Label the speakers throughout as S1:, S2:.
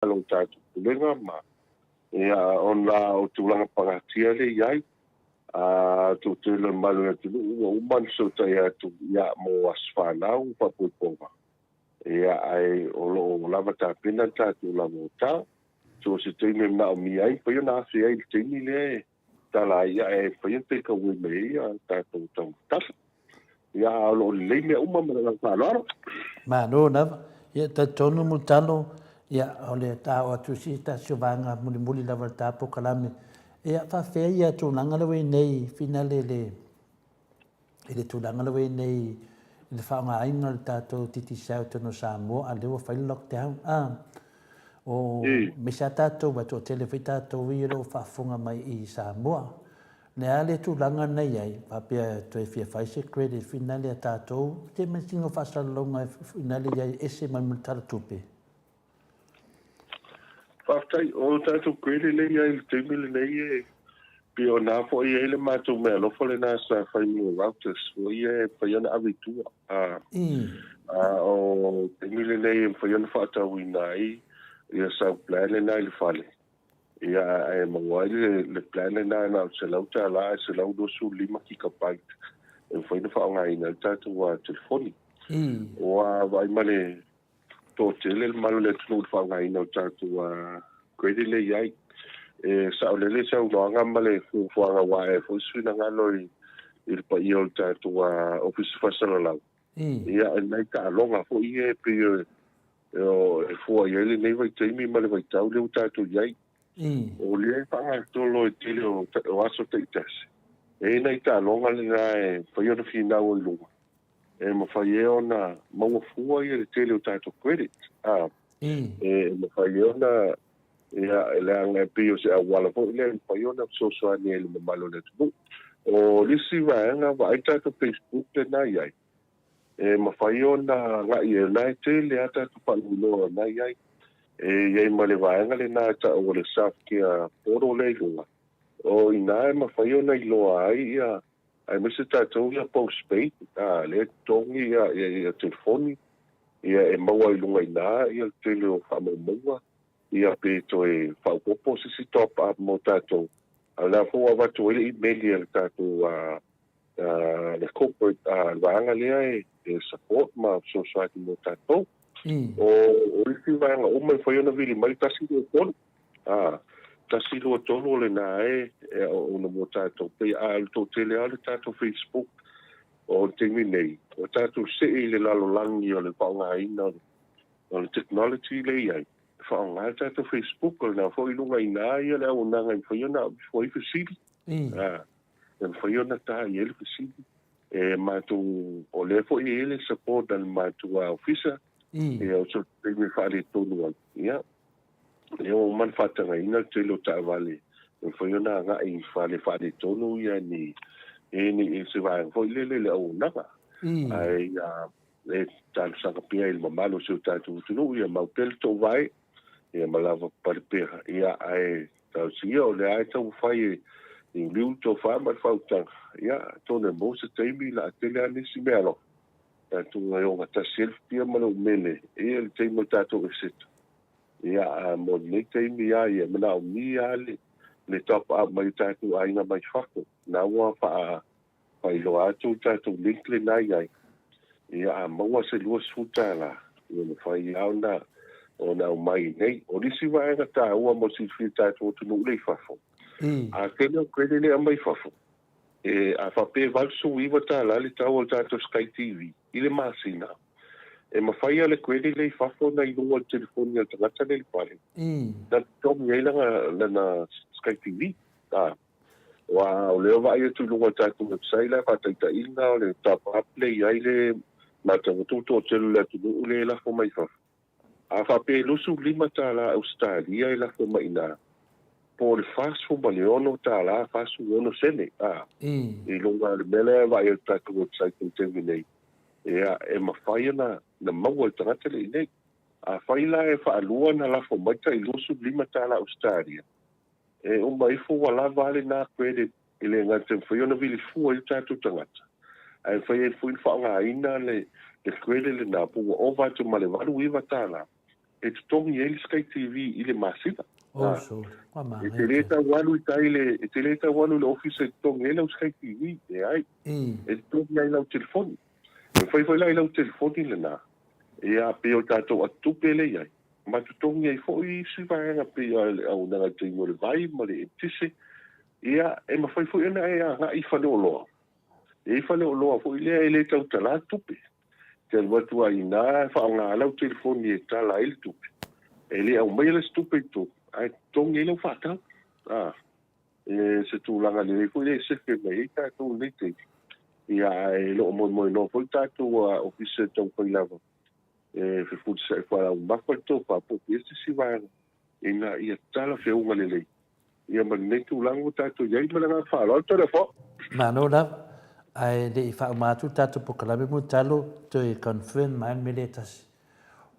S1: Lo tatou pulega ma ia ona o tulaga pagatia le i ai a toatele o le mamalu o le atunuu ua uma ona fesootai atu ia mo aso fanau faapuipuiga ia ae o loo lava tapena le tatou lava o tao. So se taimi e manaomia ai mafai ona afe ai i le taimi lea e tala ai ia e mafai ona take away mai ai ia tatou taumafataga. Ia a o lo o lelei mea uma ma le agaga faaaloalo.
S2: Malo lava. Ia talitonu Mulitalo, ia o le ta oo atu i se tasi o vaega mulimuli lava o le ta polokalame. Ia faafefea ia tulaga lea ua i ai nei finale i le i le tulaga lea ua i ai nei i le faaaogaina o le tatou Digicel i totonu o Samoa a o lea ua fai le lockdown. A o aemaise lava tatou aua e toatele foi tatou ia o lo o faafofoga mai i Samoa. Le a le tulaga na i ai, faapea e toe fia fai se credit finale a tatou, te mai sina faasalalauga finale i ai ese mai ma le Tala Tupe.
S1: Faafetai. O le tatou credit lea e i ai i le taimi lenei e pei o na foi e i ai le matou meaalofa lena sa fai mo routers foi ia e mafai ona ave i tua. A o taimi lenei e mafai ona faatauina ai ia sau plan lena i le fale. Ia, ae maua ai le plan lena na o le $100 ae 125 gigabyte e mafai ona faaaogaina ai le tatou telefoni. Ua vaai ma le toatele le mamalu o le atunuu i le faaaogaina o le tatou credit lea e i ai. E saolele saunoaga ma le fuafuaga ua ae ai foi se finagalo i le paia o le tatou Ofisa Faasalalau. Ia, e nai taaloga foi ia e pei e fua i ai lenei vaitaimi ma le vaitau lea ua tatou i ai. O lea e faagasolo e tele o aso taitasi, e i ai nai taaloga lena e mafai ona finau ai i luga, e mafai ai ona maua fua ia le tele o tatou credit. E mafai ai ona, ia, leaga e pei o se auala foi lea e mafai ona fesoasoani ai i le mamalu o le atunuu. O le isi vaega, vaai tatou Facebook lena e i ai, e mafai ona agai i ai, o lena e tele lava tatou faalauiloa o lena e i ai. E i ai ma le vaega lena e tau o le Self-Care Portal lea i luga, o i ina e mafai ona iloa ai ia, aemaise tatou ia postpaid, lea e totogi ia telefoni, ia e maua i luga i ina le tele o faamaumauga, ia pe toe faaopoopo se isi top up mo tatou, a o lea foi ua avatu ai le imeli a le tatou le corporate le vaega lea e support ma fesoasoani mo tatou. O isi vaega uma e mafai ona vili mai 123, 123 o lena e auauna mo tatou. Pei a o le toatele lava o le tatou Facebook o le taimi nei, ua tatou see i le lalolagi o le faaaogaina o le technology lea e i ai, e faaaoga le tatou Facebook, o lena foi i luga i ina le auaunaga e mafai ona aveifua ai fesili. E mafai ona ta i ai le fesili. E matou, o lea foi e i ai le support a le matou ofisa, ia o se taimi e faaletonu ai. Ia, lea ua uma ona faatagaina le tele o taavale e mafai ona agai i fale faaletonu ia ni, e ni, se vaega foi lele i le auaunaga. Ae ia, e talosaga pea i le mamalu o si o tatou atunuu, ia mau pea le toovae, ia ma lava papale pea. Ia, ae talosia o lea e taumafai e liuliu le tofa ma le faautaga, ia, atonu e maua se taimi la a tele lava nisi meaalofa, tatou e ogatasi ai le futia ma le umele i le taimi o le tatou eseta. Ia, a mo lenei taimi lava, ia, e manaomia lava le top up mai o tatou aiga mai fafo. Na ua faailoa atu le tatou link lena i ai, ia a maua se $20, ia mafai lava ona aumai i inei. O nisi vaega taua mo le silafia e tatou atunuu lea i fafo, a tele o credit lea e aumai i fafo, e, a faapea e $89 le tau o le tatou Sky TV i le masina, e mafai lava le credit lea i fafo ona i luga o le telefoni a le tagata lea i le fale, na totogi ai lana Sky TV. Aua o lea e vaai atu i luga o le tatou website la faataitaiga o le top up lea e i ai le matau atu ua toatele o le atunuu lea e lafo mai fafo. A faapea e $25 Ausetalia e lafo mai i ina, po o le $46 46 sene i luga o le mea lea e vaai atu i le tatou website i le taimi nei, ia e mafai ona maua e le tagata lea i inei. Afai la e faalua ona lafo mai tai $25 Ausetalia, E uma ifo ua lava a lena credit e le gata e mafai ona vili fua ai o tatou tagata, ae mafai ai foi ona faaaogaina le credit lena po ua ova atu ma le $89. e totogi ai le Sky TV i le masina.
S2: Oh, sure. Ua
S1: E
S2: manaia
S1: te le
S2: tele.
S1: tau alu i tai le, e te le tau alu i le ofisa e totogi ai lau Sky TV, leai. E totogi ai lau telefoni. E mafai foi la i lau telefoni lena, ia pei o tatou atutupe lea i ai, ma totogi ai foi isi vaega pei o le auaunaga i le taimi o le vai ma le eletise, ia e mafai foi ona e agai i faleoloa. E i ai faleoloa foi lea e le tautala tupe. Te alu atu lava i ina e faaaoga lau telefoni e tala ai le tupe. E le aumaia la se tupe i totonu, ae totogi ai lau faatau. A, e se tulaga lelei foi lea e sefe mai ai tatou i lenei taimi. Ia, ae le o moemoenoa foi tatou ofisa e taumafai lava e fefulisai faalaumafa le tofa po o fea se isi vaega ina ia talafeuga lelei ia ma lenei tulaga ua tatou i ai. Ma le agaga faaaloalo, Toleafoa.
S2: Malo lava. Ae le i faauma atu le tatou polokalame Mulitalo, toe confirm mai le mea lea e tasi.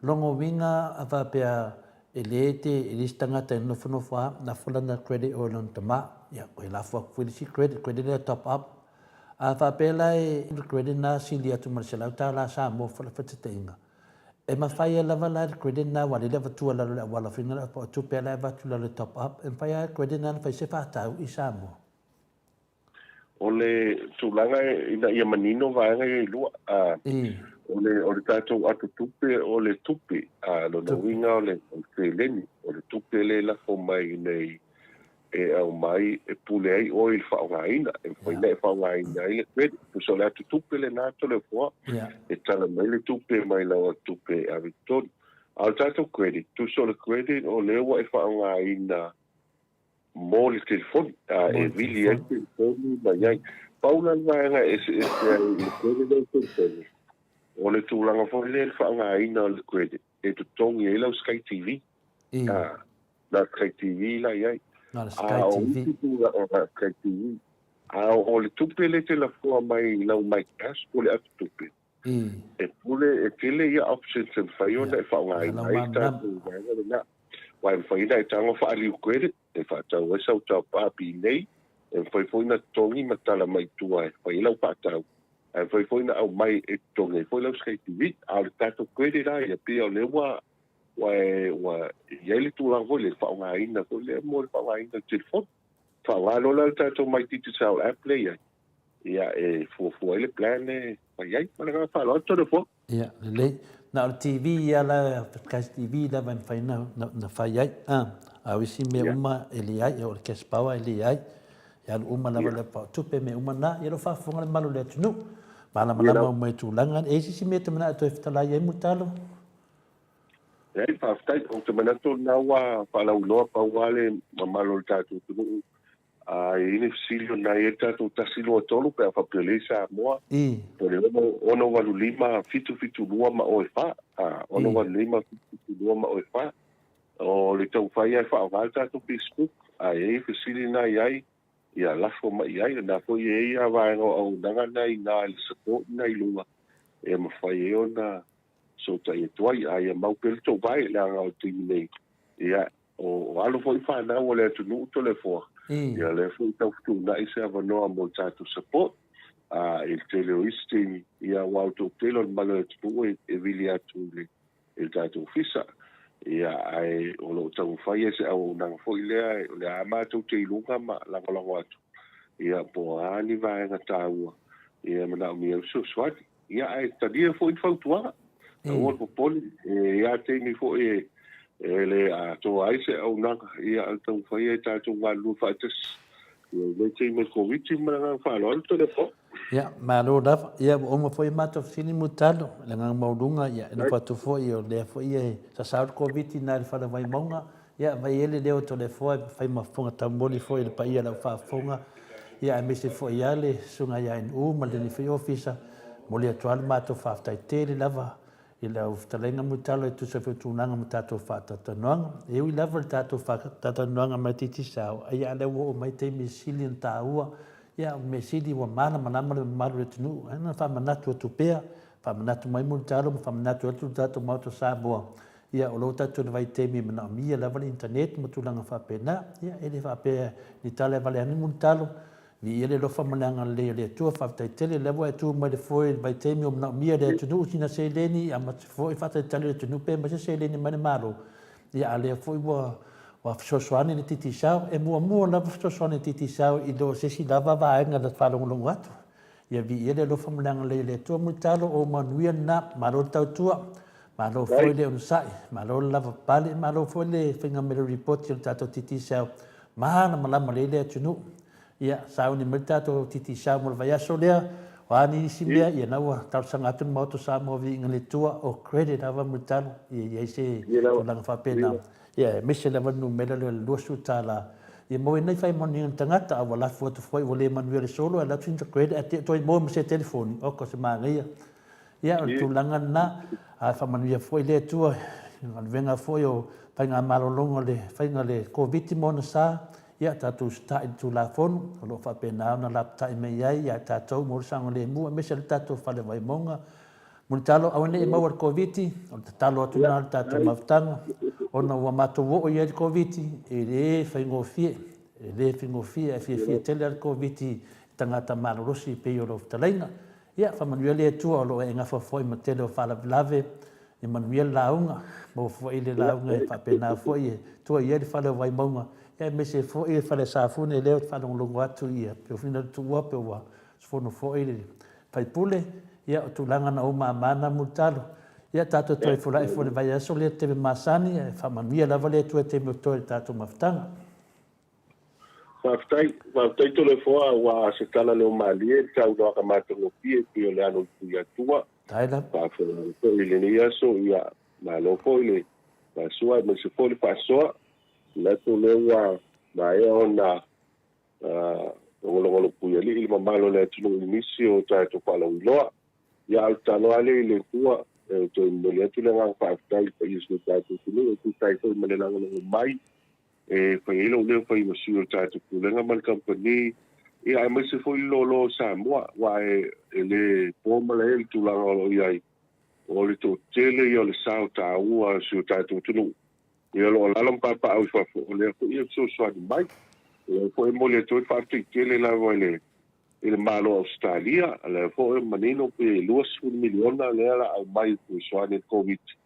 S2: Lona uiga a faapea e le te, e le se tagata e nofonofo lava, lafo lana credit o i lona tama, ia toe lafo atu foi le isi credit, credit lea top up. A faapea la e le credit lena sili atu ma le $100 Samoa faataitaiga, e mafai ai lava la le credit lena aua o lea e le avatua i lalo o le auala foi lena o tupe lava la e avatu i lalo e top up, e mafai lava le credit lena ona fai se faatau i Samoa.
S1: O le tulaga ina ia manino vaega ia e lua, o le, o le tatou atotupe o le tupe, a, lona uiga o le seleni, o le tupe lea e lafo mai nei e aumai e pule ai oe i le faaaogaina, e mafai ona e faaaogaina ai le credit. Tusa o le atotupe lena Toleafoa, e tala mai le tupe mai lau atotupe e ave i totonu. A o le tatou credit, tusa o le credit o lea ua e faaaogaina mo le telefoni, e vili ai le telefoni ma i ai. Pau la le vaega e eseese ai i le credit lea i le telefoni, o le tulaga foi lea i le faaaogaina o le credit e totogi ai lau Sky TV. Na Sky TV la i ai.
S2: Na le Sky TV.
S1: Na Sky TV. A o le tupe lea e te lafoa mai i lau MyCash po o le atotupe, e pule, e tele ia options e mafai ona e faaaogaina ai le tatou vaega lena. Aua e mafai ona e tago faaliu credit e faatau ai sau top up i inei, e mafai foi ona totogi ma tala mai tua e fai ai lau faatau, ae mafai foi ona aumai e totogi ai foi lau Sky TV. A o le tatou credit lava ia, pei o lea ua ua ua i ai le tulaga foi lea, faaaogaina foi lea mo le faaaogaina o le telefoni. Faaaoga loa la le tatou My Digicel app lea i ai, ia e fuafua ai le plan e fai ai. Ma le agaga faaaloalo, Toleafoa.
S2: Ia, lelei. Na o le TV ia la, Cash TV lava e mafai ona fai ai. A o isi mea uma e leai, o le cash power e leai. E alu uma lava le tupe mea uma na. Ia o lo o faafofoga le mamalu o le atunuu. Malamalama uma i tulaga. E i ai se isi mea e te manao e toe fetalai ai Mulitalo?
S1: Leai, faafetai. Ou te manatu o lena ua faalauiloa pau lava le mamalu o le tatou atunuu. A i ai ni fesili o lena e i ai le tatou 1, 2, 3 pe a faapea o lea i Samoa, po o le 6 8 5 7 7 2 ma o e 4. A, 6 8 5 7 7 2 ma o e 4. O le taumafai lava e faaaoga le tatou Facebook. A i ai fesili na i ai, ia lafo mai i ai. O lena foi e i ai vaega o auaunaga na i ina i le support na i luga e mafai ai ona fesootai atu ai, a ia mau pea le tou vae, leaga o le taimi nei, ia, o alo foi fanau a le atunuu Toleafoa, ia o lea foi e tau fetuunai se avanoa mo le tatou support, a, i le tele o isi taimi, ia, aua o le toatele o le mamalu o le atunuu e vili atu i le, i le tatou ofisa. Ia, ae o lo o taumafai ia se auaunaga foi lea, o lea lava matou te i luga ma lagolago atu, ia, po o a ni vaega taua, ia, e manaomia ai le fesoasoani. Ia, ae talia foi ni fautuaga. Aua le popole, e i ai taimi foi e, e le atoa ai se auaunaga, ia, a o le taumafai ia tatou galulue faatasi. Ia, i lenei taimi o le Koviti ma le agaga faaaloalo, Toleafoa.
S2: Ia, malo lava. Ia, ua uma foi a matou fesili Mulitalo, i le agaga maualuga, ia, e nofo atu foi o lea foi e sasao le Koviti i ina i le fale o Vaimauga. Ia, aumai ai le leo o Toleafoa e fai ma fofoga taumoli foi i le paia o lau faafofoga, ia aemaise foi lava le Susuga ia NU ma lenei foi Ofisa. Momoli atu lava le matou faafetai tele lava i lau fetalaiga Mulitalo e tusa foi o tulaga ma tatou faatalatalanoaga. E ui lava i le tatou faatalatalanoaga mai Digicel, ia a o lea ua oo mai taimi e sili ona taua, ia o le mea sili ua malamalama le mamalu o le atunuu. Ae na faamanatu atu pea, faamanatu mai Mulitalo ma faamanatu atu le tatou Maota o Samoa, Ia, o lo o tatou i le vaitaimi e manaomia lava le internet ma tulaga faapena. Ia, e le faapea ni tala e vale ane mulitalo. Viia le alofa ma le agalelei o le Atua. Faafetai tele lea ua e tu mai le foe i le vaitaimi o manaomia le atunuu sina seleni ia ma se foi faatalitali le atunuu pe aumai se seleni mai le Malo. Ia a lea foi ua ua fesoasoani le Digicel. E muamua lava fesoasoani le Digicel i lo se isi lava vaega na faalogologo atu. Ia viia le alofa ma le agalelei o le Atua. Mulitalo o manuia lena. Malo le tautua. Malo foi le onosai, malo le lavapapale, malo foi le faiga mai o le lipoti o le tatou Digicel. Malamalama lelei le atunuu. Ia, sauni mai le tatou Digicel mo le vaiaso lea. O a nisi mea, ia na ua talosaga atu le Maota o Samoa Viiga i le Atua, o credit lava Mulitalo, ia i ai se tulaga faapena. Ia, aemaise lava le numera lea o le $20. Ia maua ai nai faamanuiaga i le tagata, a ua lafo atu foi ua le manuia le solo, ae alu atu sina credit ae te i toe maua ma se telefoni, oka o se manaia. Ia, o le tulaga lena, ae faamanuia foi le Atua i galuega foi o faigamalologa o le faiga o le Koviti ma ona sa, ia tatou usitai i le Tulafono o lo o faapena ona lapatai mai ai ia tatou mo le saogalemu aemaise le tatou fale Vaimauga. Mulitalo, aua ne i maua le Koviti, o le tatalo atu lena o le tatou mafutaga, ona ua matou oo i ai le Koviti, e le faigofie, e le faigofie, ae fiafia tele lava le Koviti i tagata malolosi e pei o lau fetalaiga. Ia, faamanuia le Atua o lo o e gafa foi ma tele o faalavelave, ia manuia le lauga, maua foi le lauga e faapena foi e tua i ai le fale o Vaimauga, ia aemaise foi le fale Safune lea ou te faalogologo atu ia pe ua fina tuua pe ua usufono foi le faipule, ia o tulaga na ou mama na Mulitalo. Ia tatou toe fulai foi i le vaiaso lea i le taimi masani, ae faamanuia lava le Atua i taimi o totoe i le tatou mafutaga.
S1: Faafetai, faafetai Toleafoa aua se tala leo malie le saunoaga matagofie e pei o le alo o le Tuiatua. Faafofoga foi i lenei aso, ia malo foi le faasoa aemaise foi le faasoa. Manatu o lea ua maea ona logologo puialii le mamalu o le atunuu i nisi o tatou faalauiloa. Ia a o le tatalo lava lea i le Atua, e toe momoli atu le agaga faafetai i le paia o si o tatou atunuu e tusa ai foi ma le lagolago mai e fai ai lou leo fai ma sui o le tatou Pulega ma le Kamupani, ia aemaise foi le loaloa o Samoa, aua e le po malae le tulaga o lo o i ai, o le toatele ia o le sao taua o si o tatou atunuu, ia o lo o alaala ma papaaao i fafo, o lea foi e fesoasoani mai. O lea foi e momoli atu ai le faafetai tele lava i le i le Malo o Ausetalia, o lea foi e manino pe $20 miliona lea o le a aumai e fesoasoani i le Koviti.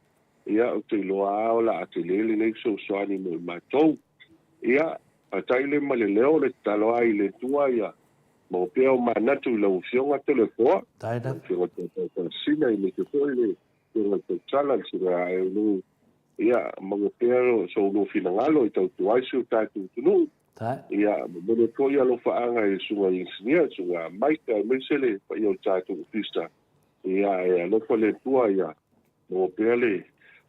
S1: Ia, ou te iloa lava o le a tele lenei fesoasoani mo i matou. Ia, fatai le ma le leo, le tatalo lava i le Atua ia maua pea ou manatu i lau Afioga Toleafoa, lau Afioga Tautautaasina, aemaise foi le Afioga i le Tautala, le Susuga ia Aeulu, ia maua pea so ulua finagalo e tautua ai si o tatou atunuu. Ia, momoli atu foi alofaaga i le Susuga i Inisinia, le Susuga ia Mike, aemaise le paia o le tatou Ofisa. Ia, e alofa le Atua ia maua pea le,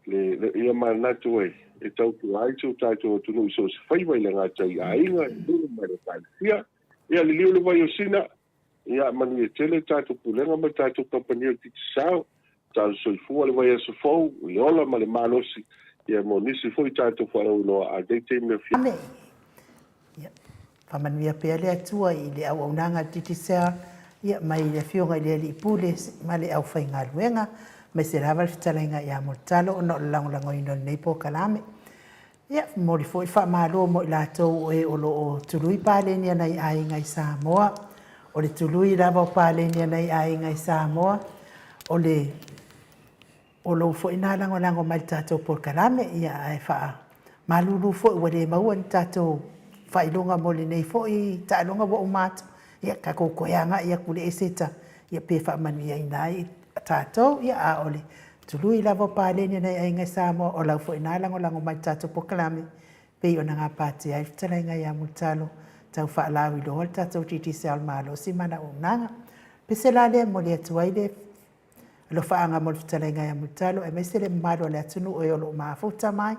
S1: le, le ia manatu e, e tautua ai si o tatou atunuu i so o se faiva i le gata i aiga, i nuu ma le Ekalesia. Ia, liliu le vai o Sina, ia manuia tele le tatou pulega ma le tatou kamupani o le Digicel. Talo soifua le vaiaso fou, le ola ma le malosi, ia mo nisi foi tatou faalauiloa a nei taimi afiafi.
S3: Amene. Ia, faamanuia pea le Atua i le auaunaga a le Digicel, ia, mai le Afioga i le Alii Pule ma le aufaigaluega, aemaise lava le fetalaiga ia Mulitalo ona o le lagolagoina o lenei polokalame. Ia, momoli foi le faamalo mo i latou o e o lo o tului paleni a nai aiga i Samoa. O le tului lava o paleni a nai aiga i Samoa, o le o lou foi na lagolago mai i le tatou polokalame, ia ae faamalulu foi ua le maua ni tatou faailoga mo lenei foi taaloga ua uma atu, ia tatou toe agai atu i le Eseta, ia pe faamanuiaina ai tatou, ia a o le tului lava o paleni a nai aiga i Samoa, o lau foi na lagolago mai i le tatou polokalame, pei ona gapatia ai le fetalaiga ia Mulitalo, tau faalauiloa le tatou Digicel malosi ma ana auaunaga. Pese la lea e momoli atu ai le Alofaaga mo le fetalaiga ia Mulitalo aemaise le mamalu o le atunuu e o lo o mafuta mai,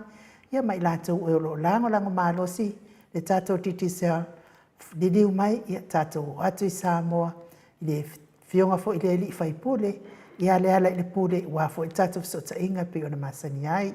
S3: ia ma i latou e o lo o lagolago malosi le tatou Digicel liliu mai, ia tatou o atu i Samoa i le Afioga foi i le Alii Faipule, ia Lealailepule, aua foi le tatou fesootaiga e pei ona masani ai.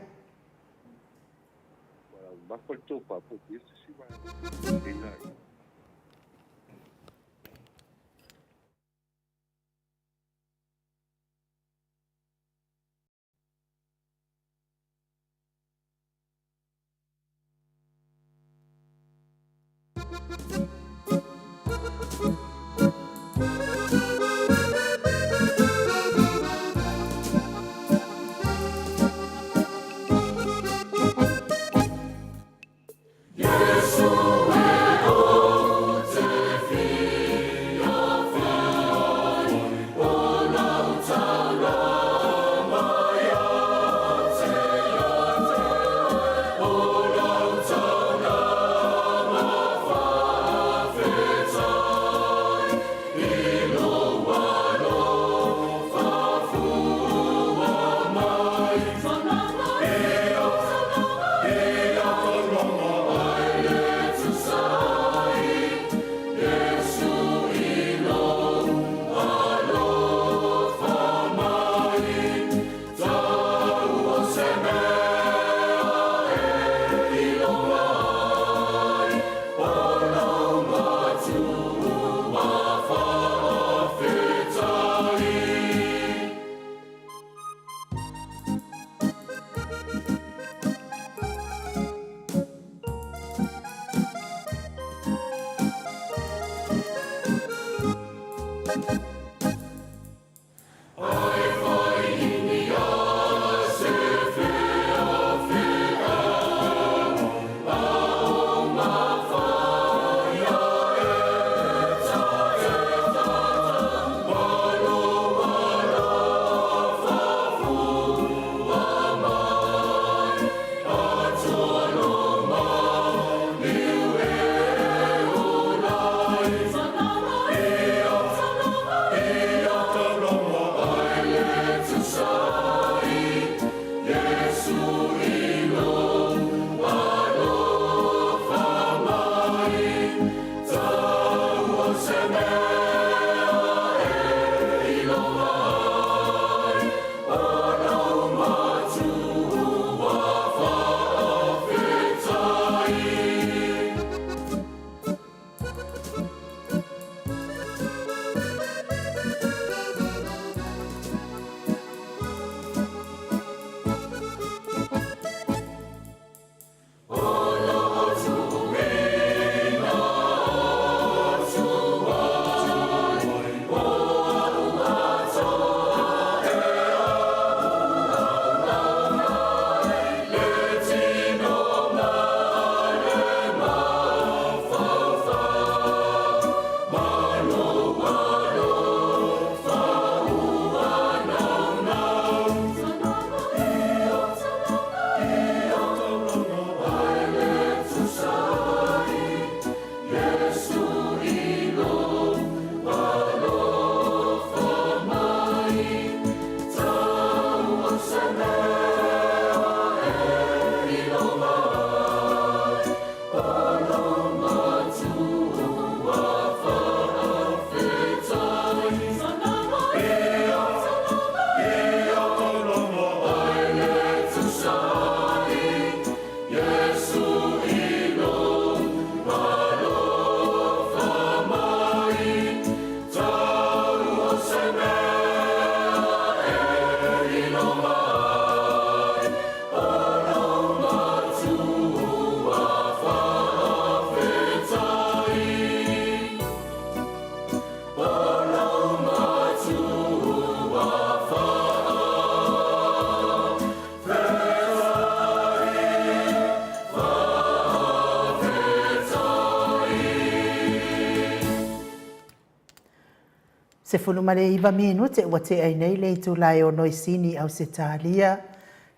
S3: 19 minute ua tea ai nei le itula e ono i Sini, Ausetalia.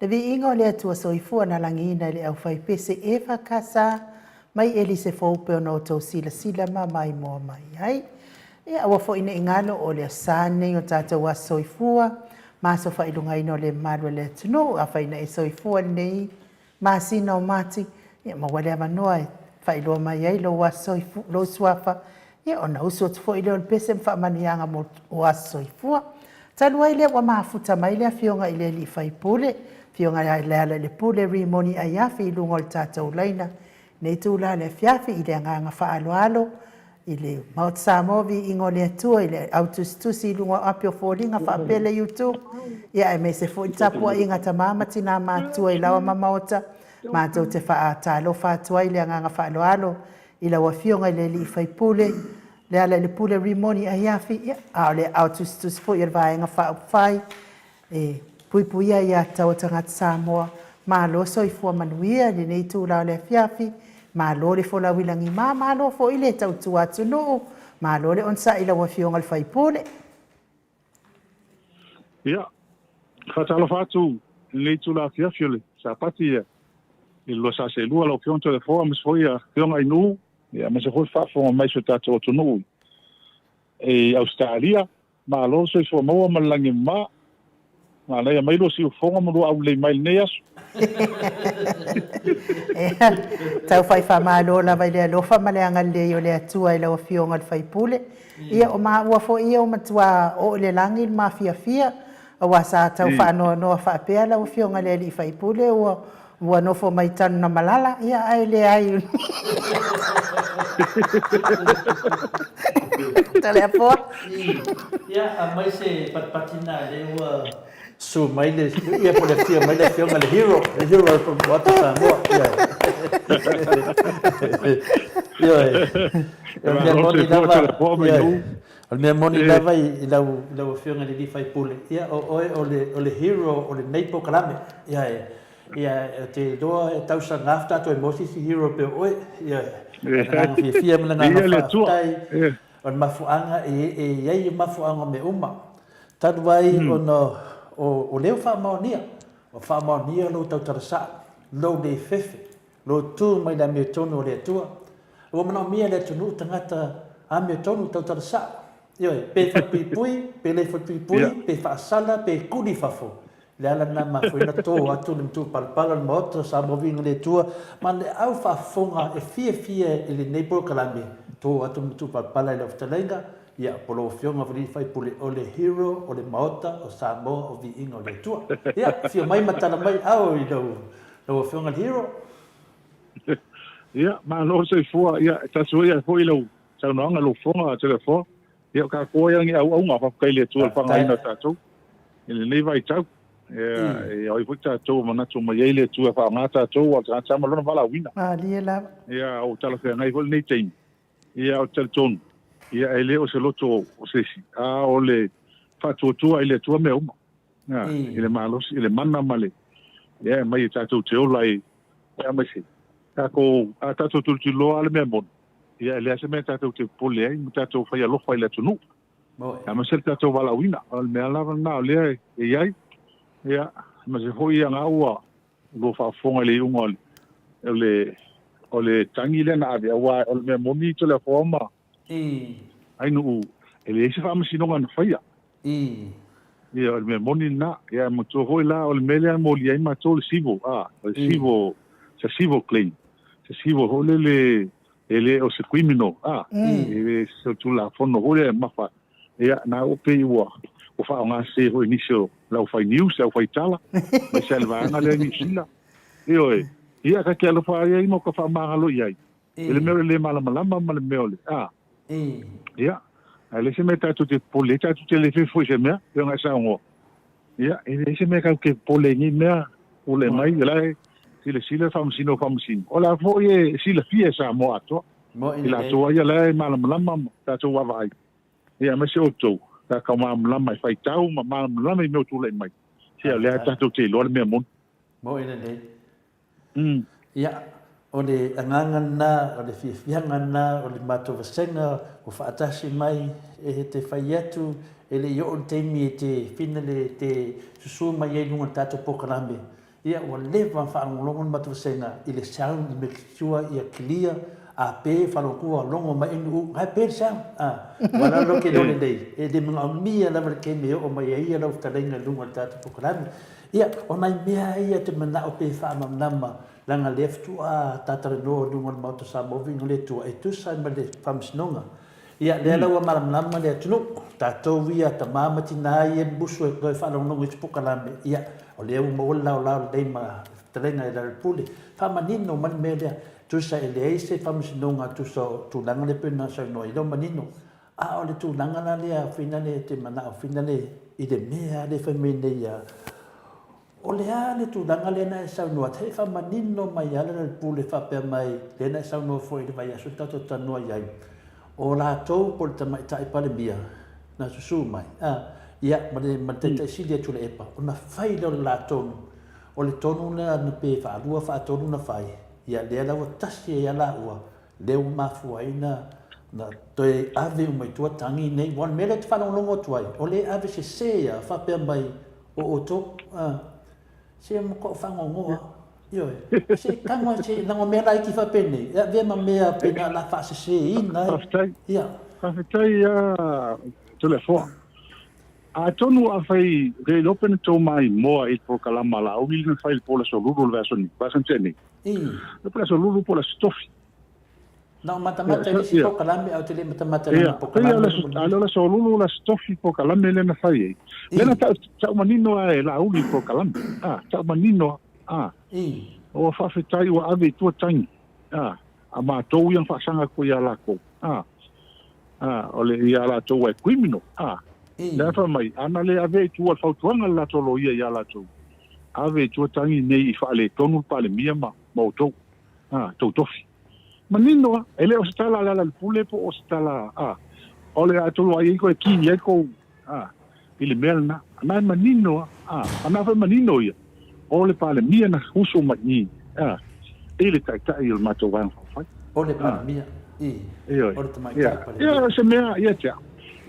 S3: Le viiga o le Atua Soifua na lagiina i le aufaipese Eva Kasa mai Elise Fou pei ona outou silasila ma maimoa mai ai. Ia aua foi ne i galo o le asa lenei o tatou aso soifua ma aso faailogaina o le mamalu o le atunuu. Afai na e soifua i lenei masina o Mati, ia maua le avanoa e faailoa mai ai lou aso lou suafa, ia ona usu atu foi lea o le pese ma faamanuiaga mo o aso soifua. Talu ai lea ua mafuta mai le afioga i le alii faipule, afioga ia Lealailepule Rimoni Aiafi i luga o le tatou laina i lenei itula o le afiafi i le agaga faaaloalo i le Maota Samoa, viiga o le Atua i le au tusitusi i luga o api o foliga faapea le YouTube, ia aemaise foi le tapuaiga a tama ma tina matutua i laoa ma maota. Matou te faatalofa atu ai i le agaga faaaloalo i lau afioga i le alii faipule Lealailepule Rimoni Aiafi, ia, a o le ao tusitusi foi o le Vaega Faaupufai e Puipuia Aia Tatau a Tagata Samoa. Malo soifua manuia i lenei itula o le afiafi, malo le folau i lagima, malo foi le tautua atunuu, malo le onosai i lau afioga i le faipule.
S4: Ia, faatalofa atu i lenei itula afiafi o le Sapati i le 2 sa selua lau Afioga Toleafoa, aemaise foi Afioga i nuu, aemaise foi le faafofoga mai o si o tatou atunuu i Ausetalia. Malo le soifua maua ma le lagi e mama. Manaia mai lua siufofoga ma lua aulelei mai i lenei aso.
S3: Tau fai faamalo lava i le alofa ma le agalelei o le Atua i lau Afioga i le faipule. Ia, o maua foi ia ua matua oo i le lagi le mafiafia, aua sa tau faanoanoa faapea lau Afioga i le alii faipule ua nofo mai Tanunamalala, ia ae leai. Toleafoa.
S2: Ia, aumai se patipati lena lea ua susu mai le, ia po o le afio mai le afioga le hero, le hero from Moata Samoa. Ia. Ioe. O le mea moni lava, ioe. O le mea moni lava i lau afioga i le alii faipule, ia o oe o le hero o lenei polokalame. Ia, ia, ou te iloa e tausaga atu tatou e maua se isi hero pei o oe. Ia, o le agaga fiafia ma le agaga faafetai. O le mafuaaga, e i ai mafuaaga o mea uma. Talu ai ona o lea ua faamaonia, ua faamaonia lou tautala sao, lou le fefe, lou tu mai le amiotonu o le Atua. Ua manaomia e le atunuu tagata amiotonu tautala sao. Ioe, pe falepuipui, pe le falepuipui, pe faasala, pe kuli i fafo. Le ala lena e mafua ai ona to atu le matupalapala o le Maota o Samoa Viiga i le Atua ma le au faafofoga e fiafia i lenei polokalame, to atu le matupalapala i lau fetalaiga, ia, po lau Afioga Valili Faipule o le hero o le Maota o Samoa o Viiga o le Atua. Ia, afio mai ma tala mai ao i lau lau Afioga le hero.
S4: Ia, malo le soifua. Ia, e tasi foi foi lau saunoaga lau fofoga Toleafoa. Ia, o tatou ai ni auauna, faafetai i le Atua i le faaaogaina o tatou i lenei vaitau. Ia, e ao ai foi tatou manatu mai ai le Atua e faaaoga tatou, aua o le tagata lava ma lona valaauina.
S3: Malie lava.
S4: Ia, ua talafeagai foi lenei taimi. Ia, ou te talitonu, ia, e le o se loto o se isi, a o le faatuatua i le Atua mea uma. Ia, i le malosi, i le mana ma le, ia, e aumai e tatou te ola ai, ia, aemaise, tatou, a tatou tulituliloa lava le mea moni, ia, e leai se mea tatou te popole ai ma tatou fai alofa i le atunuu. Aemaise le tatou valaauina, o le mea lava lena o lea e i ai, ia, aemaise foi ia na ua lua faafofoga i le iuga o le, o le, o le tagi lea na ave, aua o le mea moni Toleafoa ma Ainuu, e leai se faamasinoga na faia. Ia, o le mea moni lena. Ia, e manatua foi la, o le mea lea na molia ai matou le civil, a, o le civil, se civil claim, se civil foi lele, e le o se criminal, a, e le o se tulafono foi lea e mafa. Ia, na ua pei ua, ua faaaoga sese foi e nisi o le aufai news, le aufai tala, aemaise lava le vaega lea i Niu Sila. Ioe. Ia, ta te alofa ai ma ka faamagalo i ai. I le mea o le lē malamalama ma le mea o le a. Ia, ae leai se mea tatou te popole ai, tatou te le fefe foi i se mea, pei ona e saunoa. Ia, e leai se mea tatou te popole ai i nei mea, pule mai, o la e silasila le Faamasino o Faamasino. O la foi e silafia e Samoa atoa, i latou lava ia o la e malamalama ma tatou vaavaai. Ia, aemaise outou, tatou malamalama e faitau ma malamalama i mea o tulai mai. Se o lea tatou te iloa le mea moni.
S2: Moni lelei. Ia, O le agaga lena, o le fiafiaga lena, o le matou vasega ua faatasi mai e te fai atu, e le i oo le taimi e te finale e te susu mai ai i luga o le tatou polokalame. Ia, ua leva ona faalogologo le matou vasega i le sound i make sure ia clear, a pe faalogologo logo mai nuu, na e pe le sound. A, ua lalo ke iloa lelei, e le manaomia lava le taimi e oo mai ai lau fetalaiga i luga o le tatou polokalame. Ia, o nai mea ia e te manao pe faamalamalama Leaga lea faatoa ta talanoa i luga o le Maota Samoa viiga o le Atua e tusa ai ma le Faamasinoga. Ia, lea la ua malamalama le atunuu, tatou ia tama ma tina ia e musu e toe faalogologo i se polokalame, ia, o lea ua maua le laolao lelei ma le fetalaiga i Lealailepule. Faamanino mai le mea lea, tusa e leai se Faamasinoga tusa o tulaga lea pei ona saunoa ai, lea ua manino. A o le tulaga la lea finale e te manao finale i le mea lea e fai mai nei ia, O le a le tulaga lea na e saunoa atu? Hei faamanino mai lava le Pule faapea mai, lea na e saunoa foi i le vaiaso na tatou talanoa i ai, o latou po o le Tamaitai Palemia na susu mai, a, ia, ma le, ma le Taitai Sili a Tuilaepa, ona fai lea o le la tonu. O le tonu lea na pe faalua, faatolu na fai, ia, lea la ua tasi ai lava laua, lea ua mafua ai na, na toe ave uma i tua tagi nei. Aua o le mea lea ou te faalogologo atu ai, o lea e ave sese lava faapea mai, O outou, a, se matuai faanoanoa, ioe, se tago ai, se leaga o mea laiti faapenei, e avea ma mea pei na o le a faaseseina ai.
S4: Faafetai.
S2: Ia.
S4: Faafetai lava Toleafoa. Atonu afai le iloa pe na tou maimoa i le polokalama a Laauli lea na fai i le po o le Aso Lulu o le vaiaso nei, vaiaso na tea nei. Le po o le Aso Lulu po o le Aso Tofi.
S2: Na ou matamata i le isi polokalame ae ou te le matamata i lana polokalame.
S4: Ia, a o le Aso Lulu o le Aso Tofi polokalame lea na fai ai. Lea na tau manino lava e Laauli i polokalame. A, tau manino lava. A, ua faafetai ua ave i tua tagi. A, a matou ia na faasaga atu ia lakou. A, a, o le ia latou e criminal. A, lea fai mai, ana le ave i tua le fautuaga le latou loia ia latou, ave i tua tagi nei i faaletonu le Palemia ma outou. A, tou tofi. Manino lava, e le o se tala a Lealailepule po o se tala a, o le a tolu ai koe ki i ai kou, a, i le mea lena. Na e manino lava, a, a na foi manino ia, o le Palemia na uso mai i, a, i le taitai o le matou Vaega Faaupufai.
S2: O le Palemia, i, o le tamaitai Palemia.
S4: Ia, o se mea, ia te au,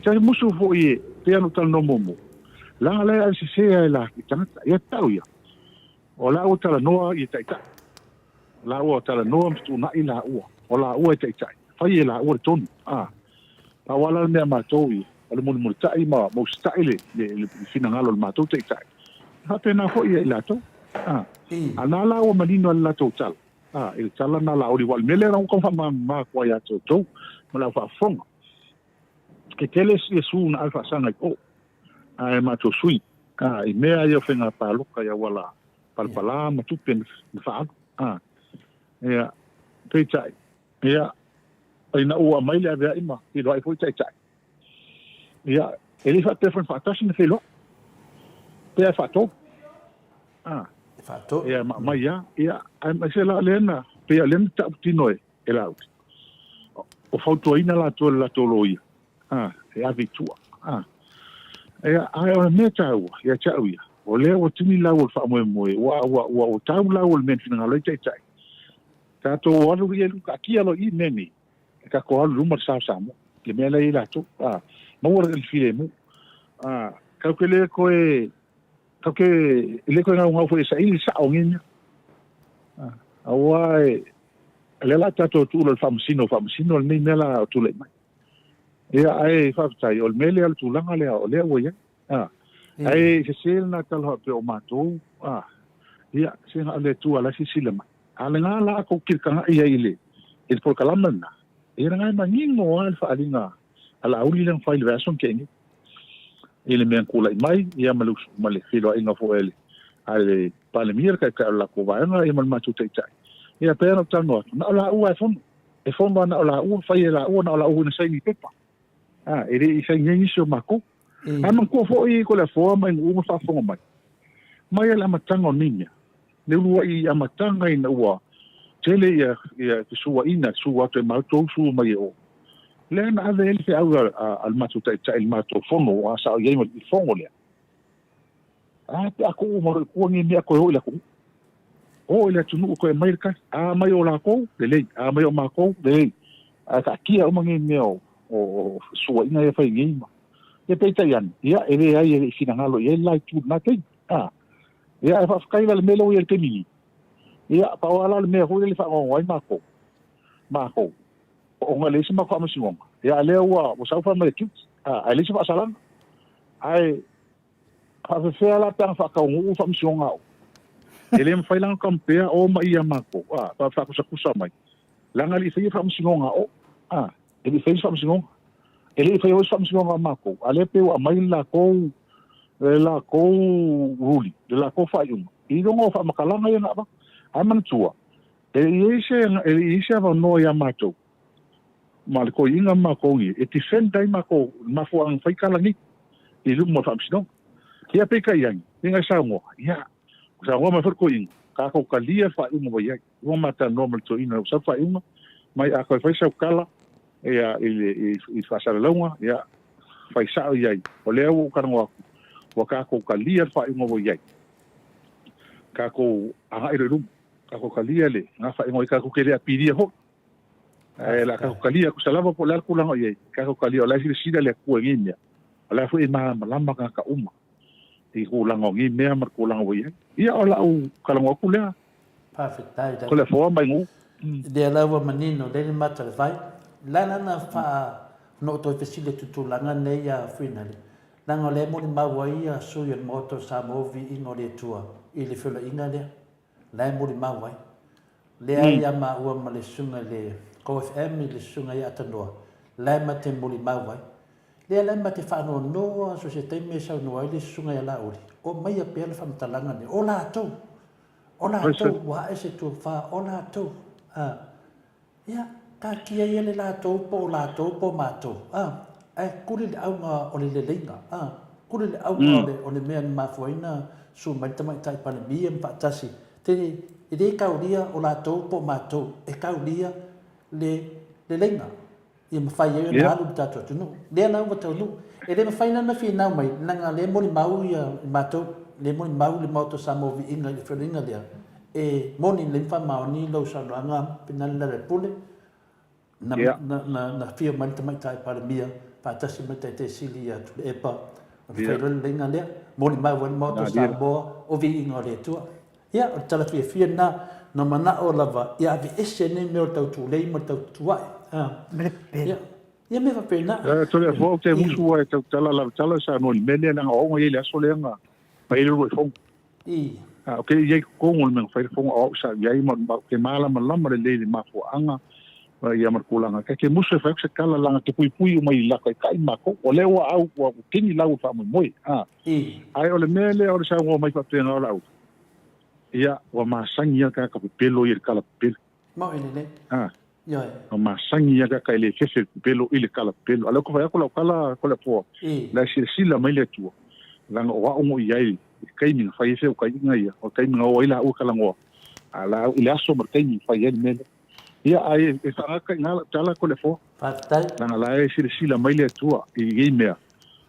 S4: se musu foi e, pei ona ou talanoa muamua, leaga la e avesese lava e la i tagata, ia te au ia, O lāua talanoa i e taitai. O lāua talanoa ma fetuunai lāua. O lāua e taitai. Fai e lāua le tonu. A. Pau lava la le mea a matou ia, o le mulimulitai ma ma usitai le, le, le finagalo o le matou taitai. E faapena foi ia i latou. A. A na la ua manino ai le latou tala. A, i le tala na Laauli, aua o le mea lea na ou tau faamalamalama atu ai ia te outou ma le au faafofoga. E tele ia su na ave faasaga i o a e matou sui a i mea ia o faiga palota i auala palapala ma tupe na faaalu a ia peitai ia ina ua aumai le avea'i ma feiloai foi taitai ia e le i faapea foi na faatasi na feiloai pe ae faatolu a
S2: faatolu
S4: ia ma aumai a ia aemaise la lea na pei o lea na tautino e e Laauli. O fautuaina latou e le latou loia, a, e ave i tua. A, ia, ae o le mea taua ia te au ia, o lea ua tini lau o le faamoemoe, ua, ua, ua, ua tau lau o le mea na finagalo ai Taitai. Tatou alu ia i luga, taatia loa i i mea nei, e tatou alu i luma le sa o Samoa, le mea la e i ai latou. A, maua le filemu. A, tatou te le toe, tatou te le toe gaugau foi e saili le sao o nei mea. A, aua e, O lea la tatou tuu loa i le faamasino, faamasino lenei mea la o tulai mai. Ia, ae faafetai, o le mea lea, o le tulaga lea, o lea ua i ai. A, ae sese lena tala faapea o matou, a, ia, se na o le Atua la e silasila mai. A o lena la a tou tilitaga'i ai i le, i le polokalame lena, ia lena e manino lava le faaaliga a Laauli lea na fai i le vaiaso na tea nei. I le mea na tulai mai, ia ma le, ma le feiloaiga foi a le, a le Palemia, le taitai o le latou vaega, ia ma le matou taitai. Ia, pei ona ou talanoa atu, na o laua e fono. E fono lava na o laua, fai e laua, na o laua foi na saini i pepa. A, e le i saini ai nisi o matou. Ae manatua foi Toleafoa ma Inuuu ma faafofoga mai, mai lava i le amataga o nei mea, le uluai amataga ina ua tele ia, ia fesuaina, su atu e matou, su mai e o. Lea na ave ai le feau a le matou taitai i le matou fono, a sa i ai ma le fono lea. A pe a tuu uma loa i tua nei mea toe o i le atunuu. O i le atunuu toe aumai le tali. A aumai o lakou, lelei. A aumai o makou, lelei. Ae taatia uma nei mea o o fesuaiga ia e fai nei ma. Ia peitai ane, ia e leai e le i finagalo i ai le la itu i lena taimi. A. Ia ae faafetai la i le mea lea ua i ai i le taimi nei. Ia pau lava la le mea foi lele e faanoanoa ai makou, makou, ona e leai se matou faamasinoga. Ia a lea ua ua sau fai mai le tiute, a, ae leai se faasalaga. Ae faafefea la pe ana faataunuu le faamasinoga a o? E le mafai la ona compare o ma ia matou, a, faakusatusa mai. Leaga e le i faia faamasinoga a o, a, e le i faia se faamasinoga. E le i faia foi se faamasinoga a matou, a lea pei ua aumai le latou, le latou ruli, le latou faaiuga, i luga o faamatalaga ia na avatu. Ae manatua, e le i i ai se, e le i i ai se avanoa ia matou, ma le toeaina ma matou nei, e defend ai matou i le mafuaaga na fai tala nei i luma o le faamasinoga. Ia peitai ane, pei ona e saunoa, ia, ua saunoa mai foi le toeaina, tatou talia le faaiuga ua i ai. Ua ma talanoa ma le toeaina ua sau faaiuga mai a toe fai sau tala ia i le i faasalalauga ia fai sao i ai. O lea ua ou talanoa atu, ua tatou talia le faaiuga ua i ai. Tatou agai loa i luma. Tatou talia le na faaiuga ai tatou te le apilia foi. Ae la tatou talia tusa lava po o le a le tulaga o i ai, tatou talia o la e silasila le Atua i nei mea. O la foi e malamalama tagata uma i tulaga o nei mea ma le tulaga ua i ai. Ia o lau talanoa atu lea.
S2: Faafetai
S4: lava. Ko le afoa mai nuu.
S2: Lea la ua manino lea le mata o le vai. La la na faa no toe fesili atu tulaga nei ia Fuinale. Leaga o lea e molimau ai ia sui o le Maota o Samoa viiga o le Atua i le feolaiga lea. La e molimau ai. Lea ia maua ma le susuga i le Go FM i le susuga ia Atanoa, la e ma te molimau ai. Lea la e ma te faanoanoa so o se taimi e saunoa ai le susuga ia Laauli, omaia pea le faamatalaga nei, o latou, o latou ua ae se tofa, o latou, a. Ia, taatia ia le latou po o latou po o matou, a, ae tuli le auga o le leleiga, a, tuli le auga o le, o le mea na mafua ai ona susu mai le Tamaitai Palemia ma faatasi. Te, e le taulia o latou po o matou, e taulia le leleiga ia mafai ai ona alu le tatou atunuu. Lea la ua taunuu. E le mafai la ona finau mai, leaga o lea e molimau ia matou, lea e molimau le Maota o Samoa Viiga i le feoloiga lea, E moni lelei ma faamaoni lau saunoaga Finale Lealailepule, na, yeah. na, na, na afio mai le Tamaitai Palemia faatasi ma le Taitai Sili ia Tuilaepa, ona yeah. fai loa le leiga lea, molimau ai le Maota o Samoa, o viiga o le Atua. Ia, o le tala fiafia lena, na manao lava ia aveese nei mea o le tau tulei ma le tau tutua'i. Ah.
S3: Ma le pepelo.
S2: Ia, ia mea faapena.
S4: Toleafoa, ou te musu ai tau tala lava tala sa no le mea lea leaga o au na i ai le aso lea na fai ai le uluai fono.
S2: I.
S4: A, ou te i ai i totonu o le mea na fai le fono, o au sa i ai ma, ma, ou te malamalama lelei i le mafuaaga, ia ma le tulaga. Kai te musu e fai atu se tala leaga te puipui uma i la taitai matou. O lea ua au, ua kini lau o le faamoemoe. A.
S2: I.
S4: Ae o le mea lea o le saunoa mai faapena o lau, ia, ua masani lava le tagata pepelo ia i le tala pepelo.
S2: Maui lelei.
S4: A.
S2: Ioe.
S4: Ua masani lava le tagata e le fefe le pepelo i le tala pepelo. A o lea ou te fai atu lau tala Toleafoa,
S2: I.
S4: la e silasila mai le Atua, leaga o au na i ai i le taimi na fai ai feutaiga ia, o le taimi na o ai laua talanoa, a la i le aso ma le taimi na fai ai le mea lea. Ia, ae e faagata i ina lau tala Toleafoa.
S2: Faafetai.
S4: Leaga la e silasila mai le Atua i nei mea,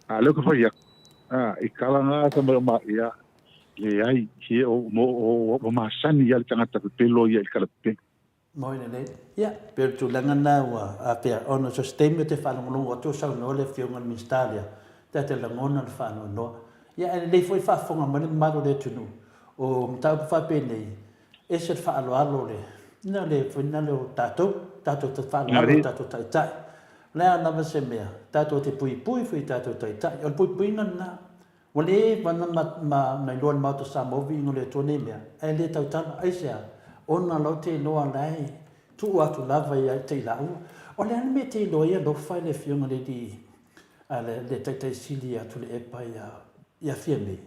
S4: a o lea ou te fai atu, a, i tala na fai mai o ma, ia, leai, ia, o, o, ua masani lava le tagata pepelo ia i le tala pepelo.
S2: Moi lelei. Ia, pei o le tulaga lena ua afea, ona so o se taimi ou te faalogologo atu o saunoa le Afioga i le Minisita lea, ta te lagona le faanoanoa. Ia, ae lelei foi faafofoga mai le mamalu o le atunuu, o mataupu faapenei, ese le faaaloalo o le, na le foi na le o tatou, tatou te faaaloalo i tatou taitai. O le a lava se mea, tatou te puipui foi i tatou taitai. O le puipuiga lena. Ua leva ona ma na iloa e le Maota Samoa viiga o le Atua nei mea, ae le tautala. Aisea? Ona la ou te iloa la e tuu atu lava ia te i laua. O le a le mea e te iloa ai alofa i le Afioga i le Alii, a le, le Taitai Sili ia Tuilaepa ia, ia Fiame?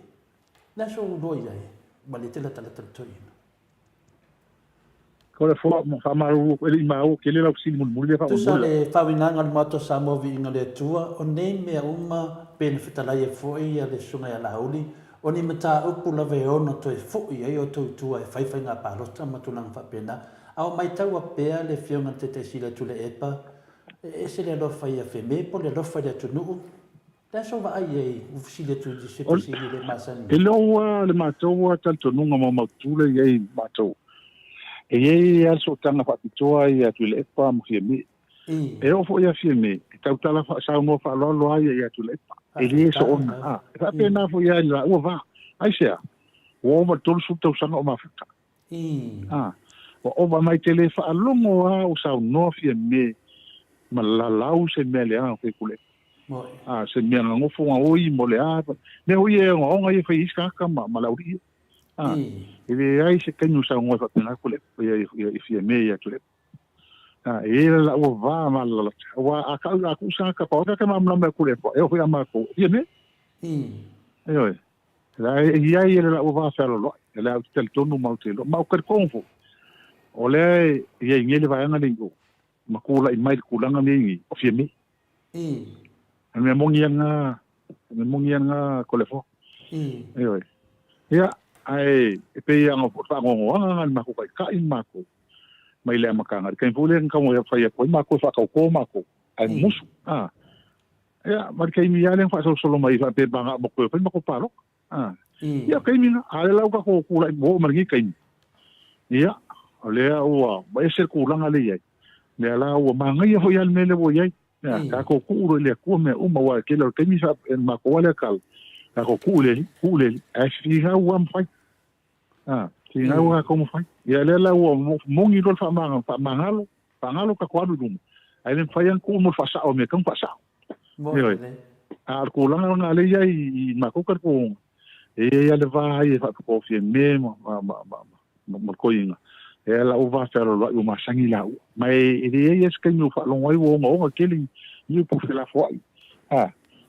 S2: Le a sou iloa i ai, ua le te latalata le toeaina.
S4: Ko le foa mo whamaru e le i maua ke le lau fesili mulimuli lea
S2: Tusa
S4: faamolemole.
S2: le faauigaga o le Maota o Samoa Viiga le Atua, o nei mea uma pei na fetalai ai foi ia le Susuga ia Laauli, o ni mataupu lava e ono toe foi ai outou i tua e fai faiga palota ma tulaga faapena. A o maitaua pea le Afioga i le Taitaisili a Tuilaepa, e ese le alofa ia Feme po o le alofa i le atunuu. Le aso vaai i ai ua fesili atu i se fesili le masani.
S4: E lou a le matou a talitonuga maumautu le i ai matou. E i ai a le sootaga faapitoa ia Tuilaepa ma Fiame. E oo foi ia Fiame, e tautala saunoa faaaloalo a ia ia Tuilaepa. E le soona a. E faapena foi a i le laua va. Aisea? Ua ova i le 30 tausaga o mafuta. A. Ua ova mai te le faalogo a o saunoa Fiame ma lalau se mea leaga fai Tuilaepa. A, se mea gagofo gaoi mo le a, mea foi ia e ogaoga ia e fai ai isi tagata ma le aualii ia. A, e leai se taimi o saunoa ai faapena Tuilaepa, ia Fiame ia Tuilaepa. A, e i ai la laua va malalalata, aua a kau, a tuu se tagata, pau lava le tagata e malamalama ia Tuilaepa, e oo foi ia matou, e Fiame. Ioe. La e i ai le laua va fealoaloai, o lea ou te talitonu ma ou te iloa, ma ou te talitonu foi, o lea e i ai nei le vaega lenei o, ma tulai mai le tulaga lenei nei, o Fiame. O le mea moni lava lena, o le mea moni lava lena Toleafoa. Ioe. Ia, ae e pei lava ona faanoanoaga lena i le matou taitai ma matou mai le amataga, i le taimi foi lea na taumafai fai atu ai matou e faatautō matou, ae mumusu. A. Ia, ma le taimi lava lea na faasolosolo mai ai faapea ma agao matou e fai matou palota. A. Ia, o taimi na, a o lea la ua tatou tulai ua oo mai lenei taimi, ia, o lea ua ese le tulaga lea i ai. Lea la ua manaia foi lava le mea lea ua i ai. Ia, tatou tuu loa i le Atua mea uma, aua e tele o le taimi sa e matou lava lea tala, tatou tuu i le Alii, tuu i le Alii, ae finau lava ma fai. A, finau lava tatou ma fai. Ia, lea la ua moni loa le faamagalo, faamagalo, faagalo tatou alu i luma, ae le mafai lava ona tuu mo le faasao o mea e tatau ona faasao. Ioe. A o le tulaga lena lea e i ai i matou talitonuga, e i ai lava le va ia e faapitoa Fiame ma, ma, ma, ma, ma, ma le toeaina, e ala ua va fealoaloai ua masani laua. Ma e, e leai lava se taimi ua faalogo ai ua ogaoga tele ni upu felafoai, a,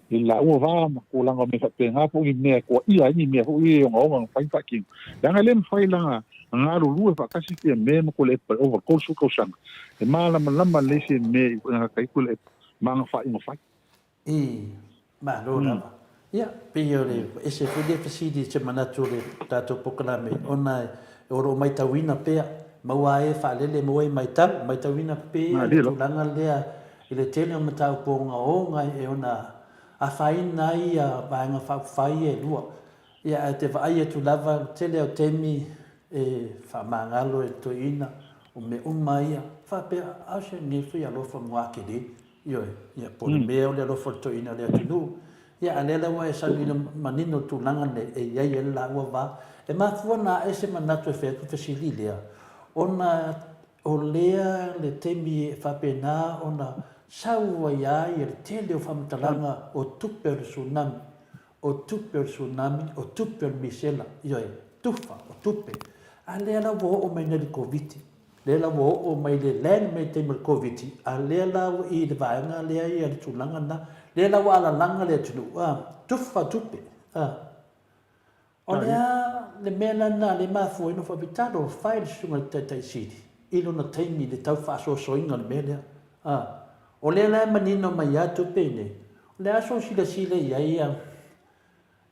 S4: i le laua va ma tulaga o mea faapena po o ni mea e toaia ai ni mea foi ia e ogaoga na mafai ona faatino. Leaga e le mafai la ona galulue faatasi Fiame ma Tuilaepa i ova i le 30 tausaga, e malamalama lelei Fiame i gata ai Tuilaepa ma ana faaiuga fai.
S2: I, malo lava. Ia, pei o le ese foi lea fesili i se manatu o le tatou polokalame, ona o lo o matauina pea, maua ai e faalele, maua ai e matau, matauina pea le tulaga lea i le tele o mataupu ogaoga e ona afaina ai vaega faaupufai ia e lua. Ia, ae te vaai atu lava, o le tele o taimi e faamagalo e le toeaina, o mea uma ia, faapea, a o se nei foi alofa muakele. Ioe, ia, po o le mea o le alofa o le toeaina o le atunuu. Ia, a o lea la ua e saunoaina manino le tulaga lenei e i ai ai le laua va. E mafua ona ae se manatu e fai atu le fesili lea, ona o lea le taimi e faapena ona sau ai lava le tele o faamatalaga o tupe o le tsunami, o tupe o le tsunami, o tupe o le misela, ioe, tufa o tupe. A lea la ua oo mai nei le Koviti. Lea la ua oo mai le land mai le taimi o le Koviti, a lea la ua i le vaega lea ia le tulaga lena, lea la ua alalaga le atunuu, a, tufa tupe, a. O le a le mea la lena lea e mafua ai ona faapea, talofa e le Susuga i le Taitai Sili i lona taimi i le tau faasoasoaina o le mea lea, a. O lea la e manino mai lava tupe nei, o le a sou silasila i ai a,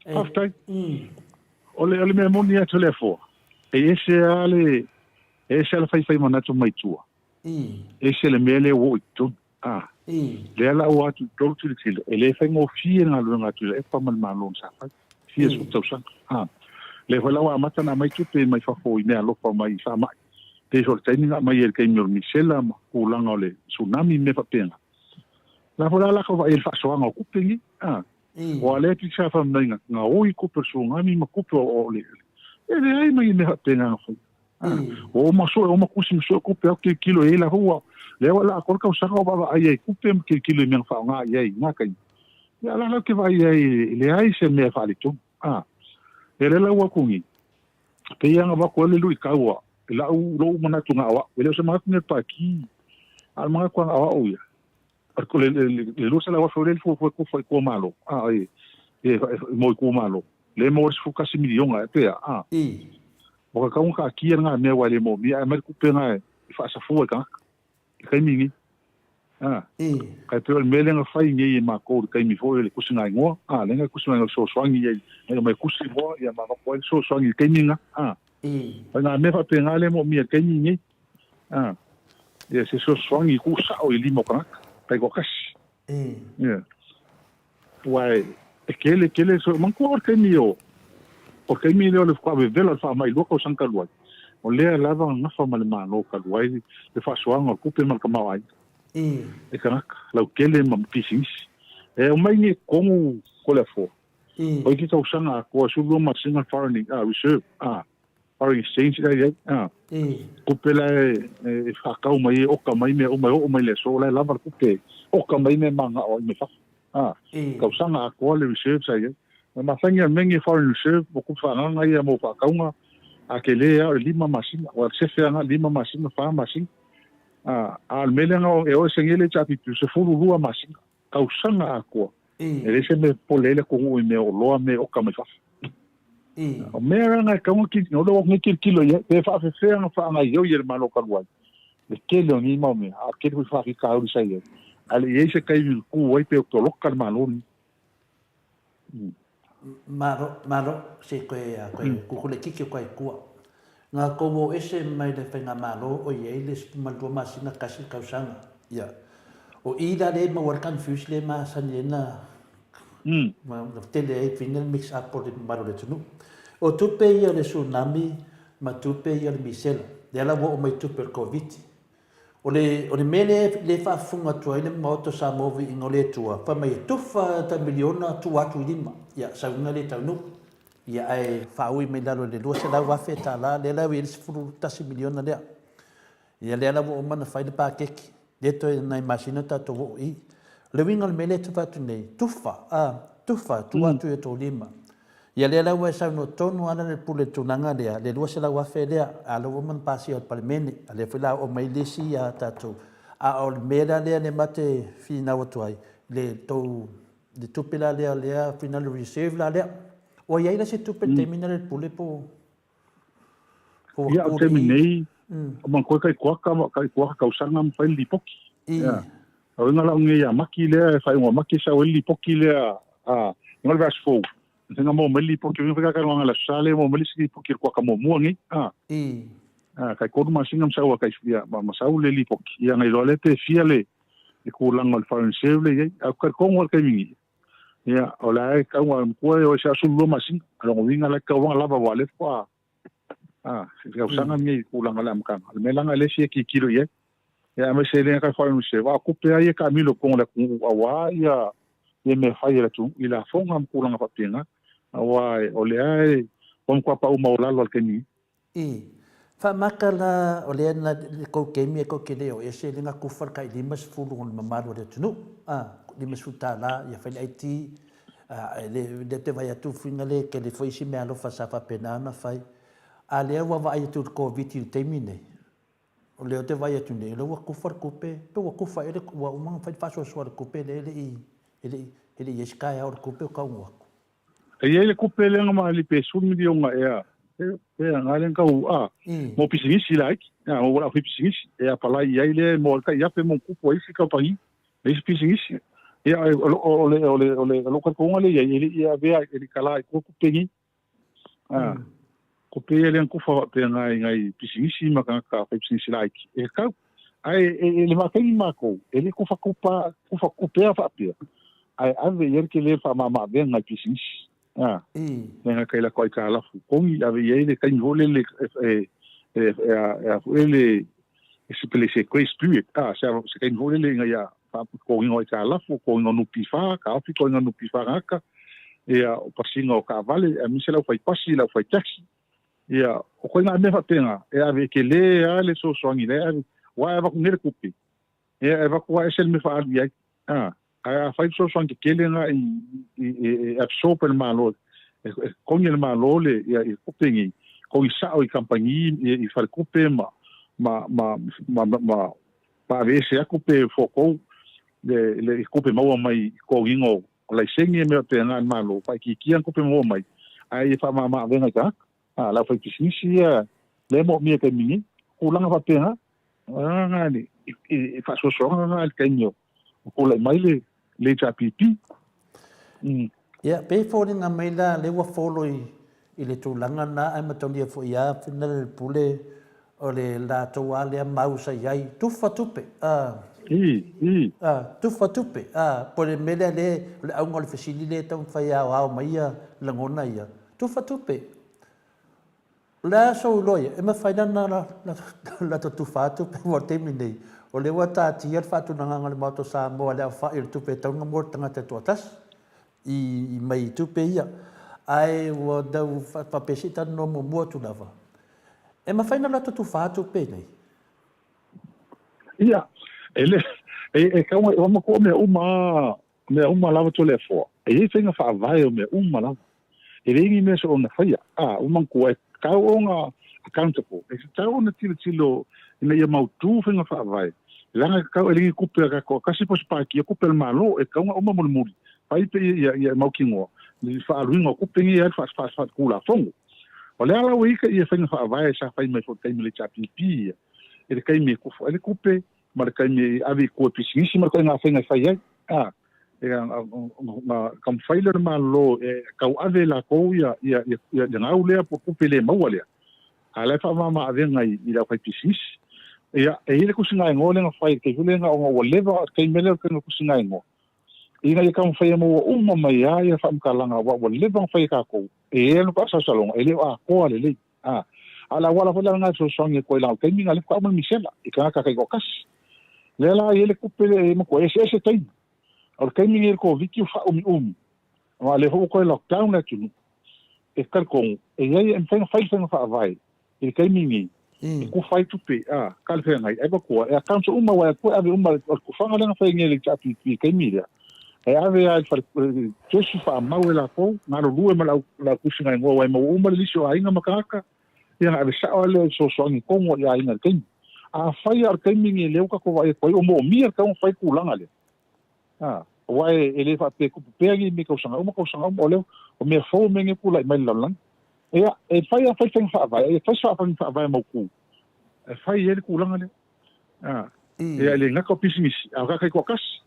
S4: e. Faafetai. O le, o le mea moni atu le afoa, e ese lava le, E ese lava le faifai manatu mai tua, ese le mea lea ua oo i totonu. A, lea la ua atu i totonu tilotilo, e le faigofie le galuega a Tuilaepa ma le Malo na sa fai, fia sefulu tausaga. A, lea foi la ua amata ona aumai tupe mai fafo i meaalofa mai faamai, pei foi o le taimi na aumai ai i le taimi o le misela ma tulaga o le tsunami ma mea faapena. La foi la latou vaai i le faasoaga o tupe nei. A, Aua lea te sa fai mai gaoi tupe o le tsunami ma tupe o le, e leai ma ni mea faapena na fai. Ua oma sue, oma kusi ma sue kupe au kilokilo i ai la ua, lea ua laa kolu tausaga o vaavaai ai kupe ma kilokilo i mea na faaaoga i ai i na taimi. Ia la lau ke vaai ai e leai se mea e faaletonu. Ia lea la ua aku ni, pei lava na avatu ai le luitau a lau lou manatu na o au. E le o se manatu ni o le Pāti, a o le manatu na o au ia. Le 200,000 lea e fuafua e tofa i tua malo, a, e, e, mo i tua malo. Lea e maua ai le 11 miliona e pea, a. Ua tatau ona taatia lena mea aua e le moomia, ae aumai le tupe lena e faasafua i tagata i le taimi lenei. A. Ae pei o le mea lea na fai nei e matou i le taimi foi o le tusiga igoa, a, lea na tusi mai fesoasoani i ai, na aumai tusi igoa, ia ma avatu ai le fesoasoani i le taimi lena, a. O nai mea faapena lea e moomia i le taimi lenei. A, ia, se fesoasoani i tuu sao i lima o tagata, taitoatasi. Ia. Ua e tele tele so manatua o le taimi o o le taimi lea o le faatoa vevela o le faamai i lua tausaga talu ai, o lea lava na nafa ma le Malo talu ai le faasoaga o le tupe ma le tamaoaiga e tagata lautele ma pisinisi. E aumai nei i totonu Toleafoa, o isi tausaga atoa e 12 masina le foreign reserve, foreign exchange la e i ai, tupe la e faatau mai ai, oka mai mea uma e oo mai i le aso, o la e lava le tupe e oka mai mea manao ai mai fafo. A, tausaga atoa le reserve sa i ai. Na mafai ona mea foreign reserve mo tupe faaagaaga ia mo faatauga, a tele lava o le 5 masina, aua o le sefe lava lena 5 masina, 4 masina. A, a o le mea lea e o e saini ai le HRPP, 12 masina, tausaga atoa. E leai se mea e popole ai le atunuu i mea oloa, mea e oka mai fafo. O mea la na e tatau ona tilotilo i ai, pe faafefea ona faagaoioi e le Malo talu ai le tele o nei mau mea, a o le tele foi faafitauli sa i ai, ae le i i ai se taimi na tu ai pe poloka le Malo lenei.
S2: Malo, malo, se koe a koe kukule kiki o koe kua. Nga kou o ese mai le faigamalo o i ai le 12 masina kasi le kausaga. Ia. O i la le maua le confuse le masani ai na na tele ai fina le mix up o le mamalu o le atunuu. O tupe ia o le tsunami ma tupe ia o le misela. Lea la ua oo mai tupe o le Koviti. O le, o le mea lea le faafofoga atu ai le Maota o Samoa Viiga o le Atua, fai mai e tufa ta miliona tuu atu i lima. Ia, sauiga le taunuu. Ia, ae faaui mai lalo i le $200,000 tala, lea la ua i ai le $11 miliona lea. Ia, lea la ua uma ona fai le paketi. Lea toe nai masina tatou oo i. O le uiga o le mea lea e tufa atu nei, tufa, a, tufa, tuu atu i o outou lima. Ia lea la ua e saunoa tonu lava le pule i le tulaga lea, le $200,000 lea, a o lea ua uma ona pasia e le Palemene, a lea foi la oo mai le isi a tatou. A o le mea la lea lea ma te finau atu ai, le tou, le tupe la lea, lea final reserve la lea. Ua i ai la se tupe i le taimi lena le pule po o
S4: Ia, o le taimi nei, o manatua kai kuaka, kai kuaka tausaga ma fai le lipoti. Ia. O uiga la o nei ia Maki lea, e faaiuga o Maki sau ai le lipoti lea, a, inga o le vaiaso fou, na maua mai le lipoti, o uiga foi kai le aso Sa lea maua mai le isi lipoti o le kuaka muamua nei, a. A, kai 3 masina ma sau a kai, ia, ma sau le lipoti. Ia, na iloa lea pe fia le, le tulaga o le foreign reserve lea i ai. Ae ou te talitonu lava i le taimi nei, Ia, o le a e tau a matua e o se 12 masina. O lona uiga la e tatau ona lava aua o lea faatoa a, se tausaga lenei i tulaga o le amataga. O le mea leaga e le fia tilotilo i ai. Ia aemaise e le gata i foreign reserve, a o tupe lava ia e taamilo i totonu o le atunuu aua ia ia mea fai a le atunuu i lafoga ma tulaga faapena. Aua o lea e ua matua pau maualalo lava i le taimi nei.
S2: I. Faamata la o lea na le kou kemi e kou te le o ese le nga kufa le kai 50 o le mamalu o le atunuu, a, 50 tala ia fai le IT, a, e le, lea te vai atu fuiga le tele foi isi meaalofa sa faapena ona fai. A lea ua vaai atu i le Koviti i le taimi nei, o lea ou te vaai atu nei, o lea ua kufa le tupe, pe ua kufa ea le, ua uma ona fai le faasoasoa a le tupe lea e le i, e le i, e le i i ai se taeao o le tupe o taunuu atu.
S4: E i ai le tupe lea na maali pe sefulu miliona ea, pe a lea na tau, a, mo pisinisi laiti, a, mo wala fai pisinisi, e apalai i ai lea mo le tai afe mo kupu a isi kaupani, le isi pisinisi. Ia, o, o, le, o, le, o le, o le talitonga lea i ai, e le i avea, e le i kala i tua tupe nei. A, tupe ia lea na tufa faapea ngai, ngai pisinisi ma tagata fai pisinisi laiti, e tau. Ae, e, e le vaataimi matou, e le tufa tupa, tufa tupe a faapea, ae ave i ai le tele faamama-avega i pisinisi. A, le gata i latou aitalafu togi, ave i ai le taimi foi lele e, e, e, e, a foi lele, e se pele se grace period, a, se, se taimi foi lele ina ia totogiina o aitalafu, totogiina o NPF, taofi totogiina o NPF tagata, ia, o pasiga o taavale, aemaise le aufai pasi, le aufai taxi, ia, o ituaiga mea faapena, e ave e tele lava le fesoasoani la e ave, aua e avatu nei le tupe, ia, e avatu lava ese le mea faaalu i ai, a, ae a fai fesoasoani tetele na i, i, i, e absorb e le Malo, e, e totogi e le Malo le, ia, i tupe nei, totogi sao i kamupani, i, i faletupe ma, ma, ma, ma, ma, ma, ma aveese atu pe forgo le, le tupe maua mai i totogiina o, o laisene ma mea faapena a le Malo, faaitiitia tupe maua mai, ae ia faamama avega i tagata. A, le aufaipisinisi ia, lea e moomia i le taimi nei. Tulaga faapena, na le, e faasoasoaga na i le taimi o tulai mai le, le HRPP.
S2: Ia, pei e foliga mai la, lea ua follow i, i le tulaga lena, ae mataulia foi lava le pule o le latou lava lea mau sa i ai, tufa tupe, a.
S4: I, i.
S2: A, tufa tupe, a, po o le mea lea le, o le auga o le fesili lea e taumafai e aoao mai ia lagona ia, tufa tupe. O le a sou iloa ia, e mafai la ona latou tufa atu pe ua o le taimi nei, o lea ua taatia le faatulagaga o le Maota o Samoa i le aofai o le tupe e tatau ona mo le tagata e toatasi i mai tupe ia. Ae ua tau faapea se i talanoa muamua atu lava, e mafai ona latou tufa atu pe nei?
S4: Ia, e le, e, e kau mai, ua matua mea uma, mea uma lava Toleafoa. E i ai faiga faavae o mea uma lava. E leai ni mea soona faia. A, ua manatua, e tatau ona accountable. E tatau ona tilotilo ina ia mautu faiga faavae. Leaga e tatau, e le ni tupe a tatou, tasi po o se pātia, tupe a le Malo, e tatau ona uma mulimuli. Fai pe ia, ia, ia mautinoa, le faaaluina o tupe nei e faatulafono. O le ala ua i ai ia faiga faavae sa fai mai foi i le taimi o le HRPP ia, i le taimi e kufu ai le tupe, ma le taimi e ave i tua i pisinisi ma le ituaiga faiga e fai ai. A, e, na taumafai lea o le Malo e tauave e latou ia, ia, ia, ia, ia gau lea po o tupe le maua lea, a o la e faamama avega i, i le aufaipisinisi. Ia, e i ai le tusigaigoa lea na fai i le taimi foi lea ona ua leva, le taimi lea o le tusigaigoa, ina ia taumafai e maua uma mai lava ia faamatalaga aua ua leva ona fai e tatou, e i ai lava faasalasaloga e le o atoa lelei. A, a o le auala foi la lena e fesoasoani atu ai i le taimi lena lea faatoa uma le misela i tagata taitoatasi. Lea la e i ai le tupe lea e matua eseese taimi. O le taimi lenei o le Koviti ua faaumiumi, aua o lea foi ua toe lockdown le atunuu. E talitonu, e i ai, e mafai ona fai le faiga faavae i le taimi lenei, e kufa ai tupe, a, talafeagai, ai matua, e accounts uma, aua e atua e ave uma, o le kufaga lea na fai nei e le HRPP i le taimi lea, e ave lava i le fale, tusi faamau e latou, galulue ma le au, le au tusiga igoa, aua e maua uma le lisi o aiga ma tagata, ia ona ave sao lava lea i fesoasoani tonu i aiga i le taimi. Afai lava o le taimi lenei lea ua tatou vaai atu ai, ua moomia le tatau ona fai le tulaga lea, a, aua e le faapea e tupu pea nei mea i tausaga uma tausaga uma, o lea, o mea fou mea nei ua tulai mai i le lalolagi. Ia, e fai lava fai faiga faavae, e fai se faiga faavae mautu e fai ai le tulaga lea. A, ia, e le gata o pisinisi, a o tagata taitoatasi,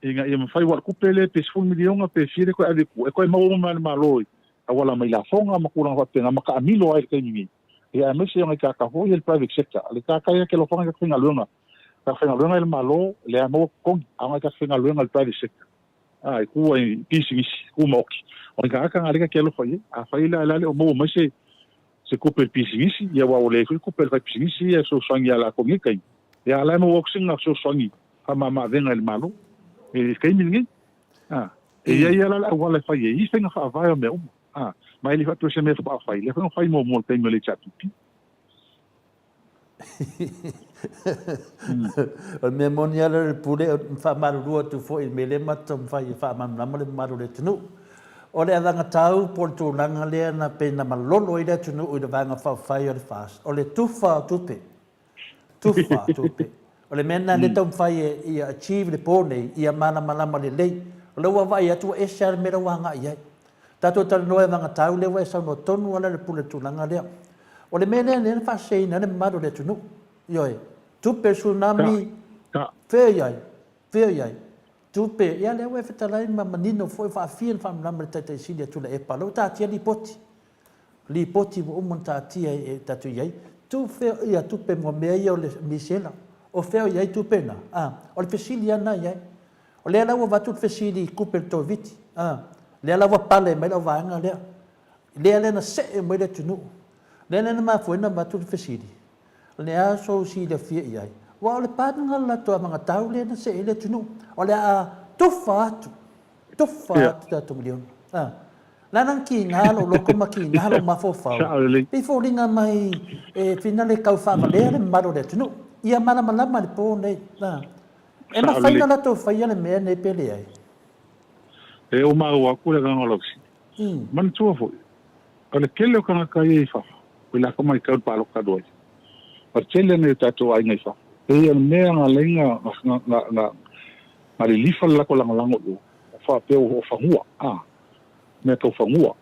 S4: ina ia mafai aua o le tupe lea pe $10 miliona pe fia lea e toe ave i tua, e toe maua uma mai e le Malo i auala mai lafoga ma tulaga faapena ma taamilo ai i le taimi nei. Ia, aemaise o nai tagata foi ia le private sector, le tagata ia ke alofaga i tagata faigaluega, tagata faigaluega i le Malo, lea maua totogi, a o nai tagata faigaluega i le private sector, a, e tu ai i pisinisi, tumaoti. O ni tagata na lea ta te alofa i ai. Afai la e le o maua mai se se tupe i le pisinisi, ia aua ua leai foi tupe a le faipisinisi ia e fesoasoani ia latou i nei taimi, ia a o la e maua atu sina fesoasoani faamama-avega i le Malo i le taimi lenei. A, e i ai lava la le auala e fai ai i faiga faavae o mea uma. A, ma e le faapea o se mea faatoa fai, lea foi na fai muamua i le taimi o le HRPP.
S2: O le mea moni lava le pule, e faamalulu atu foi i le mea lea matou taumafai e faamalamalama le mamalu o le atunuu. O le avagatau po o le tulaga lea na pei na malolo ai le atunuu i le Vaega Faaupufai o le FAST, o le tufa o tupe. Tufa o tupe. O le mea lena lea e taumafai e ia achieve i le po nei, ia malamalama lelei. O lea ua vaai atu ua ese lava le mea la ua agai i ai. Tatou talanoa i avagatau lea ua e saunoa tonu lava le pule i le tulaga lea. O le mea lea lea na faaseseina ai le mamalu o le atunuu. Ioe. Tupe le tsunami, fea i ai? Fea i ai? Tupe, ia lea ua e fetalai ma manino foi faafia na faamalamalama e le Taitai Sili a Tuilaepa. Lea ua taatia lipoti. Lipoti ua uma ona taatia e tatou i ai. Tu fea ia tupe mo mea ia o le misela. O fea o i ai tupe na? A, o le fesili lava lena i ai. O lea la ua avatu le fesili i tupe le Toviti. A, lea la ua pale mai lau vaega lea. Lea lea na see mai le atunuu. Lea lea na mafua ai ona avatu le fesili. O le a sou silafia i ai? Aua o le paga le latou amagatau lea na see ai le atunuu. O le a tufa atu, tufa atu tatou miliona. A, lana na kiga lou loto ma kiga lou mafaufau, pei foliga mai e finale tau faavalea le mamalu o le atunuu. Ia malamalama i le po nei. A, e mafai ona latou faia le mea nei pe leai?
S4: E ou maua atu le agaga o lau fesili. Manatua foi, o le tele o tagata ia i fafo, i latou matau i le palota talu ai, o le tele anei o tatou aiga i fafo, pei o le mea na ala ai na na lilifa le latou lagolago i o, o faapea ua hoʻofanua, a, mea tau fanua.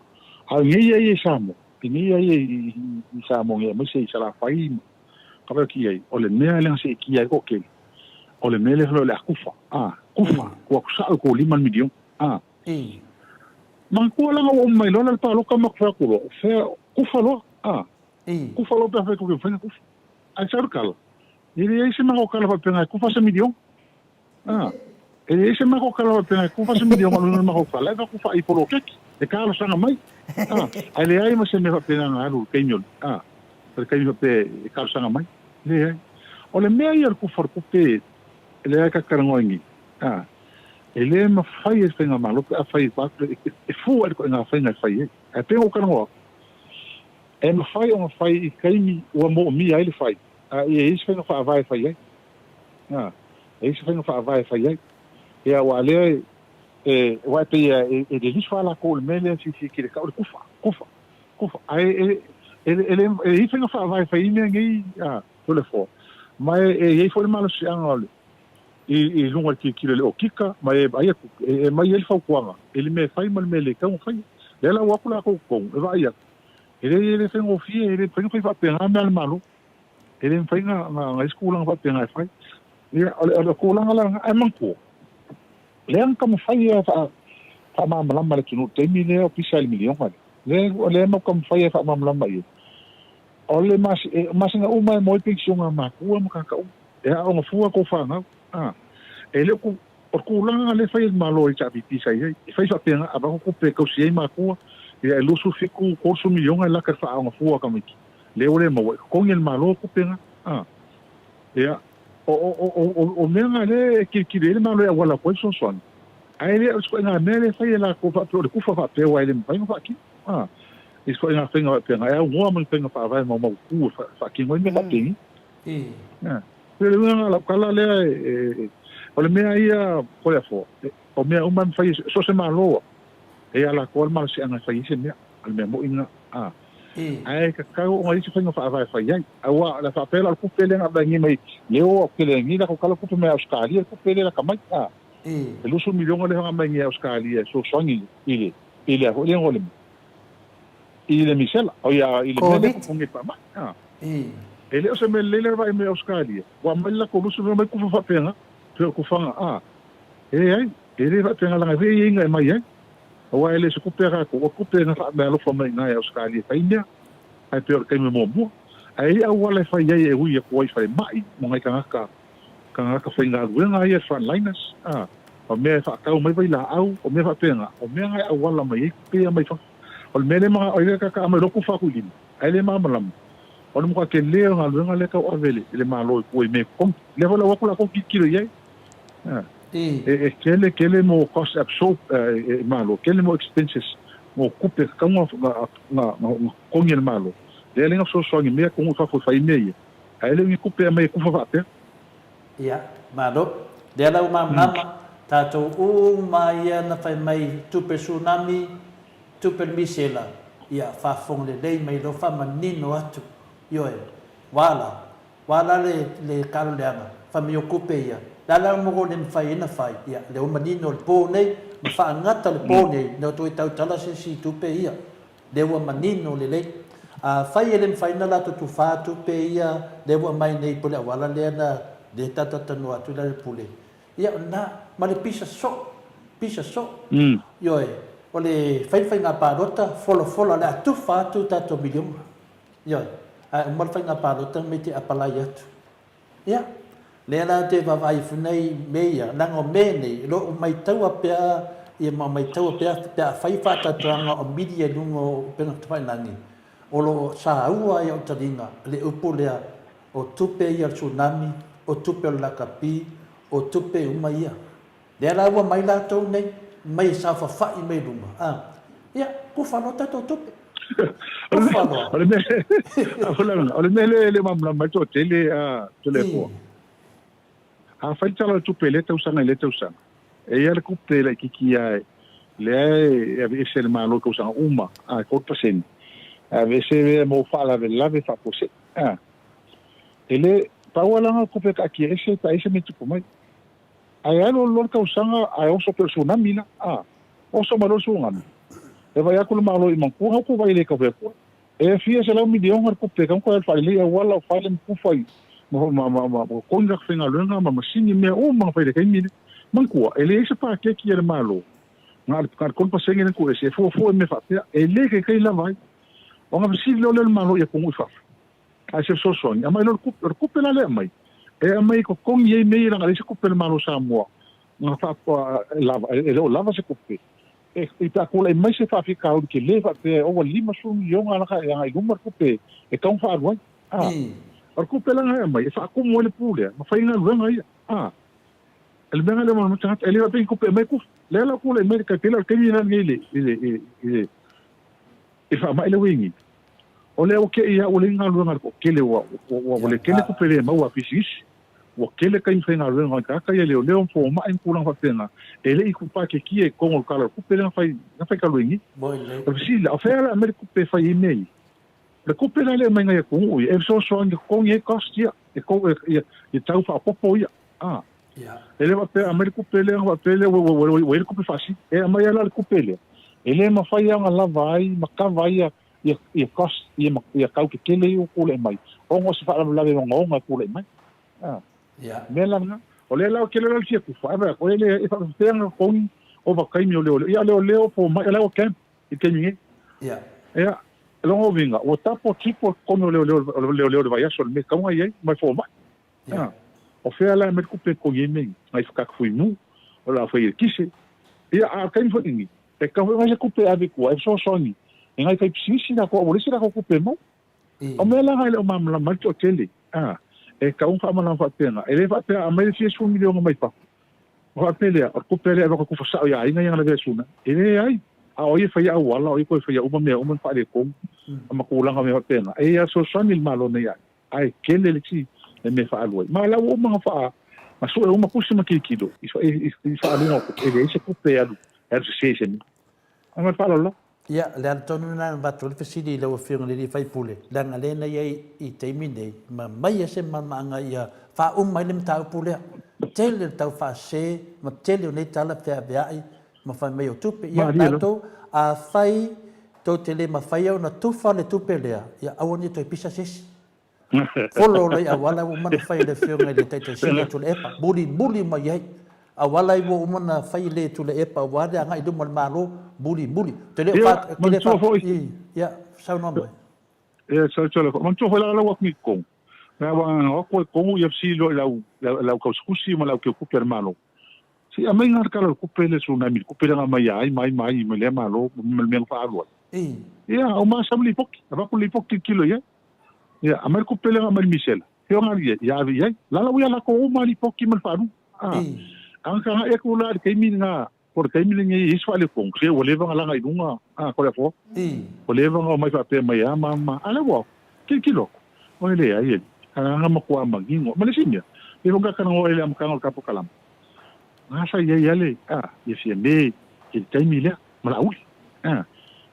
S4: A o nei ia i Samoa, i nei ia i Samoa nei aemaise i Salafai ma ka mea ki ai, o le mea lea na seetia ai toatele, o le mea lea o le a kufa, a, kufa, ua atu sao i kou lima le miliona, a. Manatua leaga ua uma mai loa le paloka ma fai atu loa, fea, kufa loa, a, kufa loa pe a fai atu ke mafai na kufa. Ae sau le kala. E leai se matou tala faapena e kufa se miliona. A, e leai se matou tala faapena e kufa se miliona o le uiga o le matou tala e avatu faa i poloketi e talosaga mai. A, ae leai ma se mea faapena na alu i le taimi o le, a, o le taimi faapea e talosaga mai. Leai. O le mea ia o le kufa o le tupe lea e ta te talanoa ai nei, a, e le mafai e le faigamalo pe afai e fua i le ituaiga faiga e fai ai. Ae pei ona ou talanoa atu, e mafai ona fai i taimi ua moomia ai le fai, a ia i ai se faiga faavae e fai ai. A, e i ai se faiga faavae e fai ai. Ia, aua lea e, aua e pei e, e lilifa lakou i le mea lea fiafia le tau o le kufa, kufa, kufa. Ae e, e, e, e, e i ai faiga faavae e fai ai mea nei, a, Toleafoa. Ma e, e i ai foi le malosiaga o le, i, i luga o le tilotilo i le okika, ma e vaai atu, e, e aumai ai le fautuaga i le mea e fai ma le mea e le tatau ona faia. Lea la ua o atu latou i totonu e vaai atu, e le, e le faigofie, e le mafai ona fai faapena mea a le Malo. E le mafai ona, ona, ona i ai se tulaga faapena e fai. Ia, o le, o le tulaga la lena, ae manatua, lea na taumafai e faa, faamalamalama i le atunuu i le taimi lea o pisa i le miliona lea. Lea, lea na taumafai e faamalamalama i ai. O le masina uma e moe penisione a matua ma tagata uma. E aoga fua tou fanau. A. E le o ku, o le tulaga lea e fai e le Malo i HRPP sa i ai. E fai faapena, avatu tupe e tausi ai matua, ia e 27, 30 miliona e laka i le faaaoga fua a tamaiti. Lea ua le maua, e totogi e le Malo tupe na. A. Ia, o, o, o, o, o mea na lea e tilotilo i ai le Malo e auala atu ai le fesoasoani. Ae le o se ituaiga mea lea e fai e latou faapea o le kufa faapea aua e le mafai ona faatino. A. I se ituaiga faiga faapena, e aunoa ma ni faiga faavae maumautu e faatino ai mea faapeni. Ia. Pei o le uiga lena o lau tala lea e, o le mea ia Toleafoa, o mea uma e mafai e so o se Malo lava, e ia latou lava le malosiaga e fai ai se mea, o le mea moni lena. A. Ae tatau ona i ai se faiga faavae e fai ai. Aua o le a faapea la o le tupe lea na aveane mai lea ua tele ai nei latou tala tupe mai Ausetalia le tupe lea lata mai. A. E 20 miliona lea na aumai nei Ausetalia e fesoasoani i le i le a foi le igoa o le i le misela, o ia i le mea lea
S3: Covid.
S4: e nei faamai. A. E le o se mea lelei le vaai mai Ausetalia, ua aumai le latou 20 miliona mai kufa faapena, pei o kufaga a. E leai, e le faapena leaga e fai aiaiga e aumai ai. Aua e le o se tupe a tatou, o tupe na faameaalofa mai i ina e Ausetalia e fai mea, ae pei o le taimi muamua. Ae i ai auala e fai ai e ui atu ai i falemai ma nai tagata tagata faigaluega ia frontliners, a, o mea e faatau mai vailaau, o mea faapena, o mea na e auala mai ai tupe ia mai fafo. O le mea lea manao ai lea taataa mai loa kufa atu i lima, ae le malamalama, o le matua tele o le galuega lea e tauave e le Malo i tua i mea e totogi. Lea foi la ua o atu latou tilotilo i ai. A, e, e tele tele mo cost absorb e Malo, tele mo expenses, mo tupe e tatau ona, ona, ona totogi e le Malo. Lea la na fesoasoani mai atunuu i fafo e fai ai mea ia. Ae le o ni tupe e aumai e kufa faapea.
S2: Ia, malo. Lea la ua malamalama, tatou uma ia na fai mai tupe tsunami, tupe le misela, ia faafofoga lelei mai loa faamanino atu. Ioe, ua la, ua la le, le talo leaga, fai mai o tupe ia, le a la mo le mafai ai na fai, ia, lea ua manino le po nei, ma faagata le po nei, ina ua toe tautala se isi tupe ia. Lea ua manino lelei. Afai e le mafai ona latou tufa tupe ia lea ua aumai nei po o le auala lea na lea tatou talanoa atu i lalo pule, ia o lena, ma le pisa soo, pisa soo. Ioe, o le fai le faiga palota, folafola o le a tufa atu tatou miliona. Ioe, ae uma le faiga palota mei te apalai atu. Ia, lea la te vaavaai ifo nei i mea ia, leaga o mea nei, o lo o maitaua pea, ia ma maitaua pea pe a fai faatatoaga o media i luga o upega tafailagi, o lo o saua ai au taliga le upu lea, o tupe ia o le tsunami, o tupe o le lakapi, o tupe uma ia. Lea la ua mai latou nei, mai e saofafai mai luga, a, ia, kufa loa tatou tupe. Kufa loa.
S4: O le mea, o le mea lea e le malamalama ai le toatele a Toleafoa. A fai le tala o le tupe i lea tausaga i lea tausaga, e i ai le tupe laitiiti lava lea e aveese e le Malo i tausaga uma, a, e 3%, e aveese lea mo faalavelave faafuasei. A, e le, pau lava la o le tupe e taatia ese pe a i ai se mea e tupu mai. Ae alu loa le tausaga ae oso pea o le tsunami la. A, oso mai loa le tsunami. E vaai atu le Malo i Mankua, au kou vaai le kau akua. E fia selau miliona le tupe e tatau ona toe alu faalelei auala o fale ma kufa i ma ma ma ma totogi tagata faigaluega ma masini mea uma na fai i le taimi lea. Manatua, e leai se paketi a le Malo na o le 3% lea na tuuese e fuafua i mea faapea. E le taitai lava ai. Ona fesili loa lea o le Malo i atunuu i fafo. Ae se fesoasoani, aumai loa le tupe. O le tupe la lea e aumai, E aumai e totogi ai mea ia leaga e leai se tupe a le Malo o Samoa na faa lava, e le o lava se tupe e pe a tulai mai se faafitauli tele faapea e ova i le 50 miliona laka e agai i luma le tupe e tatau ona faaalu ai. A, o le tupe la na e aumai e faatumu ai le pu lea ma fai ai galuega ia. A, o le mea lena lea ua tagata e le faapea ni tupe e aumai tufa. Lea la ua tulai mai le tai pei la o le taimi lena lenei i le i le i le i le faamai lea ua i ai nei. O lea ua te i lava ua leai ni galuega a le toatele ua ua ua le tele tupe le maua a pisinisi. Ua tele taimi faigaluega o tagata ia leoleo ma fomai ma tulaga faapena e le i paketia i totonu o le Tala o le Tupe lea na fai na fai talu ai nei. O le fesili la, o fea la e aumai le tupe e fai ai mea ia? O le tupe la lea e aumai nai atunuu ia e fesoasoani e totogi ai cost ia, e e tau faaopoopo ia. A. E le faapea aumai le tupe lea ona faapea lea ua ua ua i ai le tupe faasili. E aumai lava la le tupe lea, e le mafai lava ona lava ai ma kava ai ia ia ia cost ia ma ia tau tetele ia ua tulai mai ona o se faalavelave ogaoga e tulai mai. A. Mea la lena. O lea la ou te iloa le fia tufa, ae vaai atu, e le e faapefea ona totogi ovataimi o leoleo. Ia o leoleo fomai, o la e ua camp i le taimi nei. Ia, lona uiga, ua tapo triple totogi o leoleo o leoleo i le vaiaso i le mea e tatau ona i ai ma le fomai. A, o fea la e aumai le tupe e totogi ai mea ia? Nai fakatu fuimu, o le a fai e le kise. Ia, a o le taimi foi lenei, e tatau foi ona i ai se tupe e ave i tua e fesoasoani i nai faipisinisi latou a ua leai se latou tupe e maua. O mea la na e le o malamalama ai le toatele, a, e tatau ona faamalamalama faapena. E le faapea a aumai le fia sefulu miliona mai fafo, ona faapea lea, o le tupe lea e avatu e tufa sao i aiga ia na lavea suna. E leai. A o ai e faia auala, o ai e toe faia uma mea uma na faaletonu ma tulaga o mea faapena. E ia fesoasoani le Malo nei aiga, ae tele le isi le mea e faaalu ai. Ma o la ua uma ona faa, na sue uma tusi ma tilotilo i i faaaluga o tupe, e leai se tupe e alu, e alu sese i se mea. Ma le faaaloalo lava.
S2: Ia, o le ala tonu lena na avatu ai le fesili i lau Afioga i le sui usufono, leaga lea na i ai i taimi nei, ma aumai ai se malamalamaaga ia faauma ai le mataupu lea. Tele le tau faasese ma tele o nei tala feaveai ma fai mai o tupe. Ia, tatou, afai tou te le mafaia ona tufa le tupe lea, ia aua ne i toe pisa se isi. Follow loa i auala ua uma ona fai e le Afioga i le Taitai Sili o Tuilaepa, mulimuli mai ai. Auala ai ua uma ona fai e le Tuilaepa aua le agai i luma o le Malo, mulimuli. Ou te le o
S4: fa, ou te le fa,
S2: i, ia, saunoa mai.
S4: Ia, saunoa foi. Manatua foi la lau atu i totonu. Na ua atu ai i totonu ia fesili loa i lau, lau tausitusi ma lau teutupe a le Malo. Se i aumai le tala o le tupe le tsunami, le tupe lea na aumai ia ai ma ai ma ai mai lea Malo ma le mea na faaalu ai. Ia, o masau le lipoti, avatu le lipoti tilotilo i ai. Ia, aumai le tupe lea na aumai le misela. He ona ia, ia ave i ai. Lala ua ia latou uma lipoti ma le faaluga. A, a ka agai atu la i le taimi lena, po o le taimi lenei e i ai se faaletonu, se ua leva ona laga i luga, a, ko le afoa. Ua leva ona omai faapea mai a ma ma, a lea ua tilotilo atu. Oi leai, alii, agaga matua manino. Ma le isi mea, pei foi ona talanoa i le amataga o le tatou kalama, na sa i ai lava le, a, ia Fiame i le taimi lea, ma Laauli. A,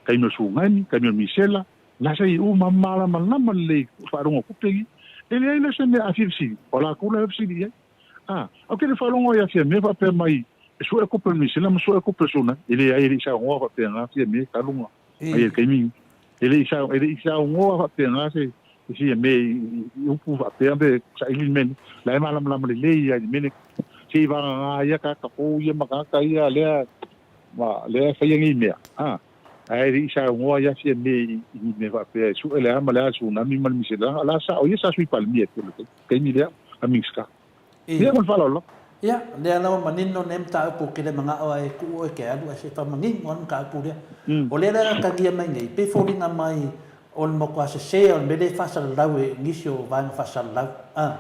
S4: taimi o le Tsunami, taimi o le Misela, Na se i uma malamalama lelei i faalogo o tupe ia. E leai la se mea a fia fesili, o latou la e fesili i ai. A, ou te le faalogo ia Fiame faapea mai e sue tupe le misela ma sue tupe le tsunami. E leai, e le i saunoa faapena Fiame talu na mai ai le taimi ni. E le i e le i saunoa faapena se Fiame i upu faapea pe saili le mea ni. La e malamalama lelei ia i le mea nei. Se i vagana ia tagata fou ia ma tagata ia lea ma lea e faia nei mea. A. Ae le i saunoa ia Fiame i ni mea faapea e sue le a ma le a le tsunami ma le misela, leaga o la sa o ia sa Sui Palemia i le taimi lea, a Minisita. Ia ma le faaaloalo lava.
S2: Ia, lea lava manino lenei mataupu ou te le manao lava e tuu oe e te alu ae se i faamanino lava le mataupu lea. O lea la e atagia mai nei, pei foliga mai o le matua sese o le mea lea e faasalalau e nisi o vaega faasalalau. A.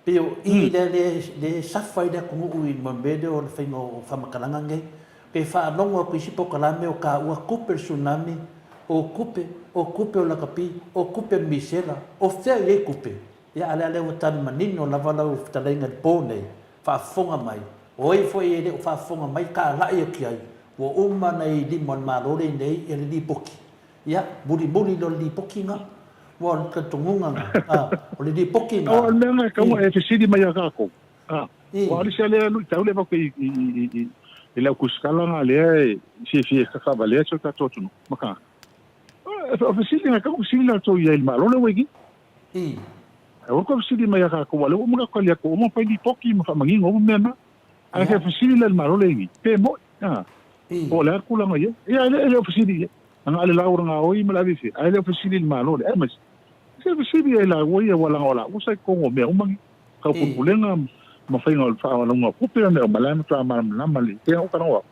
S2: Pei o i lea lea e safa ai le atunuu i le mea lea o le faiga o faamatalaga nei. Pe faalogo atu i isi polokalame o taua tupe le tsunami, o tupe, o tupe o lakapi, o tupe o le misela, o fea i ai tupe? Ia a lea lea ua tali manino lava lau fetalaiga i le po nei, faafofoga mai, o ai foi e le o faafofoga mai talai atu i ai, ua uma ona i lima o le Malo lenei ia le lipoti. Ia, mulimuli loa le lipoti na. Ua o le talitonuga na, a, o le lipoti na.
S4: O le mea na e tatau ona e fesili mai ia tatou, a, aua o le isi lava lea luitau lea e avatu i, i, i, i, i le au tusitala na lea e fiafia e kakavalea si o tatou atunuu ma tagata. O fesili na e tatau ona fesili latou i ai i le Malo lea ua i ai
S2: nei.
S4: Aua le fesili mai ia tatou, aua o lea ua uma ona tali atu, ua uma ona fai lipoti ma faamanino uma mea na. Ae fia fesili la i le Malo lea e i nei, pe moi, a, po o le a le tulaga i ai. Ia, e le o fesili i ai. Na o le lau gaoi ma le ave i fea, ae le o fesili i le Malo lea. Aemaise, se fesili ai laua ia, aua leaga o laua sa i totonu o mea uma nei. Tau pulepulega ma faiga o le faaauauga o tupe ma mea uma, la e matua malamalama lelei. Pei ona ou talanoa atu,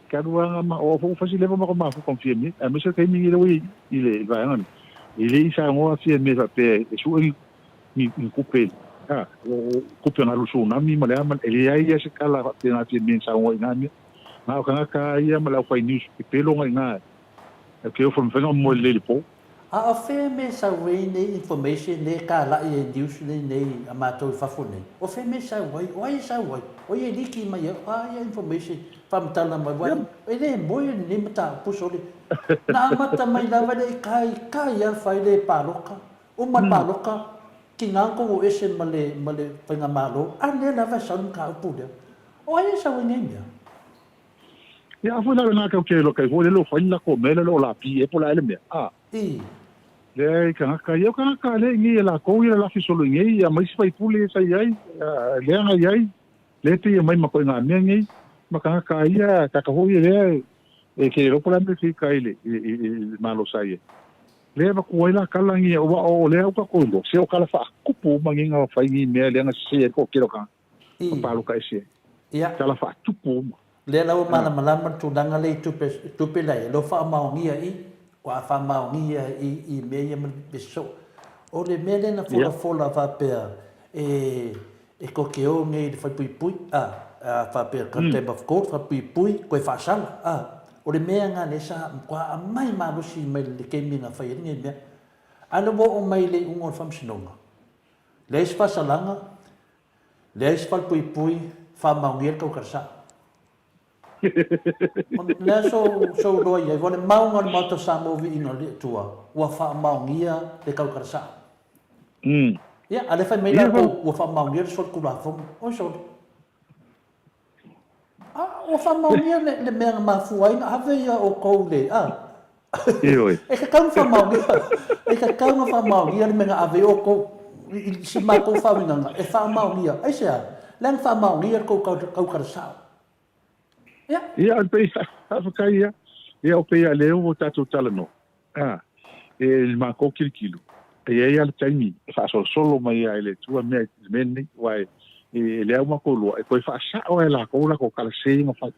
S4: ke alu lava ma o au foi ua fai si leva o matou mafuta ma Fiame, aemaise le taimi lenei lea ua i ai i le vaega lenei. E le i saunoa Fiame faapea e sue ni ni tupe, a, o tupe na alu i le tsunami ma le a ma le, e leai lava se tala faapena a Fiame na saunoa ai i na mea. Na o tagata lava ia ma le aufai news pepelo na i ina, e te ofo e mafai ona moe lelei i le po.
S2: A o fea mea sau ai nei information nei e talai ai news nei nei a matou i fafo nei? O fea mea sau ai? O ai e sau ai? O ai e liki mai ai? O a ia information faamatala mai aua e le moe lenei mataupu sole. Na amata mai lava le i kai kai a fai le paloka. Uma le paloka, tiga tou o ese ma le ma le faigamalo, a lea lava e sau le mataupu lea. O ai e sau ai nei mea?
S4: Ia a foi la lena kau ke lo kai foi le lo fai la ko mele lo la pi e po la ele mea. A.
S2: I.
S4: Le kanaka ia kanaka le ngi la ko ia la fi solo ngi ia mai si fai pule sa iai le anga iai le te ia mai ma ko nga mea ngi ma kanaka ia ka ka hoi le e ke ro pola me fi kai le i malo sa ia. Le va ko la kala ngi o o le au ka ko lo se o kala fa kupu ma ngi nga fai ngi mea le nga se ko ke lo ka.
S2: I.
S4: Ma paloka ese.
S2: Ia.
S4: Tala faatupu uma.
S2: Lea la ua malamalama le tulaga lea i tupe, tupe la ia, lea ua faamaonia i, ua faamaonia i, i mea ia ma le sosoo. O le mea lea na folafola faapea e, e toke o nei i le falepuipui, a, a faapea contempt of court, falepuipui, toe faasala, a. O le mea lena lea sa matua aumai malosi mai le taimi na fai ai lenei mea. A lea ua oo mai i le iuga o le faamasinoga, leai se faasalaga, Leai se falepuipui, faamaonia le taukalasa. O le a sou iloa i ai, ua le mauga o le Maota o Samoa viiga o le Atua, ua faamaonia le taukalasa. Ia, a lea fai mai latou, ua faamaonia le solitulafono. Oi sole. A, ua faamaonia le mea na mafua ai na ave ia outou le, a.
S4: Ioe.
S2: E tatau ona faamaonia, e tatau ona faamaonia le mea na ave ai outou i si matou faauigaga, e faamaonia. Aisea? Leaga faamaonia le tou tautala sao. Ia.
S4: Ia, e pei, faafetai ia. Ia, o pei a lea ua tatou talanoa, a, e le matou tilotilo, e i ai lava le taimi e faasolosolo mai ai e le Atua mea i le mea lenei, aua e, e le au matou lua, e toe faasao lava e latou latou tala sese ia na fai.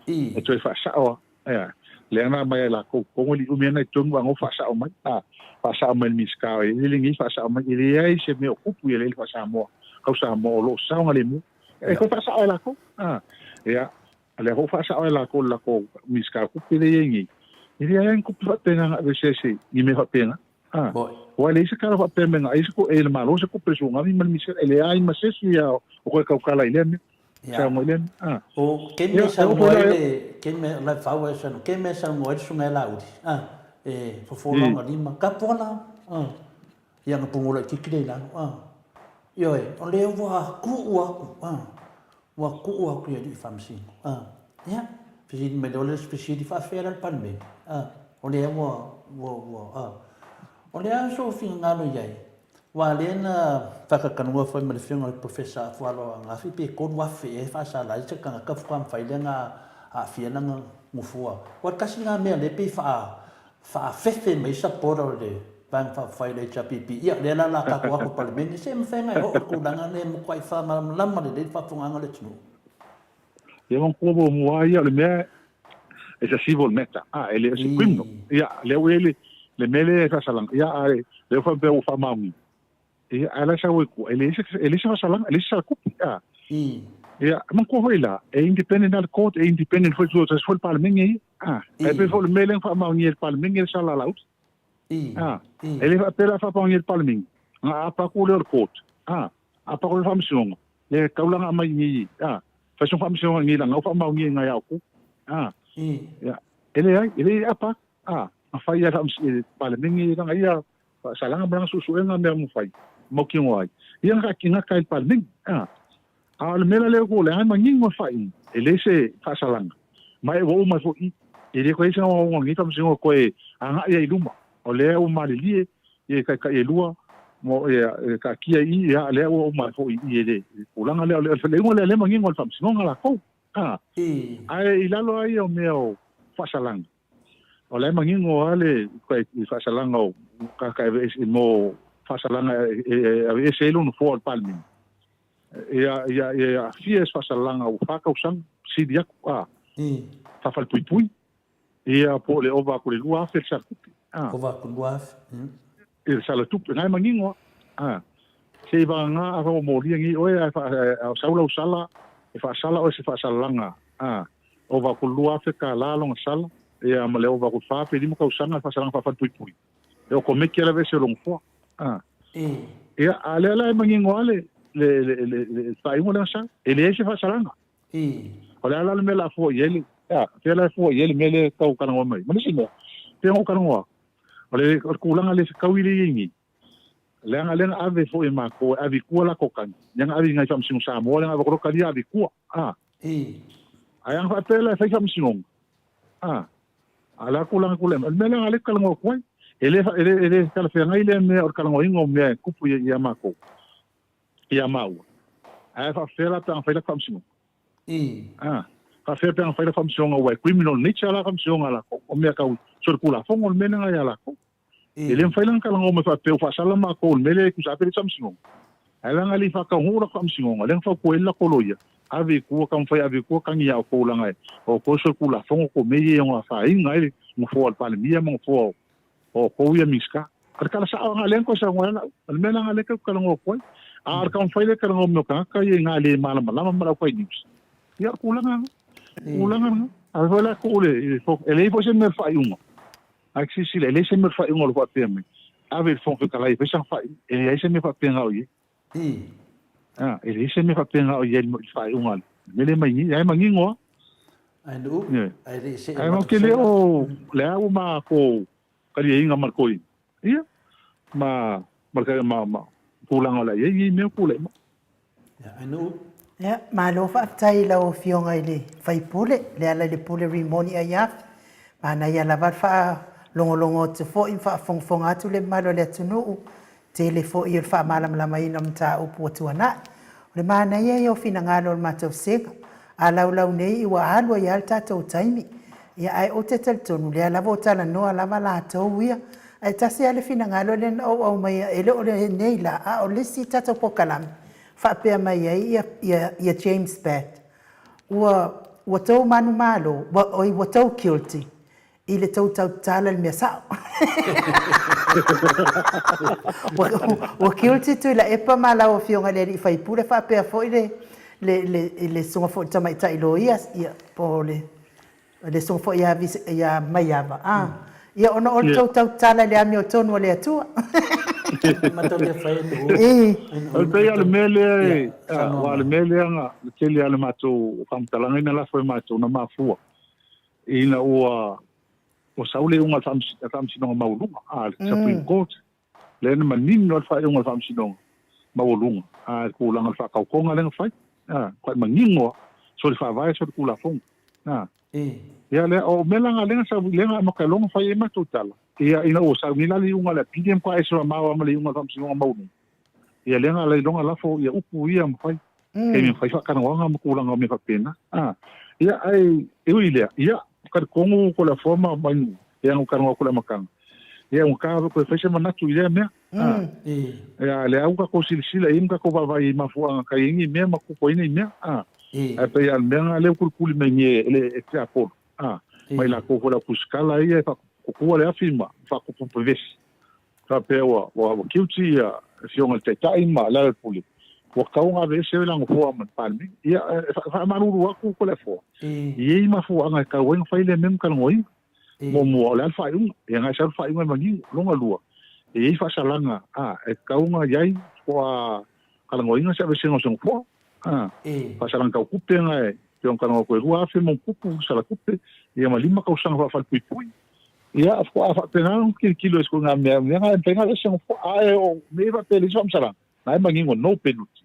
S4: E toe faasao lava. Ea, lea na aumai ai latou totonu e le i umi ana i totonu ae faasao mai, a, faasao mai e le Minisita o Eleele nei, faasao mai, e leai se mea o tupu i eleele faa-Samoa, kau Samoa o lo o saogalemu. E toe faasao e latou. A, ia, lea foi ua faasao e latou le latou Minisita o Tupe lea e i ai nei, e leai lava ni tupe faapena na aveese ai se, ni mea faapena. A, aua e leai se tala faapea me na ai se e le Malo se tupe tsunami ma le misela, e leai ma se isi o toe tautala i lea mea. Saunoa i lea mea. A.
S2: O ke mea saunoa ai le, ke mea, la fau ai saunoa, ke mea saunoa ai le susuga ia Laauli, a, e fofo lona lima, ka pola, a, ia na pugula itiiti lea i lalo, a. Ioe, o lea ua tuu aku, a, Ua tuu atu i alii faamasino. A, ia, fesili mai lea, o le isi fesili, faafefea la le Palemene? A, o lea ua, ua, ua, a. O le a sou finagalo i ai? Aua lea na faakakanua foi ma le afioga i le Professor Afualo Angafi pe 3,000 ea e faasala ai se tagata faatoa mafai lea ona aafia lana nofoa. Aua tasi lena mea lea pei faa, faafefe mai supporter o le Vaega Faaupufai o le HRPP. Ia, o lea la o le a tatou o atu i le Palemene, se mafai ona e oo i le tulaga lea e matuai faamalamalama lelei le faafofogaaga a le atunuu.
S4: Ia manatua muamua lava ia o le mea it's a civil matter, a, e le o se criminal. Ia, lea ua i ai le, le mea lea e faasalaga, ia, a lea ua faapea ua faamaonia. Ia, ae la e sau ai tua, e leai se, e leai se faasalaga, e leai se salakupi, a. Ia, manatua foi la, e independent lava le court, e independent foi tutoatasi foi le Palemene ia, a. Ae pei foi o le mea lea na faamaonia e le Palemene le sala a Laauli. A. E le faapea la faamaonia e le Palemene, na apa atu lea o le court, a, apa atu le Faamasinoga, le taulaga aumai i inei, a, fai sona Faamasinoga i inei leaga ua faamaonia i ina ia outou. A. Ia, e leai, e le apa atu, a, na fai lava e le Palemene lana ia faasalaga ma lana suesuega mea ua fai, mautinoa ai. Ia na gata ai le Palemene. A, a o le mea la lea ua leaga e manino le faaiuga, e le se faasalaga, ma e ua uma ai foi i i. E le toe i ai se naunauga o lenei Faamasinoga e toe agai ai i luma. O lea ua malilie ia taitai e lua, mo, ia, e taatia i i, ia, lea ua uma ai foi i i, e le, le tulaga lea, o le, o le iuga lea, lea e manino i le Faamasinoga latou. A, ae i lalo lava ia o mea o faasalaga, O la e manino lava le faasalaga o tagata e aveese mo faasalaga e aveese ai lona nofoa o le Palemene. Ia, ia, ia aafia i se faasalalaga ua fa tausaga, sili atu, a, faafalepuipui, ia, po o le ova atu i le 2,000 le sala tupe, a.
S2: Ova atu i le 2,000,
S4: I le sala tupe, na e manino lava, a. Se i vagana afai ua molia nei oe ae a o sau lau sala, e faasala oe i se faasalalaga, a, ova atu i le $2,000 lona sala, ia, ma le ova atu i le fa pe lima tausaga le faasalaga faafalepuipui. E okomeki lava e aveese o lou nofoa. A. Ia, a o lea la e manino lava le, le, le, le, le faaiuga lea na sau. E leai se faasalaga. O le a la le mea o le a fua i ai le, a, fea la e fua i ai le mea lea e tau talanoa mai. Ma le isi mea, pei ona ou talanoa, o le, o le tulaga le fetaui lea e i ai nei, leaga lea na ave foi e matou e ave i tua latou tagi, lea na ave i nai faamasino Samoa, lea na ave atu loa tali ave i tua, a. Ae ana faapea la e fai faamasinoga, a, A o le a tulaga tulai mai? O le mea lea na lea talanoa atu ai. E le, e le, e le talafeagai lea mea o le talanoaina o mea e tupu ia, ia matou, ia maua. Ae faapefea la pe ana fai la faamasinoga? A, faapefea pe ana fai la faamasinoga ua e criminal nature la faamasinoga a latou, o mea tau solitulafono le mea lena ia latou. E le mafai la ona talanoa mai faapea ua faasala matou i le mea lea e tusa ai pe le faamasinoga. Ae leaga e le i faataunuu latou faamasinoga, lea na fautua ai le latou loia, ave i tua, taumafai e ave i tua tagi ia outou leaga o outou e solitulafono tou mea ia e ono afaina ai le nofoa o le Palemia ma nofoa o outou ia Minisita. O le tala sao lena lea na toe saunoa ai lau. O le mea lena lea tatou te talanoa atu ai. A o le taumafai lea e talanoa mai o tagata ia i na le malamalama ma le aufai news, ia o le tulaga lena. Tulaga lena. A foi la tuu le, e leai foi se mea o le faaiuga. Ae silasila, e leai se mea o le faaiuga o lo o faapea mai, ave i le Fofoga Fetalai e fai sana faaiuga. E leai se mea faapena o i ai. A, e leai se mea faapena o i ai i le faaiuga a le mea lea mai nei. Ae manino lava.
S2: Ae nu'u, ae le i see
S4: Ae matou te le o le a ua matou taliaina ma le toeaina, ia, ma, ma le, ma, ma tulaga o le a i ai nei mea o tulai mai.
S2: Ia, ae nu'u.
S3: Ia, malo faafetai i lau Afioga i le sui usufono, Lealailepule Rimoni Aiafi. Manaia lava le faalogologo atu foi ma faafogafoga atu le mamalu o le atunuu, tele foi o le faamalamalamaina o mataupu ua tuanai. O le manaia ia o finagalo o le matou vasega. A laulau nei ua alu ai lava le tatou taimi. Ia, ae ou te talitonu, lea lava ua talanoa lava latou ia. Ae tasi lava le finagalo lea na ou aumaia, e le o lenei la, a o le isi tatou polokalame, faapea mai ai ia James Batt, Ua, ua tou manumalo, ua, oi, ua tou guilty i le tou tautala i le mea sao. Ua, ua guilty Tuilaepa ma lau Afioga i le Alii Faipule faapea foi le, le, le, le susuga foi i le Tamaitai Loia, ia, po o le Le susuga foi ia, ia Maiava, a. Ia ona o le tou tautala i le amiotonu a le Atua.
S4: O le pei lava o le mea lea e, aua o le mea lea na tele lava le matou faamatalaga ina lafo e matou na mafua ina ua ua sau le iuga a le Faamasinoga Maualuga, a le Supreme Court, lea na manino ai le faaiuga a le Faamasinoga Maualuga, a le tulaga o le faatautoga lea na fai, a, matua manino lava, soli faavae, soli tulafono, a. Ia lea, o mea la na lea na sau, lea na amata loa ona fai ai matou tala, ia, ina ua sau nei la le iuga a le apili, ia matua ese mamao lava ma le iuga a le Faamasinoga Maualuga. Ia lea na alai loa ona lafo ia upu ia ma fai, taimi e fai faatalanoaga ma tulaga o mea faapena. A, ia, ae e ui i lea, ia, talitonu Toleafoa ma Mainu'u, ia na ou talanoa atu i le amataga, ia ua ta toe fai se manatu i lea mea. A, ia, lea ua tatou silasila i ai ma tatou vaavaai i mafuaaga kai ai nei mea ma tupu ai nei mea. A, ae pei lava o le mea lena lea ua kulikuli mai nei e le e tiapolo, a, mai latou foi le au tusitala ia e faakutua le afi ma faakupu pevesi. Faapea ua ua guilty ia Afioga i le Taitai ma Lealailepule, ua tatau ona aveese ai la nofoa ma le Palemene. Ia, e faamalulu atu Toleafoa, e i ai mafuaaga e tatau ai ona fai lea mea ma talanoaina. Muamua, o le a le faaiuga? Ia na e sau le faaiuga e manino. Lona lua, e i ai faasalaga a e tatau ona i ai faatoa talanoaina se aveesega o se nofoa. A, faasalaga tau tupe na e pei ona talanoa atu e 2,000 ma ona tupu sala tupe, ia ma lima tausaga faafalepuipui. Ia, faatoa faapena ona tilotilo i se ituaiga mea, mea na e mafai ona aveese nofoa. Ae o mea ia faapea e leai se faamasalaga, na e manino, no penalty.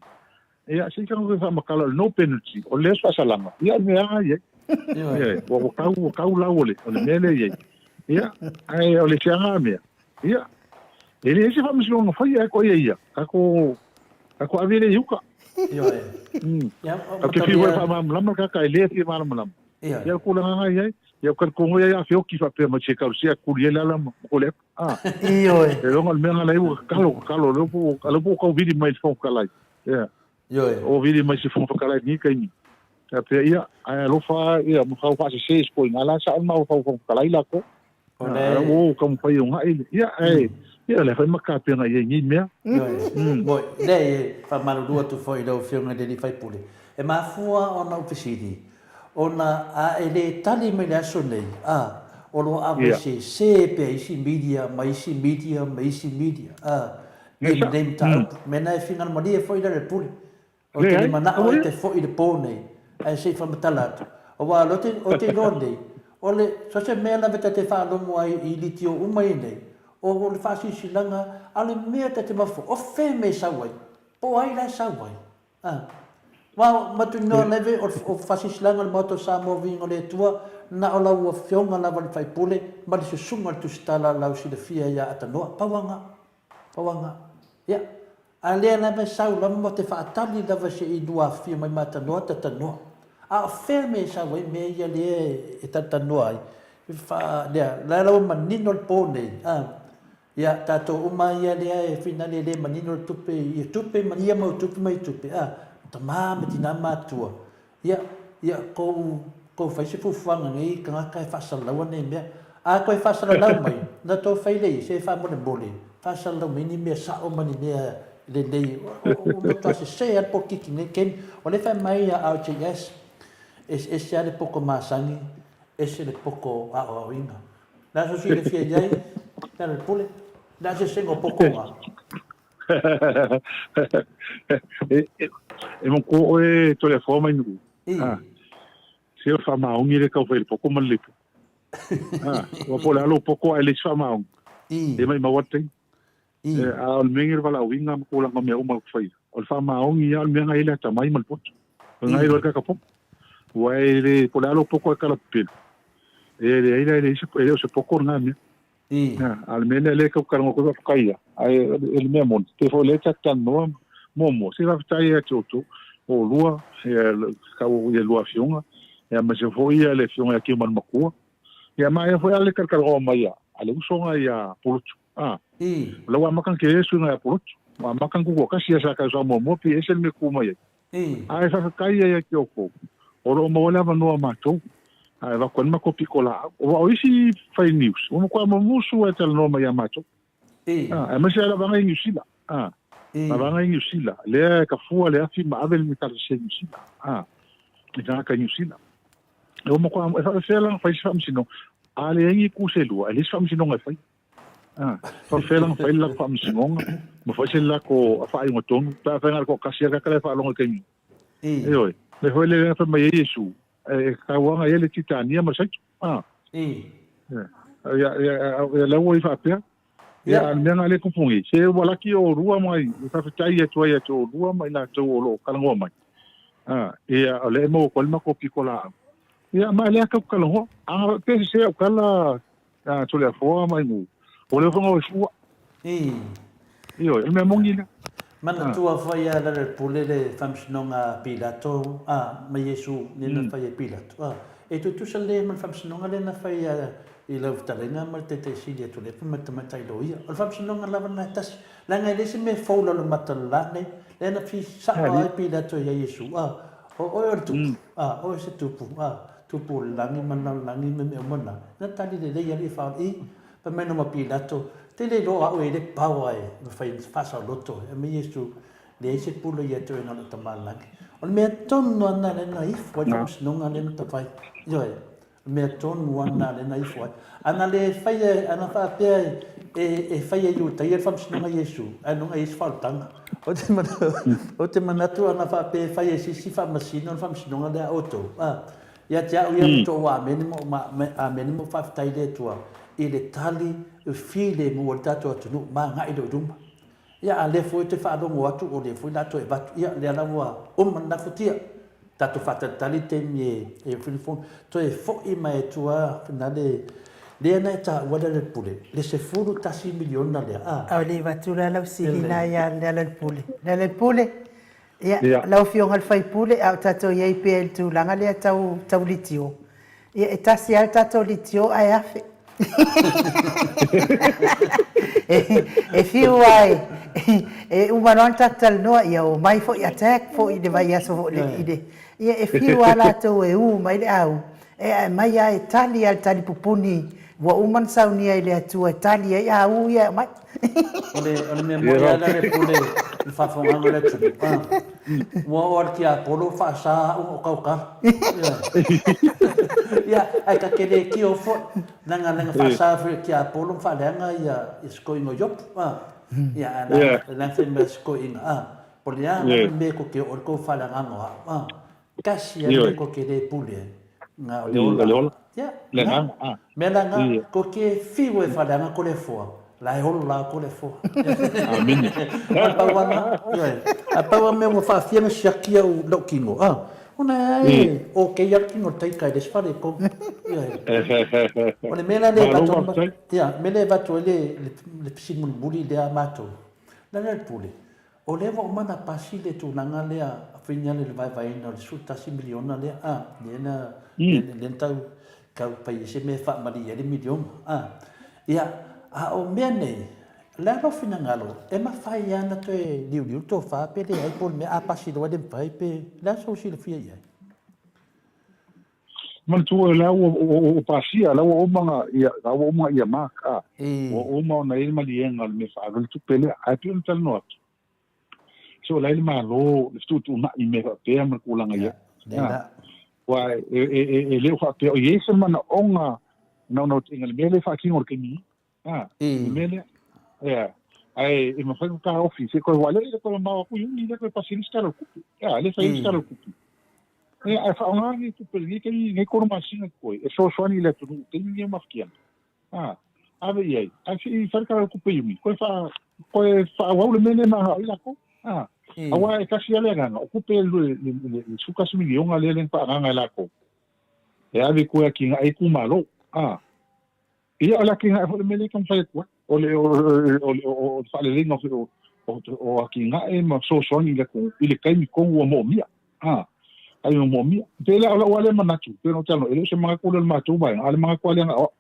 S4: Ia, se i tago toe faamatala o le no penalty, o le faasalaga, ia o le mea lava e i ai. Ioe, ua tau, ua tau lau o le, o le mea lea e i ai. Ia, ae o le siaga mea, ia, e leai se faamasinoga na faia e ko ia ia, tatou, tatou ave lea i uka.
S2: Ioe.
S4: Ia, o te fiu e faamalamalama le tagata e le fia malamalama.
S2: Ioe.
S4: Ia, o le tulaga lena e i ai. Ia, o talitonu ia ia feoki faapea mai se ekalesia kuli ai le ala ma ko le atu. Ah.
S3: Ioe.
S4: E longa le mea lena ua tatalo, tatalo, lea ua tau vili mai i le Fofoga Fetalai. Ia.
S2: Ioe.
S4: O vili mai se Fofoga Fetalai i lenei taimi. Faapea, ia, ae alofa ia ma fau faasese i se koina la sao ma fau Fofoga Fetalai latou.
S2: O le.
S4: Ae ua ou taumafai e una'i le, ia, ae, ia, o le a foi ma tapena i ai i nei mea.
S2: Ioe. Moi, leai, e faamalulu atu foi i lau Afioga i le sui usufono, e mafua ona ou fesili, ona a e le tali mai i le aso nei, a, o lo o avesese pea isi media ma isi media ma isi media, a, i lenei mataupu. O mea na e finagalo malie foi le Pule. Ou te le manao e te foi i le po nei, ae se i faamatala atu. Aua o lea ou te iloa nei, o le, so o se mea lava ta te faalogo ai i litio uma ia nei, o le faasilasilaga, a o le mea ta te mafaufau, o fea mea e sau ai? Po o ai la e sau ai? A. Aua matuinoa leve o le faasilasilaga o le Maota o Samoa Viiga o le Atua, na o lau Afioga lava le Faipule ma le Susuga i le Tusitala lau silafia ia Atanoa. Pau lava. Pauaga. Ia, a lea lava e sau lava ma te faatali lava se i lua afifio mai ma tanoa ta tanoa. A o fea mea e sau ai mea ia lea e talatalanoa ai? Fa, lea, la la ua manino le po nei, a. Ia, tatou uma ia lea e finale e le manino le tupe, ia tupe ma ia mau tupe ma ia tupe, a. Tama ma tina matutua. Ia, ia, kou, kou fai se fuafuaga nei tagata e faasalalaua nei mea. A toe faasalalau mai, na tou fai lea i se faamolemole, faasalalau mai ni mea sao ma ni mea lelei. Ua matua sese lava le polokiki nei taimi. O lea e fai mai a RJS, eseese lava le poto masani, ese le poto aoaoina. O le a sou silafia i ai, Lealailepule? O le a se eseesega o poto na?
S4: E manatua oe Toleafoa mai Nu'u. Se o le faamaoni lea e tau fai i le poto ma le lepo. Aua po o le a lou poto ae leai se faamaoni. E maumau lava le taimi. A o le mea lenei o le valaauina ma tulaga o mea uma ou te faia, o le faamaoni lava o le mea lena e i ai le atamai ma le poto. O lena e iloa ai le tagata poto. Aua e le, po o le a lou poto ae talapepelu, e leai la e le o se poto lena mea. A o le mea lea, lea e tau talanoa atu ai faafetai ia, ae o le mea moni, pei foi o lea ta te talanoa muamua, se faafetai ia te outou, o oulua, ia tau ia lua afioga, ia aemaise foi ia le afioga ia Tiumalu Matua, ia ma ia foi a le talatalanoa mai a le usoga ia Pulotu, a. O la ua amata ona tele le suiga ia Pulotu, ua amata ona tutoatasi ia sa tausaga muamua pei e ese le mea e tu mai ai. Ae faafetai ia te outou, o lo o maua le avanoa o matou, ae avatu ai le matou pitolaau. Aua o isi fai news, ua matua mumusu lava e talanoa mai ia matou. Aemaise lava vaega i Niu Sila. Vaega i Niu Sila, lea e tafua le afi ma ave le tala sese i Niu Sila. I tagata i Niu Sila. Ua matua, e faapefea la ona fai se faamasinoga? A leai ni itu se lua, e leai se faamasinoga e faia. Faapefea la ona fai le latou faamasinoga ma fai se latou faaiuga tonu pe afai na o le toatasi lava le tagata la e faalogo i le taimi ioe. O le foi lea na fai mai ai Iesu, e tatau lava ona i ai le Titania ma le Saito. Ia, ia, la ua i faapea. Ia, a o le mea lena lea e tupu nei, se ua laki oulua ma e faafetai atu ai ia te oulua ma i latou o lo o talanoa mai. Ia, o lea e maua atu ai le matou pitolaau. Ia, ma o lea tatou te talanoa. A na faapea e sese au tala, A Toleafoa mai mu. O lea foi e fua. Ioe, o le mea moni lea.
S2: Manatua foi a Lealalpule le faamasinoga a Pilato, a, ma Iesu lea na fai e Pilato, a. E tutusa lelei ma le faamasinoga lea na fai i lau fetalaiga ma le Taitai Sili a Tuilaepa ma le Tamaitai Loia. O le faamasinoga lava lena e tasi. Leaga e leai se mea fou i lalo mata o le la nei. Lea na fisao ai Pilato ia Iesu, a, o oe o le tupu, a, o oe se tupu, a. Tupu o le lagi ma le lalolagi ma mea uma na. Na tali lelei alii faaoli, i, fai mai noma Pilato, te le iloa o au e i le power e mafai ona faasaoloto ai. Ae mai Iesu, Leai se pule ia te oe na o lou Tama i le lagi. O le mea tonu lava lena lea na ifo ai le faamasinoga lea na ta fai. Ioe, o le mea tonu lava lena lea na ifo ai. A na le faia, a na faapea e faia e Iutaia le faamasinoga a Iesu, ailoga e i ai se faaolataga. Ou te manatu ana faapea e fai e se isi faamasino le faamasinoga lea a outou, a, ia te au ia ma tou amene ma ou amene ma ou faafetai i le Atua i le tali filemu a le tatou atunuu ma agai loa i luma. Ia, a lea foi ou te faalogo atu o lea foi o le a toe avatu, ia, lea la ua uma lena futia. Tatou faatalitali le taimi e toe foi mai ai tua finale lea na e taua le Lealalpule, le $11 miliona lea, a.
S3: A o le i avatu la lau sili na ia Lealalpule. Lealalpule, ia, lau Afioga i le sui usufono, a o tatou i ai pea i le tulaga lea tau, tau litio, Ia, e tasi lava le tatou litio ae afe. E fiu lava E uma loa ona tatou talanoa, ia omai foi attack foi i le vaiaso foi i le, ia e fiu lava latou e u mai le au, e aumai lava e tali lava le tali pupuni ua uma ona saunia e le Atua e tali ai au ia e aumai.
S2: O le, o le mea moni lava lea Pule i le faafofogaaga o le atunuu, a, ua oo lava le tiapolo faasa au ona ou tautala. Ia, ae ta te le tio foi, leaga leaga faasa foi e le tiapolo ma faaleaga ia si toeaina o Iopu, a. Ia, ae leaga leaga fai mai si toeaina, a, po o le a lava le mea tou te oo ai le tou faaleagaga o au, a. Tasi lava le mea tou te le pule ai, na o le ola. Ia, na. Mea la na, tou te fiu e faaleaga Toleafoa, la e ola lava Toleafoa.
S4: Amene.
S2: A pau lava na, ioe. A pau lava mea ua faafia ona siaki au lou tino, a, ona e okay lava le tino o le taita e le isi faaletonu. Ioe. O le mea la lea e avatu ai, ia, mea lea e avatu ai le fesili mulimuli lea a matou, leaga le pule, O lea ua uma ona pasi le tulaga lea finale i le vaevaeina o le 11 miliona lea, a, lea na, lea na tau, tau fai ai se mea e faamalie ai le miliona, a. Ia, a o mea nei, o le a lou finagalo, e mafai lava ona toe liuliu le tofa pe leai, po o le mea a pasi loa e le mafai pe, o le a sou silafia i ai?
S4: Manatua o la ua ua pasia, la ua uma ona ia, la ua uma ia mark, a. Ua uma ona i ai le maliega o le mea faaalu ai le tupe lea. Ae pei ona talanoa atu, so o la e i le Malo le fetuutuunai i mea faapea ma le tulaga i ai. Aua e le o faapea o i ai se manaoga naunautaiga i le mea lea e faatino i le taimi nei. A, le mea lea. Ia, ae e mafai ona taofi, se toe aua lea e le toe mamao atu Iuni lea toe pasi ai le isi Tala o le Tupe. Ia, lea e fai ai le isi Tala o le Tupe. Ia, ae faaaoga lenei tupe i lenei taimi, lenei tolu masina totoe, e fesoasoani i le atunuu i taimi nei o mafatiaga. A, ave i ai, ae se i fai le Tala o le Tupe i Iuni, toe faa, toe faaauau le mea lea e mananao ai latou. A, aua e tasi lava le agaga, o tupe le 11 miliona lea na faaagaaga e latou, e ave i tua e atinae ai itumalo. A, Ia, o le atinae foi le mea lea e taumafai atu ai, o le, o, o, o, o le faaleleiga o, o, o atinae ma fesoasoani i le atunuu i le taimi tonu ua moomia. A, taimi ua moomia. Pei la o lau lava lea manatu, pei ona ou talanoa, e le o se manatu lea o le matou vaega, a o le manatu lava lea na o au.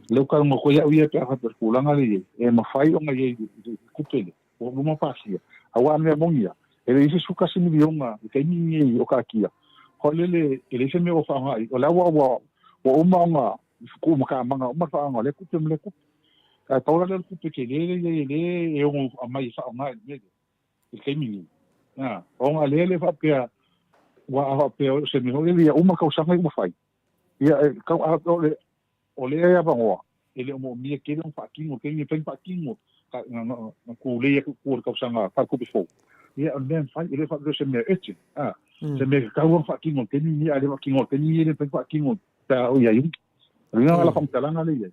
S4: Lea ua talanoa atu ai au ia pe a faapea o le tulaga lea e i ai, e mafai ona i ai i le tupe lea, ua uma pasia. Aua o le mea moni lava, e leai se 11 miliona i le taimi lenei o taatia, foi lele e leai se mea ua faaaoga i ai. O la ua, ua, ua uma ona tuu matamaga uma le faaaoga o lea tupe ma lea tupe. Ae pau la lea o le tupe tele lea e i ai e le e ono aumai e faaaoga i le mea lea i le taimi lenei. A, ona lea le faapea ua a faapea o se mea foi lele ia uma le tausaga ia ua fai. Ia e tau a o le o lea e avanoa e le o moomia tele ona faatino taimi e mafai ona faatino na tulei atu i tua i le tausaga faaletupe fou. Ia o le mea e mafai e le faapea o se mea urgent, a, se mea e tatau ona faatino i le taimi lenei ae le faatino i le taimi lenei e le mafai ona faatino pe a oo ia Iuni. O le agaga la faamatalaga lea i ai,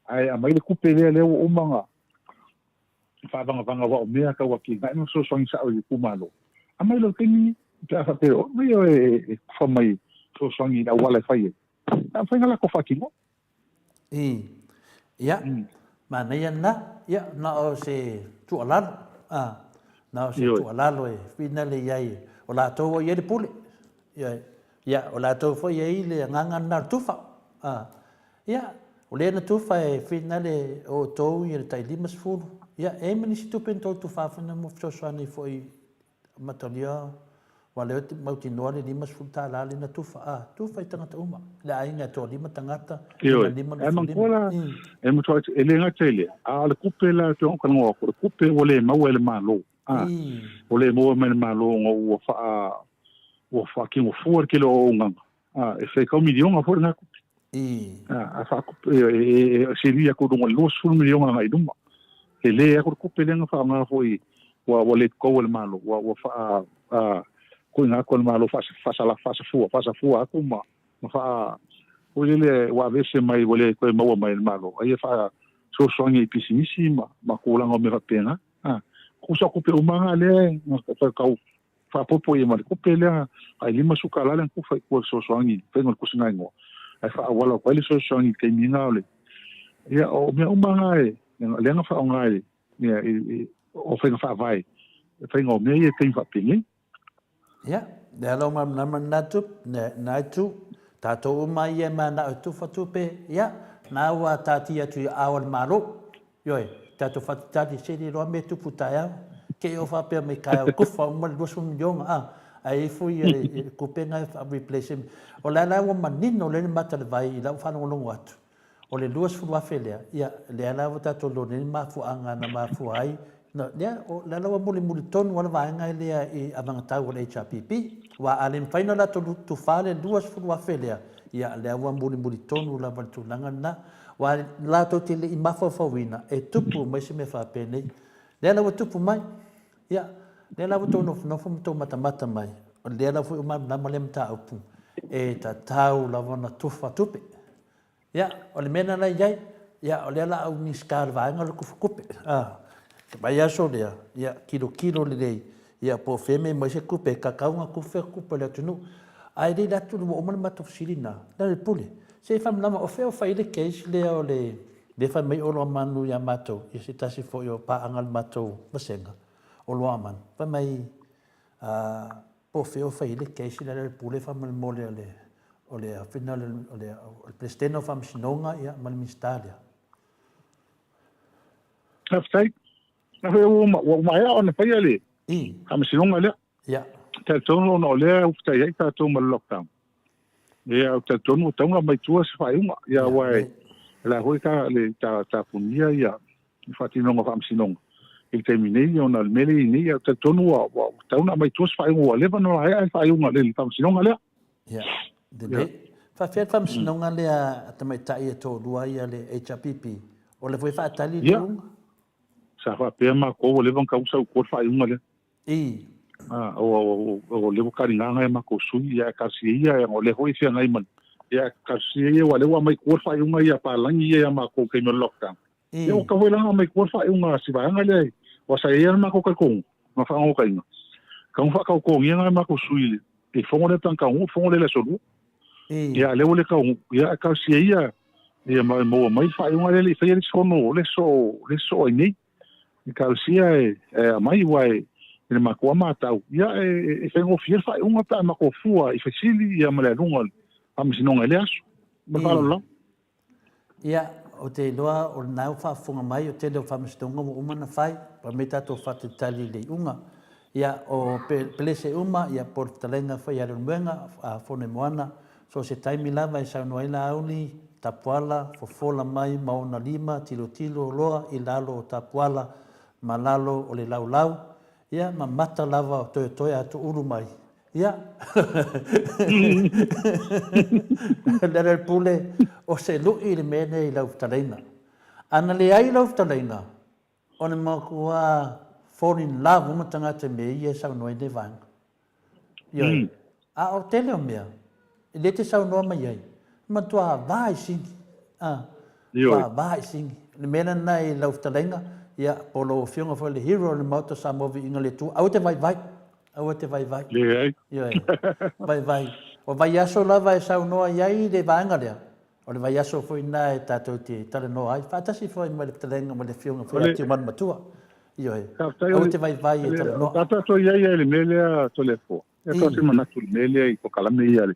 S4: ae aumai le tupe lea lea ua uma ona faavagavaga aua o mea tau atinae ma fesoasoani sao i itumalo. Aumai loa i le taimi lenei pe a faapea o mea ia e kufa mai fesoasoani i le auala e fai ai, a mafai ona latou faatinoa.
S2: I. Ia, manaia lena. Ia, na o se tuualalo. A, na o se tuualalo e finale i ai o latou o i ai le pule. Ioe. Ia, o latou foi e i ai le agaga lena o le tufa. A, ia, o lea na tufa e finale o outou ia le tai 50. Ia, e i ai ma nisi tupe na tou tufa foi na mo fesoasoani foi Amatalia, aua lea e mautinoa le $50 lea na tufa, a, tufa i tagata uma, le aiga e toalima tagata,
S4: lima, lima, nofo lima. E matua, e le gata i lea, a o le tupe la e pei ona ou talanoa atu, o le tupe ua le maua e le Malo, a, ua le maua mai e le Malo ona ua faa, ua faatino fua le tele o auaunaga, a, e faitau miliona foi lena tupe. A, a faatupe, e sili atu i luga i le 20 miliona agai i luma. Tele atu le tupe lea na faaaoga foi ua, ua le totou e le Malo, ua, ua faa, a, tuuina atu e le Malo faasala, faasafua, faasafua atu ma, ma faa, foi lele ua aveese mai, ua le toe maua mai e le Malo, a ia faasoasoani i pisinisi ma, ma tulaga o mea faapena. A, tusa o tupe uma lava lea na tau faaopoopo ia ma le tupe lea ai $50 lea na tufa i tua i le fesoasoani i le faiga o le tusiga igoa ae faaauala atu ai le fesoasoani i le taimi lena o le ia o mea uma na e lea na faaaoga e ia o faiga faavae faiga o mea ia i taimi faapenei.
S2: Ia, lea lau malamalama lena tupe, lena itu, tatou uma ia e mananao e tufa tupe, ia, na ua taatia atu i aao o le Malo. Ioe. Tatou faatalitali se le iloa mea e tupu taeao. Te i o faapea mai taeao tufa uma le 20 miliona a, ae ifo ia le tupe na e replace. O la la ua manino lelei le mata o le vai i lau faalogologo atu. O le 20 afe lea, ia, lea la ua tatou iloa nei le mafuaaga na mafua ai, na, lea, o la la ua mulimuli tonu lava le vaega lea i avagatau a le HRPP. Aua a le mafai ona latou tufa le 20 afe lea, ia, lea ua mulimuli tonu lava le tulaga lena. Aua latou te le i mafaufauina e tupu mai se mea faapenei. Lea la ua tupu mai, ia, lea la ua outou nofonofo ma outou matamata mai, o lea la foi ua malamalama lea mataupu, e tatau lava ona tufa tupe. Ia, o le mea lena la e i ai, ia, o lea la a ou Minisita o le vaega o le tufa tupe, a, le vaiaso lea, ia, tilotilo lelei, ia, po o fea e mea mai se tupe, e tatau ona tufa tupe a le atunuu. Ae le i atu ua uma le matou fesili lena, Lealailepule, se i faamalamalama, o fea o fai ai le case lea o le, lea e fai mai Oloamanu ia matou, ia se tasi foi o paaga a le matou vasega, Oloamanu, fai mai, a, po o fea o fai ai le case lea a Lealailepule faamolemole o le, o le, o le, o le, o le Peresetene o Faamasinoga ia, ma le Minisita lea.
S4: Faafetai. Na foi ua ua maea ona faia le faamasinoga lea.
S2: Ia.
S4: Talitonu ona o lea ua fetai ai tatou ma le lockdown. Ia, ou te talitonu ua tatau ona aumai tua se faaiuga. Ia, aua e la foi ta le ta tapunia ia faatinoga o faamasinoga i le taimi nei ona o le mea lea e i ai nei. Ou te talitonu ua ua tatau ona aumai tua se faaiuga ua leva ona laea le faaiuga le faamasinoga lea.
S2: Ia, lelei. Faafefea le faamasinoga lea a tamaitai e toalua ia le HRPP? O lea foi e faatali le iuga?
S4: Sa faapea matou ua leva ona tausa i tua le faaiuga lea.
S2: I.
S4: A, o, o, o lea ua taligaga e matou sui, ia e talosia ia, o lea foi e feagai ma, ia e talosia ia, aua o lea ua aumai i tua le faaiuga ia a palagi ia ia matou i taimi o le lockdown. Ia ua tatau foi la ona aumai i tua le faaiuga a si vaega lea, aua sa i ai lava le matou talitonuga ma faanogotaiga, tatau ona faataotogia nai matou sui i le fono lea pe ana taunuu le fono lea i le aso Lua. Ia a o lea ua le taunuu, ia ae talosia ia ia maua mai le faaiuga lea e le i faia le isi fono le aso le aso ai nei. E talosia e aumai aua e i le matou lava matau, ia e faigofie le faaiuga pe a matou fua i fesili ia ma le aluga o le Faamasinoga i lea aso. Ma le faaaloalo lava.
S2: Ia, ou te iloa o lena ua faafofoga mai, o le tele o faamasinoga ua uma ona fai, fai mai tatou faatalitali i le iuga. Ia, o pelese uma, ia, po o le fetalaiga foi ia Leulumoega, a Fonoimoana, so o se taimi lava e saunoa ai Laauli, Tapuala, fofola mai ma ona lima, tilotilo loa i lalo o Tapuala ma lalo o le laulau, ia, ma mata lava o toetoe a tuulu mai, Ia. Lealailepule, o se luʻi le mea lenei i lau fetalaiga. A na leai lau fetalaiga, o le matua fall in love uma tagata i mea ia e saunoa ai nei vaega. Ioe. A o tele o mea, e le te saunoa mai ai, matua va i sini. A, matua va i sini. O le mea lena i lau fetalaiga, ia, po o lau Afioga foi le hero o le Maota o Samoa Viiga le Atua, aua te vaivai. Aua te vaivai.
S4: Leai.
S2: Ioe. Vaivai. O vaiaso lava e saunoa i ai le vaega lea, o le vaiaso foi lena e tatou te talanoa ai, faatasi foi ma le fetalaiga ma le Afioga foi ia Tiumalu Matua. Ioe. Aua te vaivai e talanoa.
S4: Sa tatou i ai i le mea lea Toleafoa. E tau se manatu i le mea lea i polokalame ia a le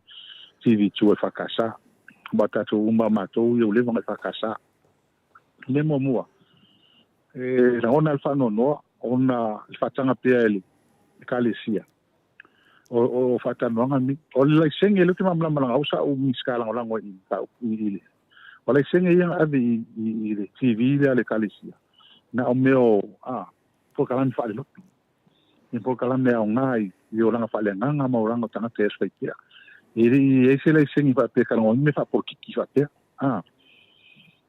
S4: TV2 e FKS. Aua tatou uma matou ia ua leva ona FKS. O le mea muamua, e lagona le faanoanoa ona le faataga pea e le Ekalesia o faatalanoaga nei. O le laisene, lea ou te malamalama leaga au sa ou Minisita Lagolago i mataupu i le O laisene ia na ave i le TV lea a le Ekalesia, na o mea o polokalame faalelotu. i polokalame aoga i olaga faaleagaga ma olaga o tagata i aso faitea. E le i i ai se laiseni faapea e talanoaina mea faapolokiki faapea. A.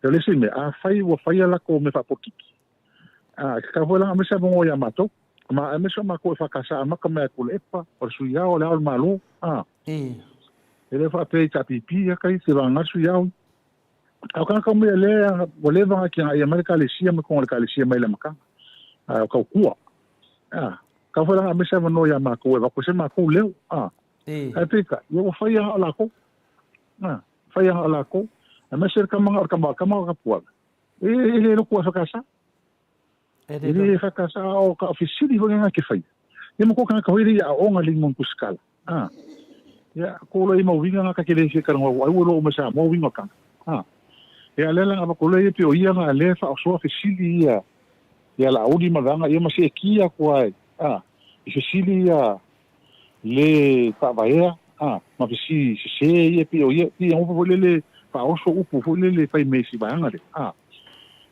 S4: O le isi mea, afai ua faia latou mea faapolokiki, a, e tatau foi la ona aumai se avanoa ia matou, ma aemaise o matou e FKS amata mai ia Tuilaepa, o le Sui Ao, o Le Ao o le Malo, a. E le faapea i KPP, ia kai se vagana le Sui Ao. A o kanaka uma ia lea ua leva ona tigaia mai le Ekalesia ma totonu o le Ekalesia mai le amataga, a o tautua. A, tau foi la aumai se avanoa ia matou e avatu ai se matou leo. A, ae peitai, ia ua fai lava o latou. A, fai lava o latou. Aemaise le tama, o le tama, o le tama o Tapuala, e, e le lotu EFKS. E le EFKS, a o ka fesili foi lena ke faia. Ia ma ko kanaka foi le ia aoga le ingoa tusikala. A, ia, ko lo i mau uiga nga ka ke le fia talanoa ai ua iloa uma e Samoa uiga o le tanga. A, ia, lea la na avatu loa ia pei o ia na lea e faaosoa fesili ia. Ia Laauli ma le vaega ia ma seetia atu lava a i fesili ia le faavaea a ma fesili sesē ia pei o ia pei e foi lele faaoso upu foi lele fai mai i si vaega lea a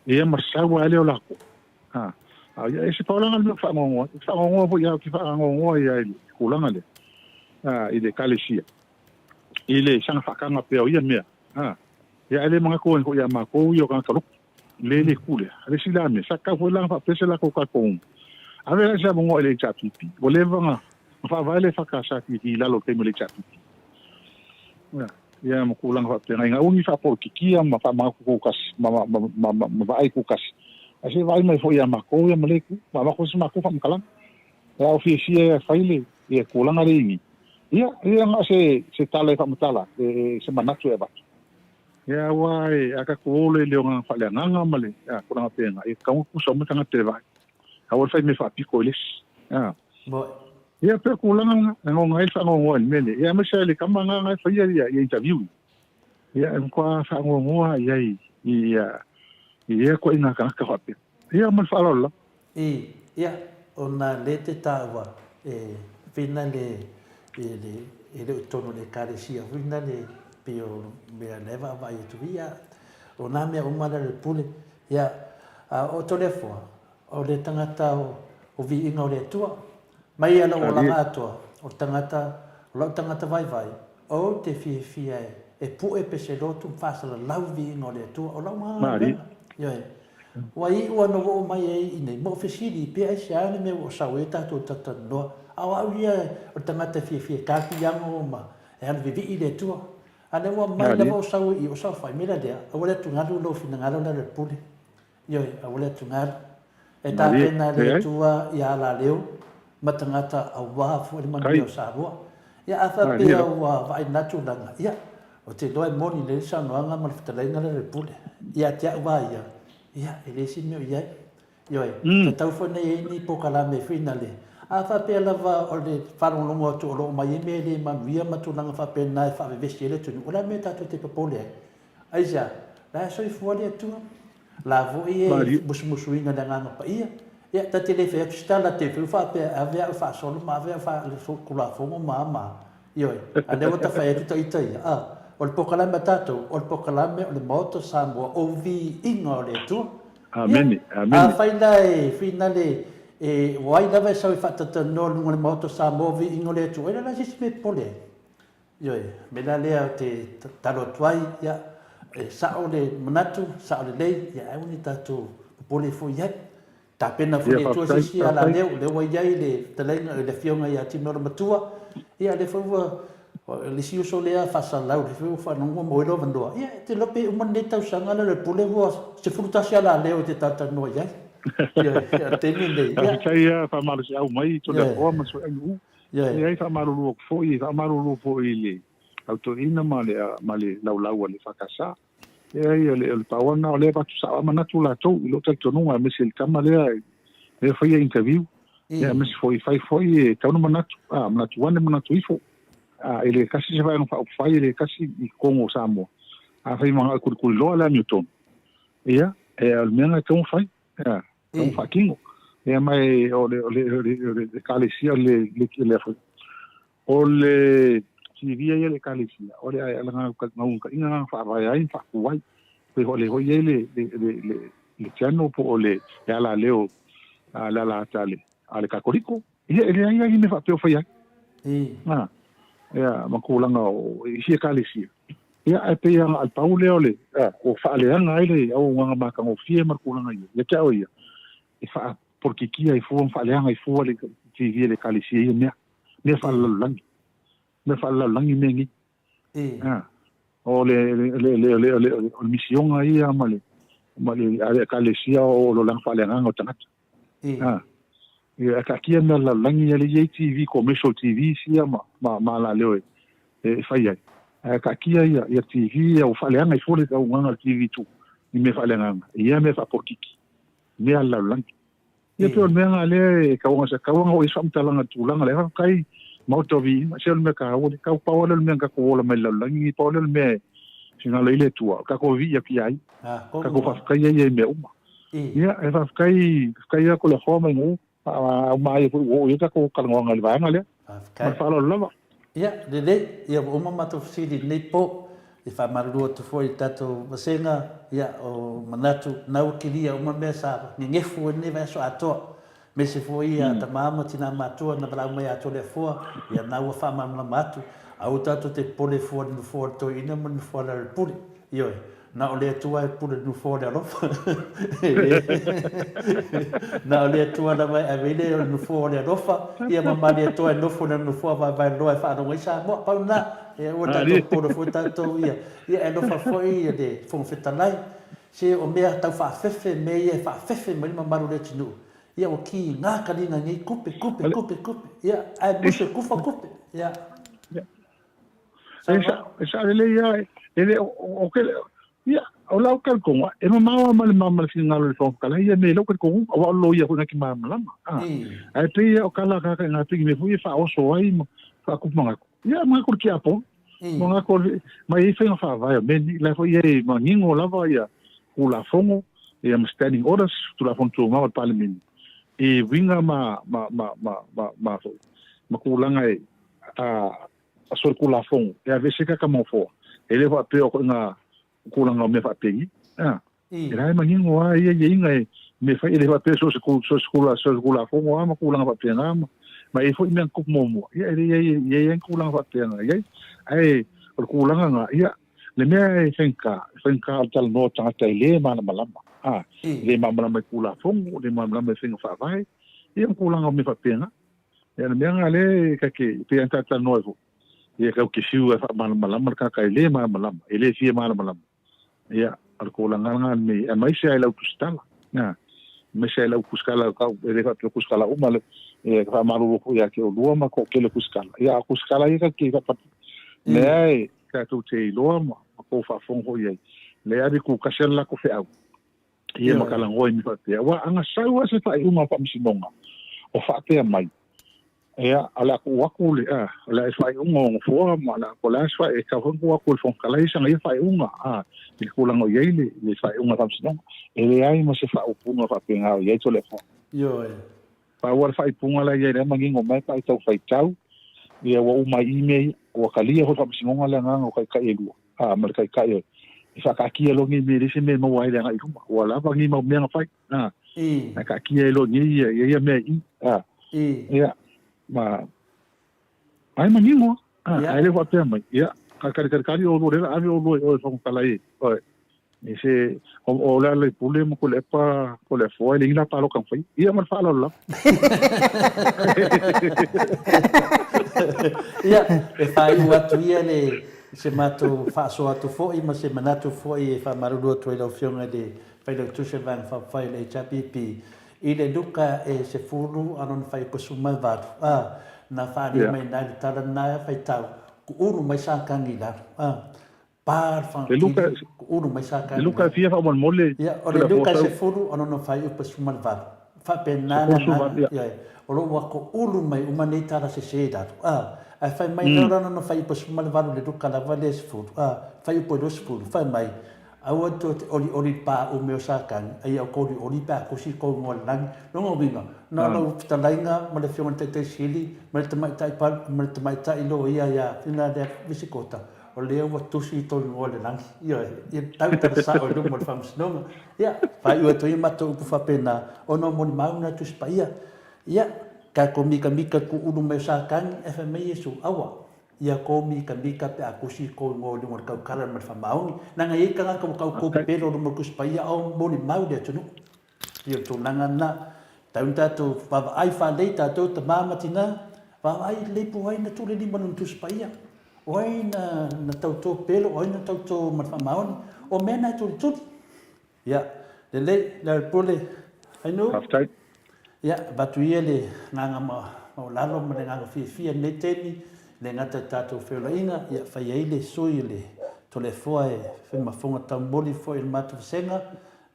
S4: ia ma sau lava lea o latou a a ia e se paulaga le mea faanoanoa faanoanoa foi ia te faanoanoa ia i le tulaga lea a i le ekalesia i le saga faataga pea o ia mea a ia e le manatu ai foi ia matou ia o tagata lotu le le ku lea. A le isi la mea, sa tatau foi la ona faapea se latou talitonuga, ave la se avanoa i le HRPP. Ua leva ona faavae le EFKS i lalo o le taimi o le HRPP. Ia, ia ma tulaga faapena, ina aua ne i faapolokikia ma faamanatu tutasi ma, ma, ma, ma, ma, ma vaai tutasi. Ae se i vaai mai foi ia matou ia ma le itu, ma avatu ai se matou faamatalaga. E ao fiafia e fai le ia tulaga lea i i. Ia, ia na o se, se tala e faamatala atu, e, se manatu e avatu. Ia aua e a tatou o loa i le agaga faaleagaga ma le a tulaga pena, ia tatau ona tutusa uma tagata e vaai. Aua le fai mea faapito i le isi. A. Ia pei o tulaga na, e goga ai le faanoanoa i le mea lea. Ia aemaise lava i le tama na na e faia ia ia interview. Ia e matua faanoanoa i ai i ia i ia ituaiga tagata faapea. Ia ma le faaaloalo lava.
S2: I, ia, ona le te taua e whina le, e le, e le o tonu le ekalesia whina le, pei o mea le vaavaai atu ia, o nā mea uma lea le pule, ia, a o Toleafoa, o le tagata o, o viiga o le Atua, mai ia lou olaga atoa, o le tagata, o lau tagata vaivai, ou te fiafia e, e pue pe se lotu ma faasalalau viiga o le Atua, o lau agaga lena. Ioe. Ua iu ana ua oo mai ai i inei, ma ou fesili, pe aisea le mea ua sau ai tatou talatalanoa, a o au ia o le tagata e fiafia e tapiago ma e alu vivii i le Atua. A lea ua mai lava o sau i i, o saofai mai la lea, aua le atugalu lou finagalo la le pule. Ioe, aua le atugalu. E tapena e le Atua ia alaleo ma tagata aua foi le manuia o Samoa. Ia a faapea ua vaai lena tulaga, ia, ou te iloa e moni lelei le saunoaga ma le fetalaiga lea a le Pule. Ia te au lava ia, ia, e leai se mea o i ai. Ioe, tatau foi ona i ai ni polokalame foi na le. A faapea lava o le faalogologo atu o lo o omai ai mea e le manuia ma tulaga faapena e faavevesi ai le atunuu, o le a le mea tatou te popole ai? Aisea? La e soifua le Atua. La foi e musumusuina e le Agaga Paia. Ia, ta te le fai atu se tala te fiu faapea e ave au e faasolo ma ave au faale-Tulafono ma a ma a. Ioe, a lea ua ta fai atu ta ita ia, a, o le polokalame a tatou, o le polokalame o le Maota o Samoa, o viiga o le Atua.
S4: Amene, amene.
S2: Ia, afai la e finale e, o ai lava e sau e faatatalanoa i luga o le Maota o Samoa o viiga o le Atua, e leai la se isi mea e popole ai. Ioe, o le mea la lea ou te tatalo atu ai, ia, e sao le manatu, sao lelei, ia aua ne i tatou popole foi i ai. Tapena foi le Atua se isi alaleo, lea ua i ai le fetalaiga, le afioga ia Timolomatua, ia lea foi ua, le isi uso lea faasalalau, lea foi ua faalogo ua maua ai lou avanoa, ia e te iloa pe uma lenei tausaga lea o le pule ua 11 alaleo e te talatalanoa i ai. Ioe, o le taimi lenei, ia.
S4: Faafetai lava faamalosiau mai Toleafoa ma Sueainuu. Leai, faamalulu atu foi, faamalulu foi i le au toeaina ma le, ma le laulau a le EFKS. Leai, o le, o le pau lava lena o lea e avatu sao lava manatu latou i lou talitonuga, aemaise le tama lea lea e faia interview, ia aemaise foi fai foi e tatau ona manatu, a, manatu ane, manatu ifo. A, e le tasi se vaega faaupufai, e le tasi i totonu o Samoa. Afai e manao e kulikuliloa le amiotonu, ia, e, o le mea lena e tatau ona fai. Ia, tau faatino. Ia mai o le o le o le o le ekalesia le le le foi. O le TV ia le ekalesia, o le ai ala ngau ka ngau ka inga ngau faavae ai faatu ai. Pe ho le ho ia le le le le le channel po o le le ala leo a le ala ata le a le Katoliko. Ia e leai ai ni mea faapea o fai ai. A, ia ma tulaga o isi ekalesia. Ia, ae pei lava na o le pau lea o le, a, ua faaleaga ai le auaunaga matagofie ma le tulaga ia, ia te au ia, e faapolokikia ai fua ma faaleaga ai fua le TV a le Ekalesia i ia mea, mea faalelalolagi, mea faalelalolagi mea nei. A, o le, le, le, le, le, le, o le misioga ia ma le, ma le, a le Ekalesia o lo leaga faaleagaga o tagata. A, ia, e taatia mea lalolagi ia lea e i ai TV, commercial TVs ia ma, ma, ma alaleo e, e fai ai. Ae taatia ia, ia TV ia ua faaleaga ifo le auaunaga a le TV tu i mea faaleagaga, ia mea faapolokiki, mea a le lalolagi. Ia pei o le mea lena lea e tau ona tau ona oo i ai se faamatalaga i le tulaga lea. Faafetai Maota o Viiga, se o le mea taua lea. Tau pau lava lea o le mea na tatou ola mai i le lalolagi nei, pau lava lea o le mea e finagalo ai le Atua, o tatou vivii atu ia ia, tatou faafetai ai ia i mea uma. Ia, e faafetai, faafetai lava Toleafoa ma Inu, aumai foi ua oo i ai le tatou talanoaga i le vaega lea. Ma le faaaloalo lava.
S2: Ia, lelei, ia ua uma matou fesili i lenei po. E faamalulu atu foi i le tatou vasega, ia, o manatu, na ua kilia uma mea sa gegefu ai lenei vaiaso atoa. Aemaise foi ia tama ma tina matua na valaau mai ia Toleafoa, ia na ua faamalamalama atu, aua tatou te popole fua i le nofoa o le toeaina ma le nofoa o le Alelepule. Ioe, na o le Atua e pule i le nofoa o le alofa. Na o le Atua lava e ave ai le nofoa o le alofa, ia ma Malietoa e nofo i lana nofoa vaevaeloa e faalogo ai Samoa. Pau lena, ia aua tatou popole fua tatou ia. Ia e alofa foi le Fofoga Fetalai, Se o mea tau faafefe, mea ia e faafefe mai le mamalu o le atunuu, ia ua kiga kaliga i nei kupe, kupe, kupe, kupe, ia, ae musu e kufa kupe, ia.
S4: Saunoa. E sao lelei lava, e le o, ke, ia, o lau talitonuga, e mamao lava ma le, ma le finagalo o le Fofoga Fetalai ia mea i lou talitonuga, aua o le loia foi na te malamalama. Ae pei lava o tala a tagata i ngā pigi mea foi ia e faaoso ai ma faatupu manatu. Ia, manatu o le tiapolo. Manatu o le, ma e i ai faiga faavae o mea nei, la foi e i ai manino lava ia Tulafono, ia ma Standing Orders, Tulafono Tumau a le Palemene, i uiga ma, ma, ma, ma, ma, ma, foi, ma tulaga e, a, a solitulafono e aveese ai tagata ma nofoa. E le faapea o ituaiga tulaga o mea faapeni. A, e la e manino lava ia aiaiga e mea fai, e le faapea so o se so o se so o se Tulafono lava ma tulaga faapena ma, ma e i ai foi mea na tupu muamua, ia e le i ai, i ai lava ni tulaga faapena na i ai. Ae o le tulaga lena, ia, le mea e faigata, e faigata o le talanoa o tagata e le malamalama, a, e le malamalama i Tulafono, e le malamalama i faiga faavae, ia ma tulaga o mea faapena. Ia, o le mea lena lea e ta te, e pei lava ona ta talanoa ai foi, ia tau te fiu e faamalamalama le tagata e le malamalama, e le fia malamalama. Ia, o le tulaga lena lenei, aemaise lava i lau tusitala. Ia, aemaise lava i lau tusitala, tau, e le faapea o tusitala uma, le, e faamalulu atu ia te oulua ma toatele o tusitala. Ia, a o tusitala ia ta te faapatu. Lea e tatou te iloa ma tou faafofoga foi i ai, lea e ave tutasi lava le latou feau. Ia ma talanoa i mea faapea. Aua ana sau lava se faaiuga a le Faamasinoga o faapea mai, ia, o le a tuu atu le, a, o le a faaiuga o Nofoa ma o le a, po o le a se faaiuga, e tatau foi ona tuu atu e le Fofoga Fetalai sana ia faaiuga, a, i le tulaga o i ai le, le faaiuga a le Faamasinoga. E leai ma se faaupuga faapena o i ai Toleafoa.
S2: Ioe.
S4: Pau lava le faaipuga la e i ai lea manino mai pe a tau faitau, ia ua uma ai i mea ia, ua talia foi le Faamasinoga le agaga o taitai e lua. a, ma le taitai e, e faataatia loa nei mea, e leai se mea e maua ai le agai i luma. Ua lava nei mau mea na fai, a, ae taatia ai loa nei ia, ia, ia mea i i, a, ia, ma, ai manino, a, ae le faapea mai, ia, kalikali oulua, lea o le a ave oulua i o i le Fofoga Fetalai e, oe, e se, o Lealailepule ma Tuilaepa, Toleafoa, e leai ni la palota na faia. Ia, ma le faaaloalo lava.
S2: Ia, e faaiu atu ia le, se matou faasoa atu foi ma se manatu foi e faamalulu atu ai lau Afioga i le Failautusi o le Vaega Faaupufai o le HRPP i le Luka e 10 a lona fuaiupu 18, a, na faaalia mai ai le tala lena faitau, Kuulu mai Satani i lalo, a. Pa le fagatili, kuulu mai Satani
S4: i lalo. Le Luka e fia faamolemole?
S2: Ia, o le Luka e 10 a lona fuaiupu 18. Faapena le agaga, ioe, o lo o ua toulu mai uma nei tala sese i lalo, a. Ae fai mai lea o lona fuaiupu 18 i le Luka lava lea e 10, a, fuaiupu e 20, fai mai, Aua tou te olioli i le pāume o Satani, a ia outou olioli pe a tusi tou igoa i le lagi. Lona uiga, na o lau fetalaiga ma le Afioga i le Taitai Sili ma le Tamaitai ma le Tamaitai Loia ia Fina lea Visikota, o lea ua tusi tou igoa i le lagi. Ioe, ia tau tala sao i luma o le Faamasinoga. Ia, faaiu atu ai a matou upu faapena, ona o molimau na Tusi Paia. Ia, tatou mikamika i le kūʻulu mai o Satani, ae fai mai Iesu, Aua, Ia kou mikamika pe a tusi kou igoa i luga o le taukala ma le faamaoni. Leaga e i ai tagata ua tau kou pepelo i luma o le Tusi Paia a o molimau le atunuu. Pei o le tulaga lena. Tau ina tatou vaavaai faalelei tatou tama ma tina, vaavaai lelei po o ai na tuu le lima i lona Tusi Paia. O ai na na tauto pepelo, o ai na tauto ma le faamaoni. O mea na e tulituli. Ia, lelei, Lealailepule, Ainuu.
S4: Faafetai.
S2: Ia, avatu ia le agaga maualalo ma le agaga fiafia i lenei taimi, e le gata i tatou feolaiga, ia fai ai le sui o le Toleafoa e fai ma fofoga taumoli foi o le matou vasega,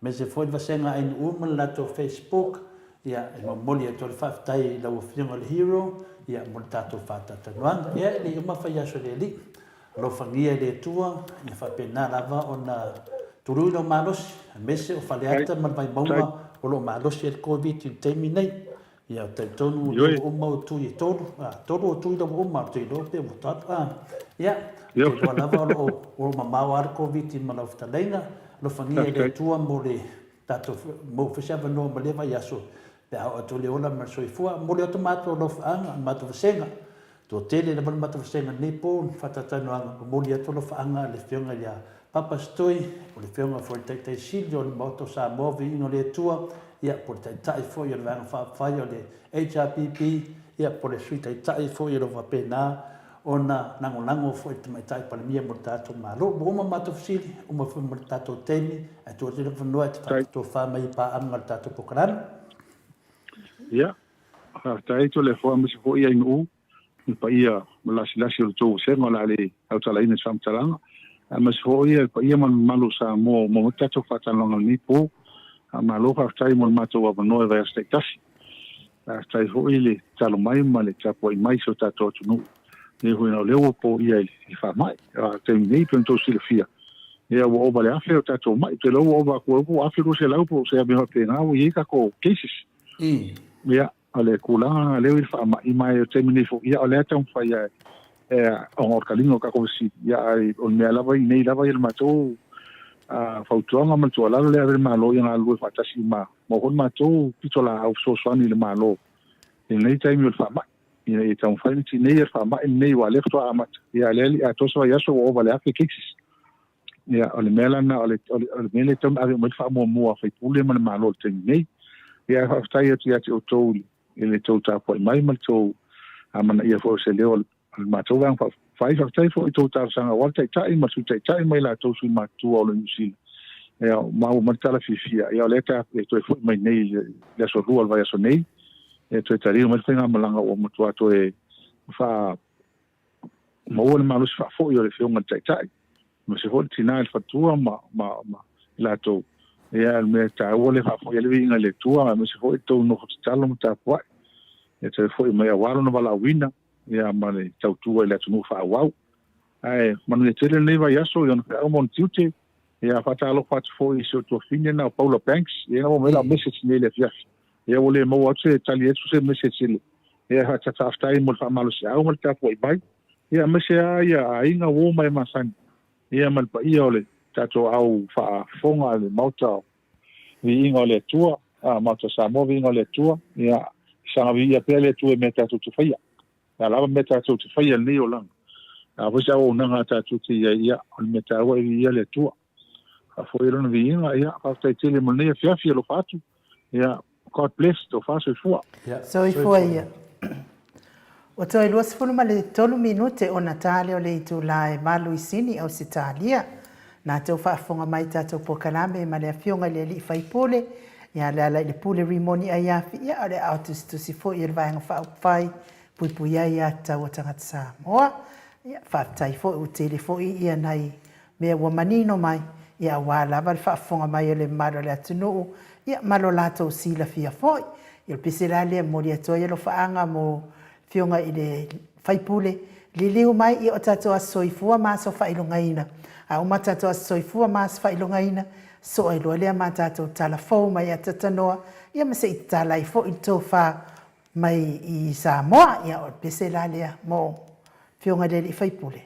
S2: aemaise foi le vasega ANU ma le latou Facebook, ia, e momoli atu ai le faafetai i lau Afioga i le Hero, ia, mo le tatou faatalatalanoaga. Ia, e le i uma fai aso e le Alii. Alofagia e le Atua, ia faapena lava ona. Tului lou malosi, aemaise o Faleata ma le Vaimauga o lo o malosi ai le Koviti i le taimi nei. Ia, ou te talitonu o lea ua uma ou tui e tolu, a, tolu ou tui la ua uma, ou te iloa pe ua tolu, a. Ia, ou te iloa lava o lo o mamao lava le Koviti ma lau fetalaiga. Alofagia e le Atua mo le tatou maua foi se avanoa ma lea vaiaso pe a oo atu le ola ma le soifua. Momoli atu matou alofaaga, le matou vasega. Toatele lava le matou vasega i lenei po i le faatalatalanoaga. Momoli atu alofaaga a le Afioga ia Papa Stoi, o le Afioga foi i le Taitai Sili o le Maota o Samoa, Viiga o le Atua, ia, po o le Taitai foi o le Vaega Faaupufai o le HRPP, ia, po o le Sui Taitai foi o lo o faapena ona lagolago foi i le Tamaitai Palemia mo le tatou Malo. Ua uma matou fesili, uma foi ma le tatou taimi, ae tuu atu le avanoa e te faatofa mai i paaga o le tatou polokalame.
S4: Ia, faafetai Toleafoa aemaise foi Ainuu i le paia ma le lasilasi o le tou vasega o le a le autalaina i se faamatalaga, aemaise foi le paia ma le mamalu o Samoa ua maua mai le tatou faatalanoaga i lenei po. Malo faafetai mo le matou avanoa i vaiaso taitasi. Faafetai foi le tatalo mai ma le tapuai mai i si o tatou atunuu. E ui o lea ua poia i le faamai, a o le taimi nei pei ona outou silafia, ia ua ova le 1,000 o tatou mai. Ou te iloa ua ova atu ai po ua 1,200 po o se mea faapena ua i ai tatou cases. Ia, o le tulaga lea ua i le faamai, ma o le taimi nei foi, ia o lea e taumafai lava e, ona o le taliga o tatou fesili, ia ae o le mea lava i nei lava ia le matou fautuaga ma le tuualalo lea e ave i le Malo ia galulue faatasi ma maua foi le matou pitolaau fesoasoani i le Malo i lenei taimi o le faamai, ina ia taumafai ona tineia le faamai lenei aua o lea faatoa amata, ia a o lea e le i atoa se vaiaso ua ova i le 1,000 cases. Ia, o le mea la lena, o le, o le, o le mea lea e tatau ona ave uma i ai le faamuamua a faipule ma le Malo i le taimi nei. Ia, ae faafetai atu ia te outou i le tou tapuai mai ma le tou amanaia foi o se leo o le, o le matou Vaega Faaupufai. Faafetai foi i tou talosaga aua le Taitai ma le Sui Taitai ma i latou sui matutua o lo Niu Sila. Ia, maua mai le tala fiafia, ia o lea ta, e toe foi mai nei i le aso Lua o le vaiaso nei, e toe taliu mai le faigamalaga ua matua toe faa maua le malosi faafoi o le Afioga i le Taitai, aemaise foi le tina i le faletua ma, ma, ma i latou. Ia, o le mea taua lea faafoi ai le viiga i le Atua, aemaise foi le tou nofo tatalo ma tapuai, ia toe foi mai aua lona valaauina, ia ma le tautua i le atunuu faaauau. Ae manuia tele lenei vaiaso i ona feau ma ona tiute. Ia, faatalofa atu foi i si ou tuafine na o Paula Banks, ia na maua mai lau message nei i le afiafi. Ia ua le maua atu se tali atu se message i le ia faafetai mo le faamalosiau ma le tapuai mai. Ia aemaise lava ia aiga uo ma e masani ia ma le paia o le tatou au faafofoga i le Maota o Viiga o le Atua, a Maota o Samoa Viiga o le Atua. Ia saga viia pea le Atua i mea tatou te faia. O le a lava mea tatou te faia i lenei olaga, a foi se auaunaga a tatou te i ai, ia o le mea taua e viia le Atua. Faafoi ai lona viiga, ia faafetai tele mo lenei afiafi, alofa atu. Ia God bless, tofa soifua.
S3: Soifua ia. Ua toe 23 minute ona ta lea o le itula e valu i Sini, Ausetalia. Na tou faafofoga mai i tatou polokalame ma le Afioga i le Alii Faipule ia Lealailepule Rimoni Aiafi, ia a o le aao tusitusi foi o le Vaega Faaupufai Puipuia Aia Tatau a Tagata Samoa. Ia, faafetai foi ua tele foi ia nai mea ua manino mai, ia aua lava le faafofoga mai o le mamalu o le atunuu, ia ma lo latou silafia foi. Ia o le pese la lea e momoli atu ai alofaaga mo Afioga i le sui usufono, liliu mai i o tatou aso soifua ma aso faailogaina. A uma tatou aso soifua ma aso faailogaina, soo ai loa lea ma tatou tala fou mai Atatanoa, ia ma se i tatala ai foi le tofa mai i Samoa. Ia o le pese la lea mo Afioga i le alii sui usufono.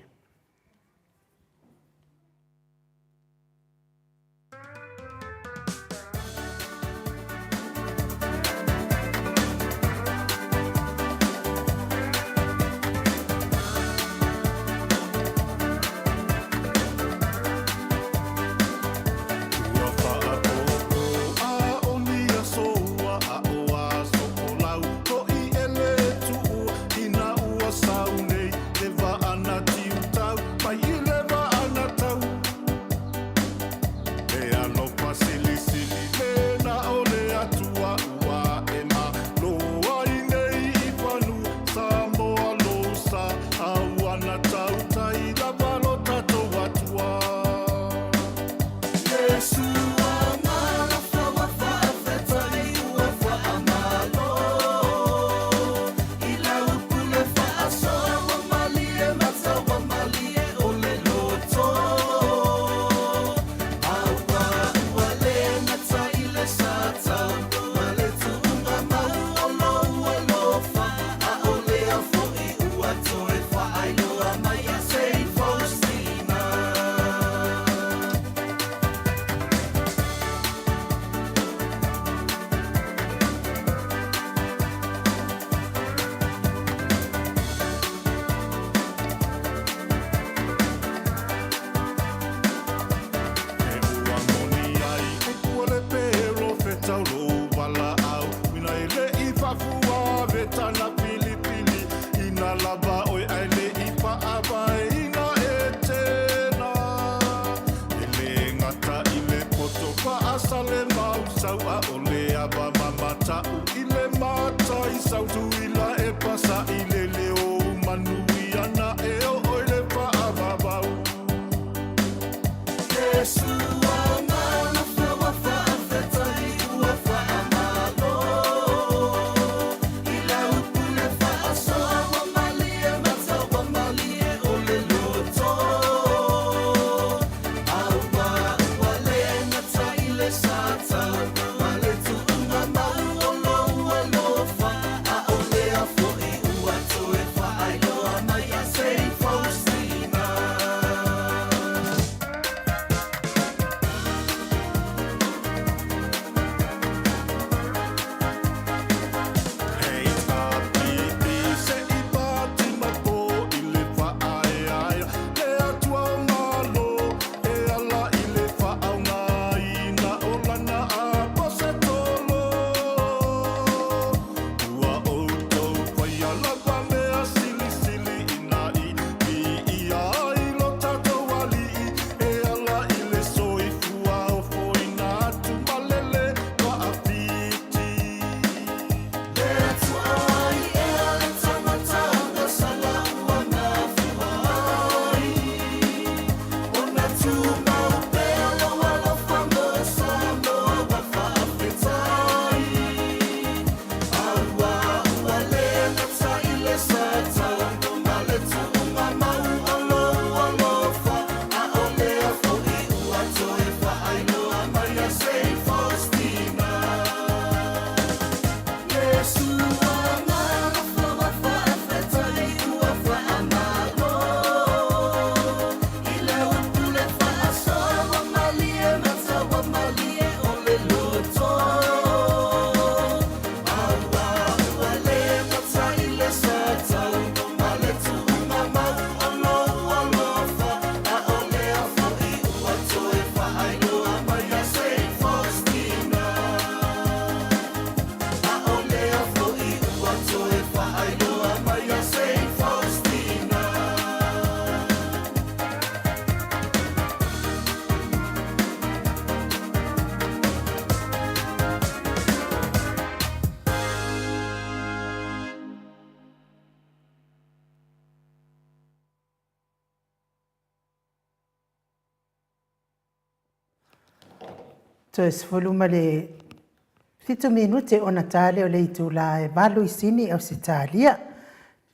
S3: Toe 17 minute ona ta lea o le itula e 8 i Sini, Ausetalia.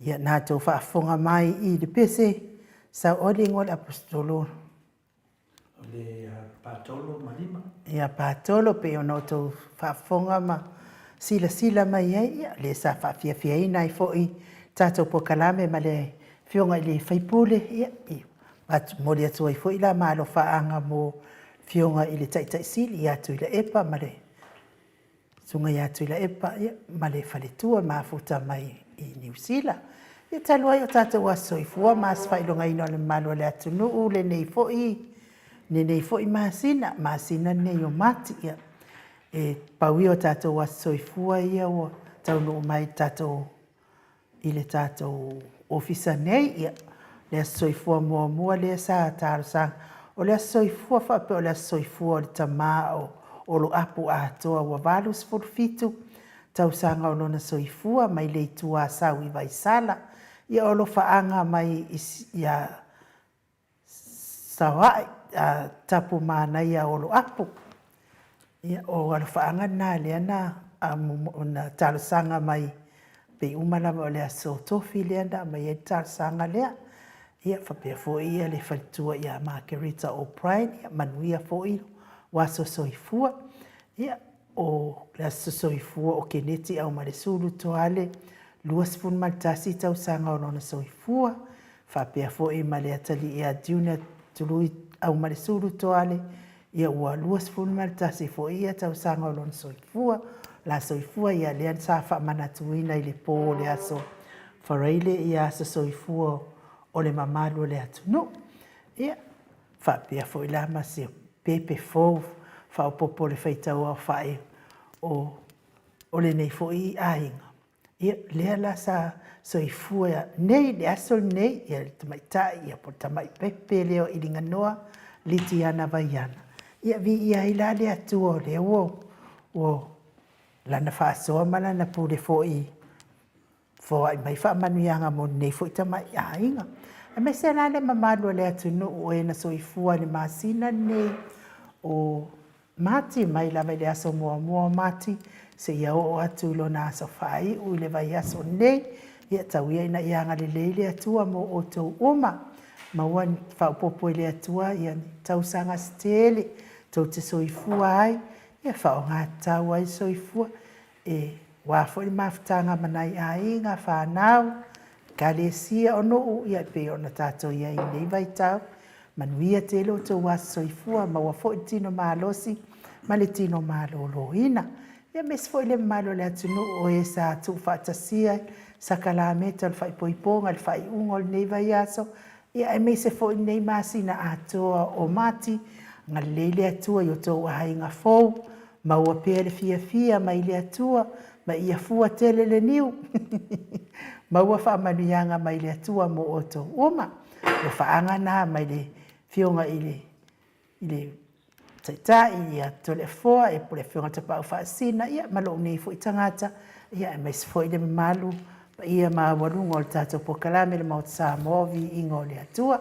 S3: Ia, na tou faafofoga mai i le pese sauoli igoa le Aposetolo.
S2: O le Patolo ma lima.
S3: Ia, Patolo, pei ona outou faafofoga ma silasila mai ai, ia, lea sa faafiafiaina ai foi tatou polokalame ma le Afioga i le Faipule, ia, i momoli atu ai foi la malofaaga mo Afioga i le Taitai Sili ia Tuilaepa ma le Susuga ia Tuilaepa, ia, ma le faletua mafuta mai i Niu Sila. Ia, talu ai o tatou aso soifua ma aso faailogaina o le mamalu o le atunuu lenei foi masina, masina lenei o Mati, ia, e pau ia o tatou aso soifua ia ua taunuu mai tatou i le tatou ofisa nei. Ia, le aso soifua muamua lea sa talosaga, o le aso soifua faapea o le aso soifua o le tama o Oloapu atoa ua 87 tausaga o lona soifua mai le itu Asau i Vaisala. Ia, o alofaaga mai ia Saoa'i a tapu manaia Oloapu. Ia, o alofaaga lena lea na na talosaga mai pei uma lava o le aso Tofi lea na aumai ai le talosaga lea. Ia, faapea foi ia le faletua ia Margarita O'Brien, ia manuia foi o aso soifua. Ia, o le aso soifua o Keneti Aumalesulu Toale, 21 tausaga o lona soifua, faapea foi ma le atalii ia Junior Tului Aumalesulu Toale, ia ua 21 foi ia tausaga o lona soifua, la soifua ia lea sa faamanatuina i le pō o le aso Faraile ia aso soifua o le mamalu o le atunuu. Ia, faapea foi la ma se pepe fou faaopoopo o le faitau aofai o lenei foi aiga. Ia, lea la sa soifua nei le aso lenei, ia le tamaitai, ia po o le tamai pepe lea o Iliganoa, Litiana Vaiana. Ia, viia ai la le Atua o lea ua Ua Lana faasoa ma Lana pule foi foai mai faamanuiaga mo lenei foi tamai aiga. Aemaise la le mamalu o le atunuu o e na soifua i le masina lenei o Mati, mai lava i le aso muamua o Mati seia oo atu i lona aso faaiu i le vaiaso nei. Ia tau ia ina ia agalelei le Atua mo outou uma. Maua ni faaopoopo e le Atua ia ni tausaga se tele tou te soifua ai, ia faaaoga tatau ai le soifua e aua foi le mafutaga ma nai aiga, fanau, ekalesia o nuu, ia e pei ona tatou i ai i lenei vaitau. Manuia tele outou aso soifua, maua foi le tino malosi ma le tino maloloina. Ia aemaise foi le mamalu o le atunuu o e sa tuufaatasia sakalameta o le faaipoipoga i le faaiuga o lenei vaiaso, ia aemaise foi lenei masina atoa o Mati. Agalelei le Atua i outou aiga fou, maua pea le fiafia mai le Atua, ma ia fua tele le niu. Maua faamanuiaga mai le Atua mo outou uma. Alofaaga na mai le Afioga i le i le Taitai ia Toleafoa, ia po o le Afioga i le Tapaau Faasisina, ia ma lou nei foi tagata, ia aemaise foi le mamalu paia maualuga o le tatou polokalame le Maota Samoa, Viiga o le Atua.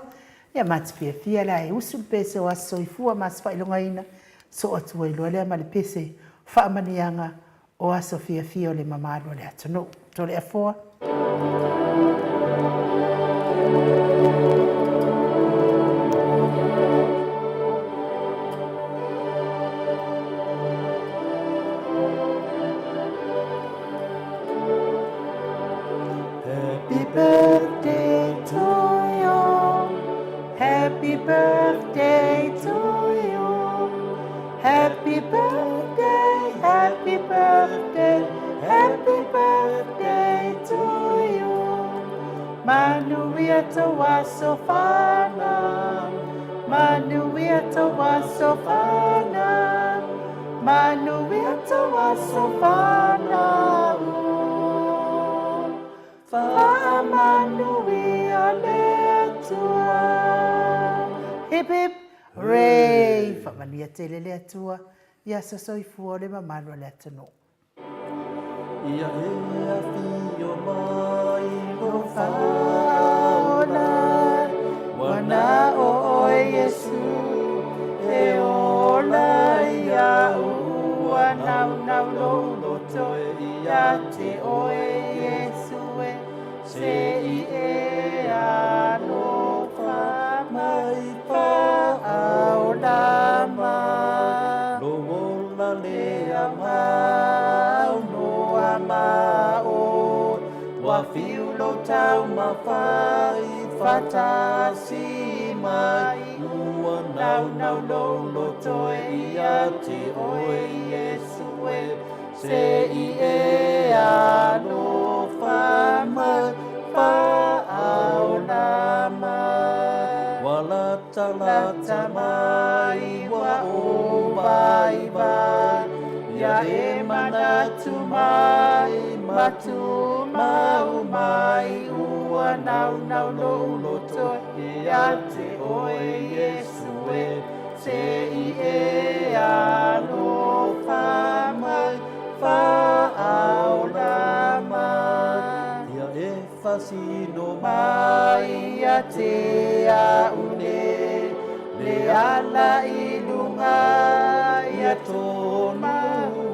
S3: Ia ma te fiafia la e usu le pese o aso soifua ma aso faailogaina, soo atu ai loa lea ma le pese faamanuiaga o aso fiafia o le mamalu o le atunuu. Toleafoa. Happy birthday to you. Happy birthday to you. Happy birthday, happy birthday, happy birthday to you. Manuia tou aso fanau, manuia tou aso fanau, manuia tou aso fanau. Faamanuia le Atua. Hip hip hooray! Faamanuia tele le Atua i aso soifua o le mamalu o le atunuu.
S2: Ia e afio mai lou faaola, Ua na o oe Iesu e ola iaʻu, Ua naunau lou loto ia te oe Iesu e, Se i e alofa mai faaola mai. Lou ola lea maunoa ma oe, Ua fiu lou taumafai faatasi mai, Ua naunau lou loto ia te oe Iesu e, Se i e alofa mai, faaola mai. Ua latalata mai, ua ōvaivai, Ia e manatu mai, ma tumau mai, Ua naunau lou loto ia te oe Iesu e. Se i e alofa mai, faaola mai. Ia e fasino mai ia te au nei, le ala i luga ia tonu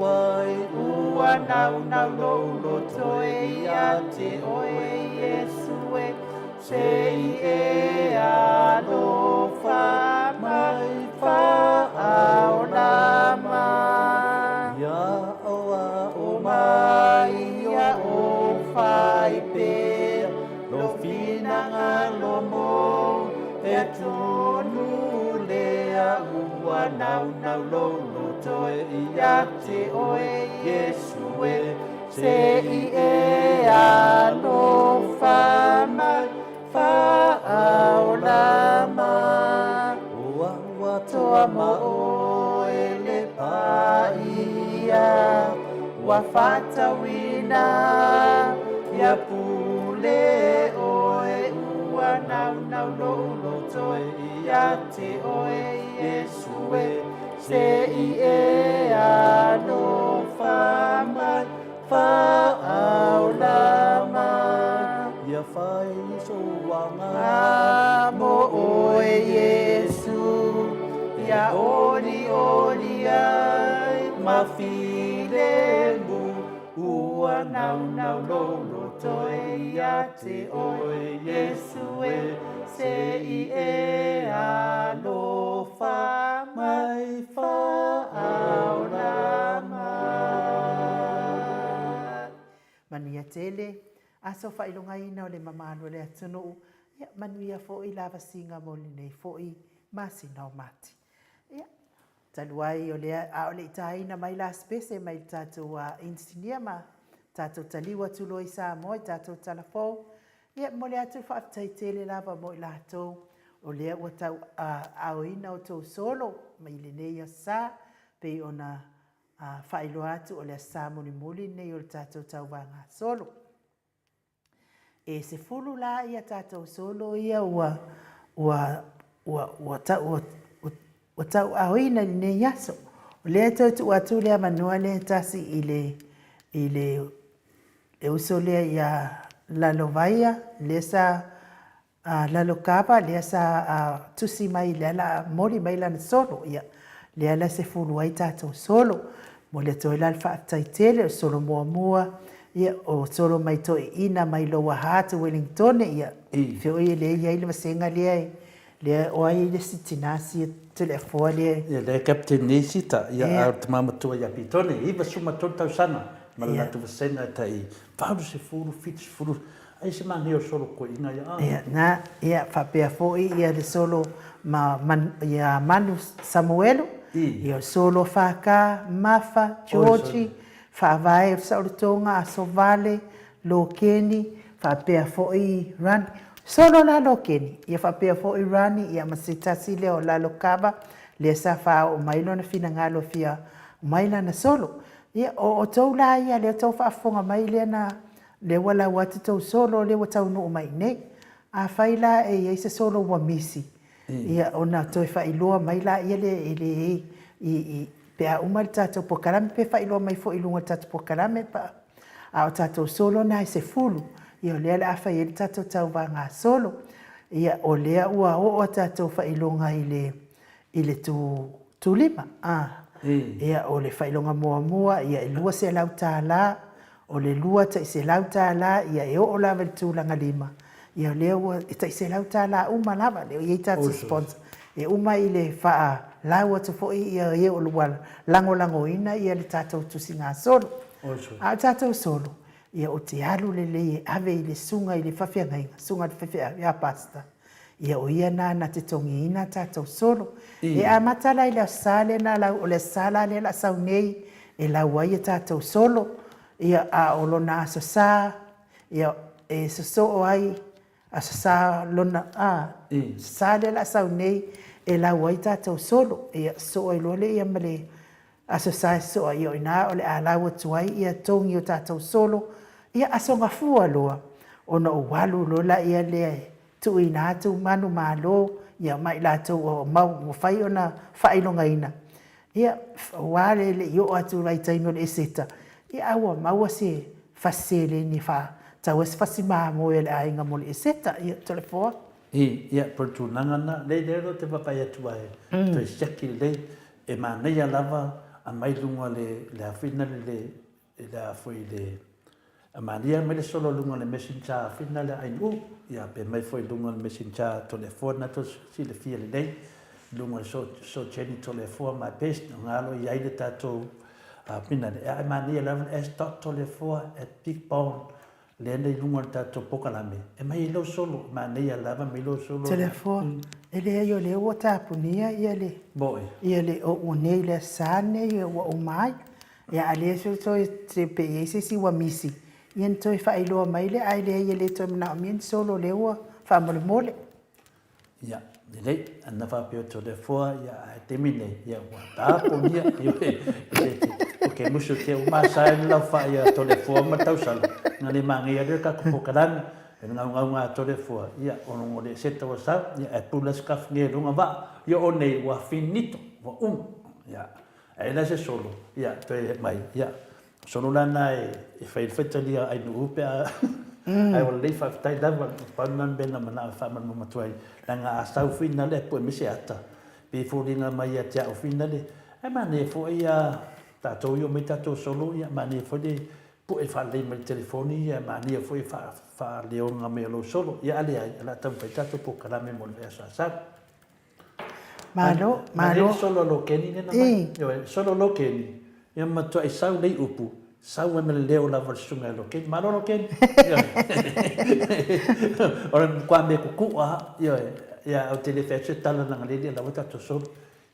S2: ai.
S3: Ua naunau lou loto ia te oe Iesu e, Se i e alofa mai, faaola mai.
S2: Ia aoao
S3: mai, ia o fai pea, lou finagalo mo e tonu lea, Ua naunau lou loto ia te oe Iesu e. Se i e alofa mai, faaola mai.
S2: O au atoa ma oe le paia,
S3: Ua faatauina ia pule oe, Ua naunau lou loto ia te oe Iesu e. Se i e alofa.
S2: filemu, ua naunau lou loto ia te oe Iesu e, se i e alofa mai faaola mai.
S3: Manuia tele, aso faailogaina o le mamalu o le atunuu, ia manuia foi lavasiga mo lenei foi masina o Mati. Ia, talu ai o lea a o le i taina mai la sipese mai le tatou inisinia ma tatou taliu atu loa i Samoa i tatou tala fou, ia, e momoli atu le faafetai tele lava mo i latou o lea ua tau aoina outou solo mai lenei aso Sa, pei ona faailoa atu o le aso Sa mulimuli lenei o le tatou tauvaga solo. E 10 la ia tatou solo ia ua ua ua ua tau ua, ua tauaaoina i lenei aso. O lea e toe tuu atu le avanoa lea e tasi i le i le le uso lea ia Lalovaia, lea sa A Lalokava, lea sa tusi mai lea la moli mai lana solo, ia, lea la 10 ai tatou solo. Momoli atu ai la le faafetai tele, o solo muamua, ia, o solo mai toeaiina mai Lower Hutt, Wellingtone, ia, feoi e lea e i ai le vasega lea e, lea o ai le isi tina sia Toleafoa lea e.
S2: Ia, lea e Captain nei Sita, ia, a o le tama matua ia Pitone, 93 tausaga, ma le latou vasega e tai 80, 70, Ai se manaia o solo koiina ia a.
S3: Ia, na, ia, faapea foi ia le solo ma, ma, ia Manu Samuelu, ia o solo FK, Mafa, Georgie, Faavae o Saolotoga, Asovale, Lokeni, faapea foi Rani. Solo la Lokeni, ia faapea foi Rani, ia ma se tasi lea o Lalokava, lea sa faaoo mai lona finagalo e fia aumai lana solo. Ia, o outou la ia, lea tou faafofoga mai lea na Lea ua lau atu tou solo lea ua taunuu mai i nei. Afai la e i ai se solo ua misi, ia ona toe faailoa mai laia lea e leai i, i, pe a uma le tatou polokalame pe faailoa mai foi i luga o le tatou polokalame pa, a o tatou solo na e 10, ia o lea o le a fai ai le tatou tauvaga solo. Ia o lea ua oo a tatou faailoga i le, i le tu, tulima, a. Ia o le faailoga muamua ia e $200, O le lua tai $100 ia e oo lava i le tulaga lima, ia lea ua e tai $100 uma lava, lea ua i ai tatou sponsor. E uma i le faalau atu foi ia e o ua lagolagoina ia le tatou tusiga solo. A o tatou solo, ia ou te alu lelei e ave i le susuga i le faafeagaiga, susuga i le faifeau ia Pastor. Ia o ia na na te togiina tatou solo. E amata la i le Aso Sa lea na lau, o le Aso Sa la lea la sau nei e lau ai a tatou solo, ia a o lona Aso Sa, ia e sosoo ai Aso Sa lona, a, Aso Sa lea la sau nei e lau ai tatou solo, ia sosoo ai loa lea ia ma le Aso Sa e sosoo ai, ia o ina o le a lau atu ai ia togi o tatou solo, ia Aso Gafua loa, ona ou alu loa laia lea e tuuina atu manumalo ia ma i latou ua mau ua fai ona faailogaina, ia, aua le le i oo atu i vaitaimi o le Eseta, ia a ua maua se fasi seleni e faatau ai se fasi mamoe a le aiga mo le Eseta, ia, Toleafoa.
S2: I, ia, po o le tulaga lena, lea lea ou te vaavaai atu ai, toe siaki lelei, e manaia lava aumai luga o le, le a foi lena le, i le a foi le a malia mai le solo luga le messenger fina le ainu ia pe mai foi luga le messenger Toleafoa na to silafia lelei luga le so so Jenny Toleafoa my best o ngalo i ai le tatou a pina le a mania lava le s dot Toleafoa at big bone lea nei luga le tatou pokalame e mai ai lou solo manaia lava mai lou solo
S3: Toleafoa e leai o lea ua tapunia ia le
S2: Moi.
S3: ia le o ua nei le sa nei ua uma ai Ia a le so toe te pe i ai se isi ua misi, ia ona toe faailoa mai lea, ae leai e le toe manaomia ni solo o lea ua faamolemole.
S2: Ia, lelei, ana faapea o Toleafoa, ia, ae taimi nei, ia, ua taponia, ioe, e te, o ke musu te o masae le laufaa ia Toleafoa ma tausala, na le manaia lea le tatou polokalame, e le gaugauga a Toleafoa, ia, o le eseta ua sau, ia, ae pula se kafu nei luga vaa, ia o nei ua finito, ua uma, ia. Ae la se solo, ia, toe mai, ia, solo la na e fai le faitalia ai nuu pe a, ae ua lelei faafetai lava, pau lena mea na manao e faamalamalama atu ai, leaga a sau fina lea pue mai se ata, pei e foliga mai ia te au fina le, ae manaia foi a. Tatou i omai tatou solo, ia manaia foi le pue faalelei mai le telefoni, ia manaia foi faaleoga mai o lou solo. Ia a leai, o le a taumafai tatou polokalame mo le vaiaso a sau.
S3: Malo, malo.
S2: Manaia le solo a Lokeni lea na mai. Ioe, solo a Lokeni, ia matuai sau lei upu, sau ai ma le leo lava o le susuga ia Lokeni. Malo Lokeni! Ioe. O le matua mea kukuu lava, ioe. Ia, ou te le fai atu se tala leaga o lea e le i lawa tatou solo.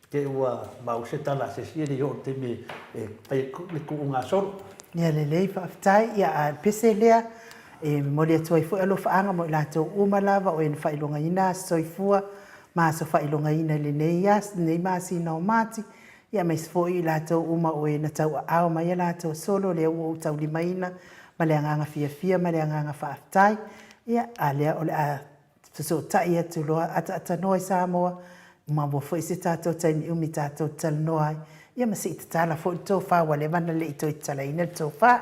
S2: Te ua mau se tala a se isi e le i oo i le taimi e fai ai le kuugasolo.
S3: Ia lelei, faafetai. Ia, a o le pese lea e momoli atu ai foi alofaaga mo i latou uma lava o e na faailogaina aso soifua ma aso faailogaina i lenei aso, lenei masina o Mati, ia aemaise foi i latou uma o e na tauaao mai a latou solo lea ua ou taulimaina ma le agaga fiafia ma le agaga faafetai. Ia, a lea o le a Fesootai atu loa, ataatanoa i Samoa, maua foi se tatou taimi umi tatou te talanoa ai, ia ma se i tatala foi le tofa ua leva ona le i toe tatalaina le tofa.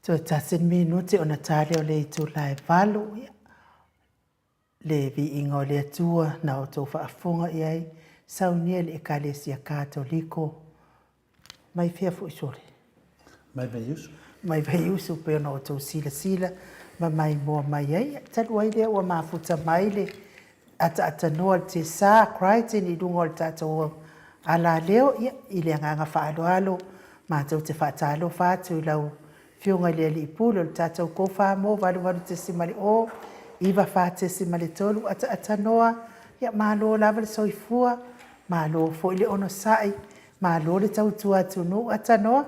S3: Toe tasi le minute ona ta lea o le itula e 8, ia, le viiga o le Atua na outou faafofoga i ai, saunia i le Ekalesia Katoliko. Mai fea foi sole?
S2: Mai Vaiusu.
S3: Mai Vaiusu pei ona outou silasila ma maimoa mai ai. Talu ai lea ua mafuta mai le ataatanua o le tiasa, Crichton, i luga o le tatou alaleo, ia, i le agaga faaaloalo, matou te faatalofa atu i lau Afioga i le Alii Pule o le tatou Kofa-mo 88.0, 94.3 ataatanua, ia, malo lava le soifua, malo foi le onosai, malo le tautua atunuu, atanoa.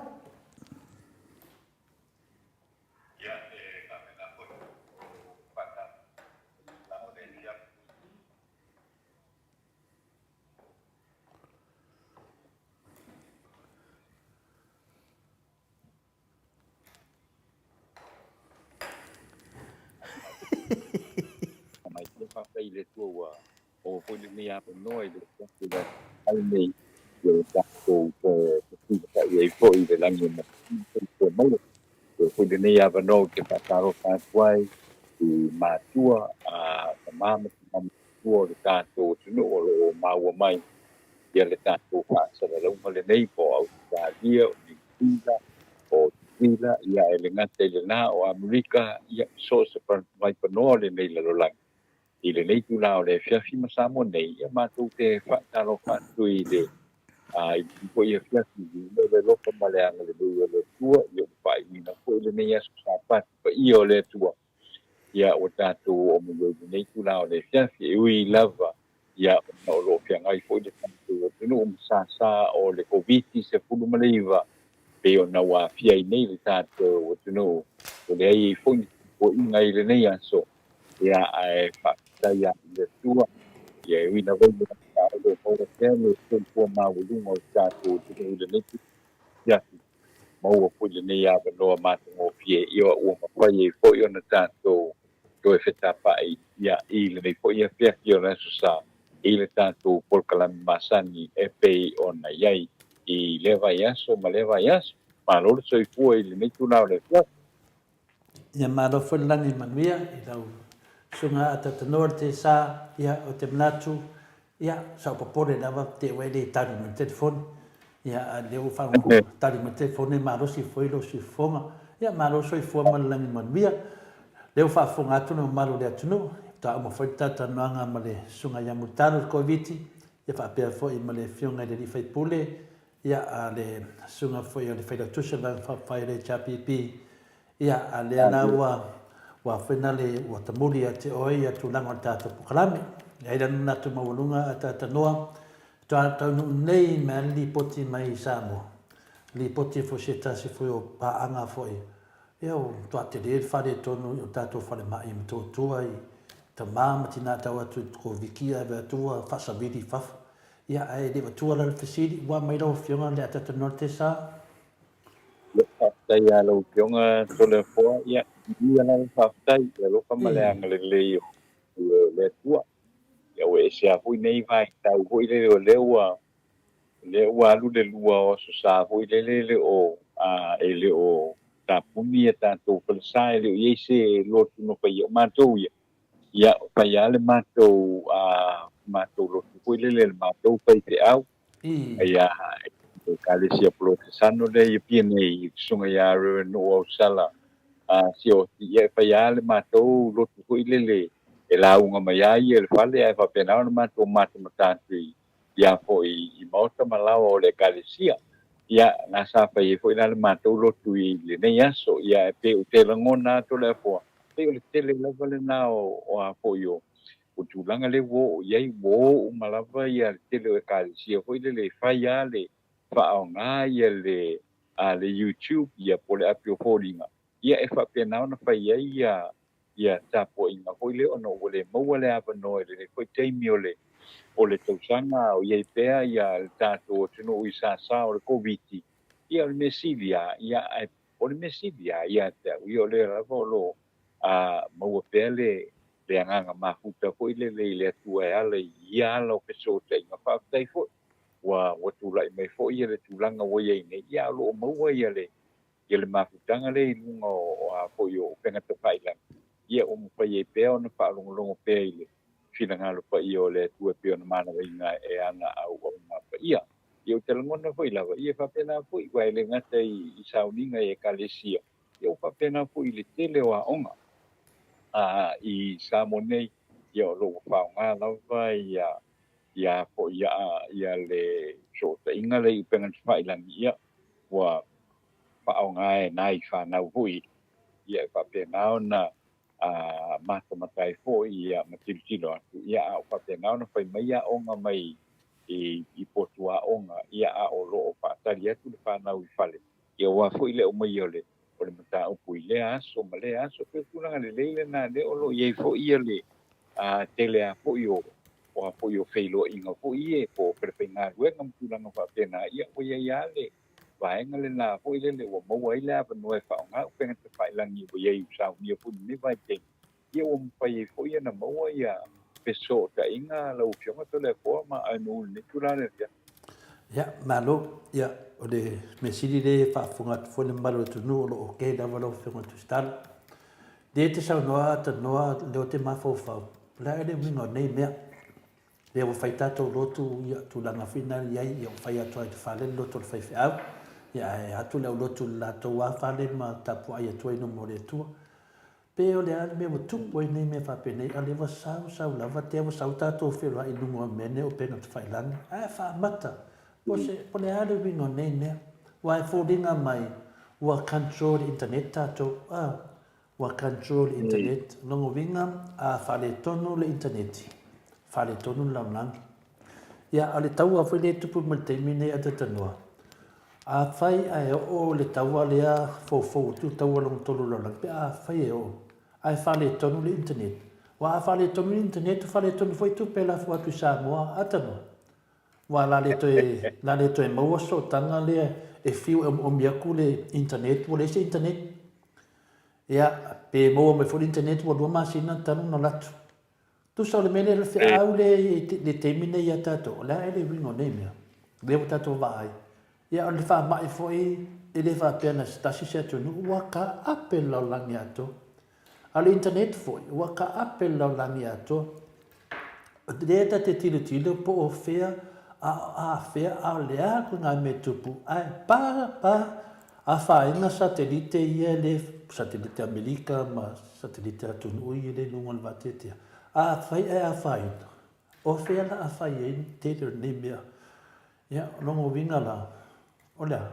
S5: Mai pea faafetai i le Atua ua maua foi lenei avanoa i le afiafi o le aso Fai nei i o tatou toe fesilafai ai foi i le lagi e matua soifua maua. Ua foi lenei avanoa ou te faatalofa atu ai i matua, tama ma tina matua o le tatou atunuu o lo o maua mai ia le tatou faasalalauga lenei po o Ausetalia, o Niu Sila, o Tutuila, ia e le gata i lena, o Amerika, ia so o se vaipanoa o lenei lalolagi. I lenei itula o le afiafi ma Samoa nei, ia matou te faatalofa atu i le i lenei foi afiafi i le alofa ma le agalelei o le Atua, ia ua faaiuina foi lenei aso Sapati paia o le Atua. Ia ua tatou oo mai ai i lenei itula o le afiafi, e ui lava ia ona o lo o feagai foi le tatou atunuu ma sasa o le Koviti-19 pei ona ua aafia ai nei le tatou atunuu, ua leai ai foi ni tapuaiga i lenei aso. Ia, ae faafetai lava i le Atua, ia e ui lava i le a o lo o maua pea le soifua maualuga o le tatou atunuu i lenei afiafi, maua foi lenei avanoa matagofie, ia ua mafai ai foi ona tatou toe fetapa'i ia i lenei foi afiafi o le Aso Sa i le tatou polokalame masani e pei ona i ai i lea vaiaso ma lea vaiaso. Malo le soifua i lenei itula o le afiafi.
S2: Ia malo foi le lagi manuia i lau susuga Atatanoa le Tesa, ia ou te manatu ia sa ou popole lava te ua e le tali mai le telefoni, ia a lea ua faalogo tali mai le telefoni e malosi foi lou siufofoga, ia malo le soifua ma le lagi manuia. Lea ua faafofoga atu le mamalu o le atunuu, faatoa uma foi le talatalanoaga ma le susuga ia Mulitalo le Koviti, ia faapea foi ma le afioga i le alii faipule Ia, a le susuga foi o le Failautusi o le Vaega Faaupufai o le HRPP, ia, a lea la ua, ua foi na le, ua tamuli ia te oe ia tulaga o le tatou polokalame. E ai la le manatu maualuga a Tatanoa, faatoa taunuu nei mai le lipoti mai Samoa, lipoti foi se tasi foi o paaga foi, ia ua matua tele le faaletonu o le tatou falemai i Motootua i tama ma tina tau atu i Koviti ae vaai atu ua faasavili i fafo. Ia, ae le avatua la le fesili, ua aumai lau Afioga le ata tanoa le tesa.
S5: Ia, faafetai lava lau Afioga Toleafoa. Ia, viia lava faafetai i le alofa ma le agalelei o le Atua. Ia, ua ese lava foi nei vaitau foi lele o lea ua, lea ua alu le lua o Aso Sa foi lele e le o, a, e le o tapuni a tatou falesa, e le o i ai se lotu na faia. O matou ia, Ia, fai lava le matou, a, matou lotu foi lele, le matou faifeau. Ia, Ekalesia Polotesano lea i Apia nei, i le susuga ia Reverend Nu'u Ausala, a, Sioti. Ia, e fai lava le matou lotu foi lele e lauga mai lava ia i le fale, ae faapena ona matou matamata atu i, ia foi i maota ma laoa o le Ekalesia. Ia, na sa fai ai foi la le matou lotu i lenei aso. Ia, e pei ou te lagona atu le afoa, pei o le tele lava lena o, o a foi o, o tulaga lea ua oo i ai, ua oo uma lava ia le tele o Ekalesia foi lele e fai lava le faaaoga ia le, a, le YouTube ia po o le api o foliga, ia e faapena ona fai ai ia ia tapuaiga foi lea ona ua le maua le avanoa i lenei foi taimi o le o le tausaga o i ai pea ia le tatou atunuu i sasa o le Koviti. Ia o le mea sili lava, ia ae o le mea sili lava ia te au ia o lea lava o lo o maua pea le le agaga mafuta foi lele i le Atua e ala i ia ala o fesootaiga. Faafetai foi ua ua tulai mai foi ia le tulaga ua i ai nei, ia ae o lo o maua ia le Ia le mafutaga lea i luga o a foi o upega tafailagi, ia ua mafai ai pea ona faalogologo pea i le finagalo paia o le Atua e pei ona manavaina e ana auauna paia. Ia ou te lagona foi lava, ia e faapena foi, aua e le gata i sauniga i Ekalesia, ia ua faapena foi i le tele o aoga a i Samoa nei, ia o lo o ua faaaoga lava ia ia foi ia, ia le fesootaiga lea i upega tafailagi, ia ua faaaoga e nai fanau foi, ia e faapena ona matamata ai foi ia ma tilotilo atu, ia a o faapena ona fai mai aoga mai i potu aoga, ia a o lo o faatali atu le fanau i fale, ia aua foi le aumaia o le o le mataupu i lea aso ma lea aso. Pei o tulaga lelei lena lea o lo o i ai foi ia le tele a foi o o a foi o feiloaiga foi ia po o falefaigaluega ma tulaga faapena, ia ua i ai lava le vaega lena foi lele ua maua ai le avanoa e faaaoga upega tafailagi ua i ai i saunia foi i lenei vaitaimi, ia ua mafai ai foi ona maua ia fesootaiga lau Afioga Toleafoa ma Ainu i lenei itula o le afiafi.
S2: Ia, malo. Ia, o le mea sili lea e faafofoga atu foi le mamalu o le atunuu o lo o okay lava lau Afioga i le Tusitala. Lea e te saunoa atanoa lea ou te mafaufau, o le a le uiga o nei mea? Lea ua fai tatou lotu, ia, tulaga foi na i ai, ia ua fai atu lava i le fale le lotu a le faifeau, ia ae atu le aulotu i le latou lava fale ma tapuai atu ai i luma o le Atua. Pe o le a le mea ua tupu ai nei mea faapenei, a o lea ua sau sau lava tea ua sau tatou feiloai i luga o mea nei o upega tafailagi, ae faamata, po se, po le a le uiga o nei mea? Aua e foliga mai ua control le internet tatou, a. Ua control le internet. O lona uiga, a faaletonu le internet, faaletonu le lalolagi. Ia, a o le taua foi lea e tupu mai le taimi lenei a Talanoa, afai ae oo le taua lea foufou atu le taua lona tolu o le lalolagi, pe afai e oo ae faaletonu le internet, aua a faaletonu le internet, faaletonu foi tupe e lafo atu i Samoa a Talanoa. Aua la le toe, la le toe maua sootaga lea e fiu e omiomi atu le internet, ua leai se internet. Ia, pe maua mai foi le internet ua lua masina talu ona alu atu. Tusa o le mea lea, le feau lea i le taimi lenei ia tatou, o le a ea le uiga o nei mea? Lea ua tatou vaai. Ia, o le faamai foi, e le faapea na se tasi se atunuu, ua taape le lalolagi atoa. A o le internet foi, ua taape le lalolagi atoa. O lea ta te tilotilo po o fea a o afea a o le a ituaiga mea e tupu, ae pa pa afaina satelite ia le satelite Amerika ma satelite atunuu ia le i luga o le vateatea. Afai ae afaina, o fea la a fai ai le tele o lenei mea? Ia, o lona uiga la, o le a?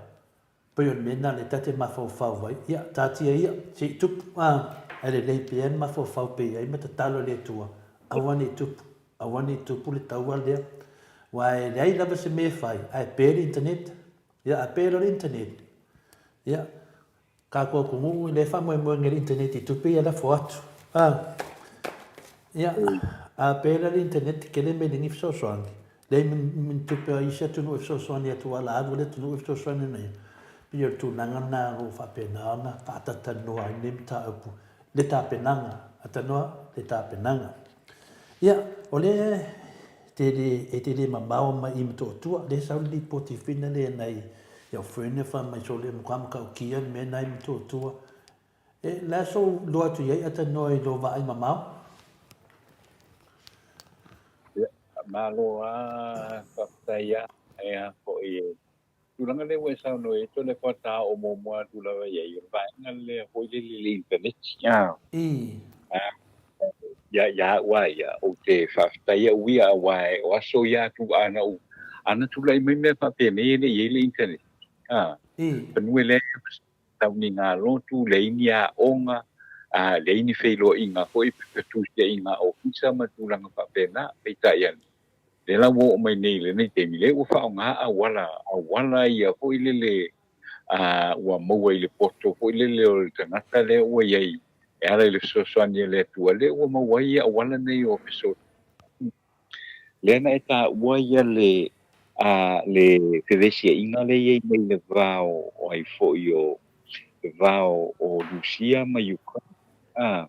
S2: Pei o le mea lena lea ta te mafaufau ai, ia, taatia ia, se i tupu, a, ae lelei pea le mafaufau pea i ai ma tatalo i le Atua, aua ne i tupu, aua ne i tupu le taua lea. Aua e leai lava se mea e fai, ae pe le internet. Ia, a pe loa le internet, ia, tatou atunuu lea e faamoemoe nei i le internet i tupe ia lafo atu. A, ia, a pe la le internet, tele mea e leai ni fesoasoani. Leai ma ni tupe a isi atunuu e fesoasoani atu a la alu le atunuu e fesoasoani ona ia. Pei o le tulaga lena o lo o faapena ona faatatalanoa ai lenei mataupu, le tapenaga, atanoa le tapenaga. Ia, o lea te le, e te le mamao mai i Motootua, lea sau le lipoti fina lea nai iau friend fa mai sole matua matautia le mea nai Motootua. E, le a sou iloa atu i ai atanoa i lou vaai mamao?
S5: Ia, malo lava, faafetai lava. E a foi e tulaga lea ua e saunoa i ai, toe faatoa oo muamua atu lava i ai, o le vaega lea foi lele i le internet.
S2: I.
S5: Ia, ia au lava ia, ou te faafetai au ia, aua o aso ia atu ana ou, ana tulai mai mea faapenei e le i ai le internet. Manu e leai sauniga lotu, leai ni aoga, leai ni feiloaiga foi, fetusiaiga ofisa ma tulaga faapena. Peitai ane, lea la ua oo mai nei i lenei taimi, lea ua faaaoga auala, auala ia foi lele ua maua i le poto foi lele o le tagata lea ua i ai e ala i le fesoasoani a le Atua, lea ua maua ai auala nei o fesoasoani. Lea na e taua ia le a le fevesiaiga lea e i ai nei i le va o o ai foi o le va o o Rusia ma Ukraine a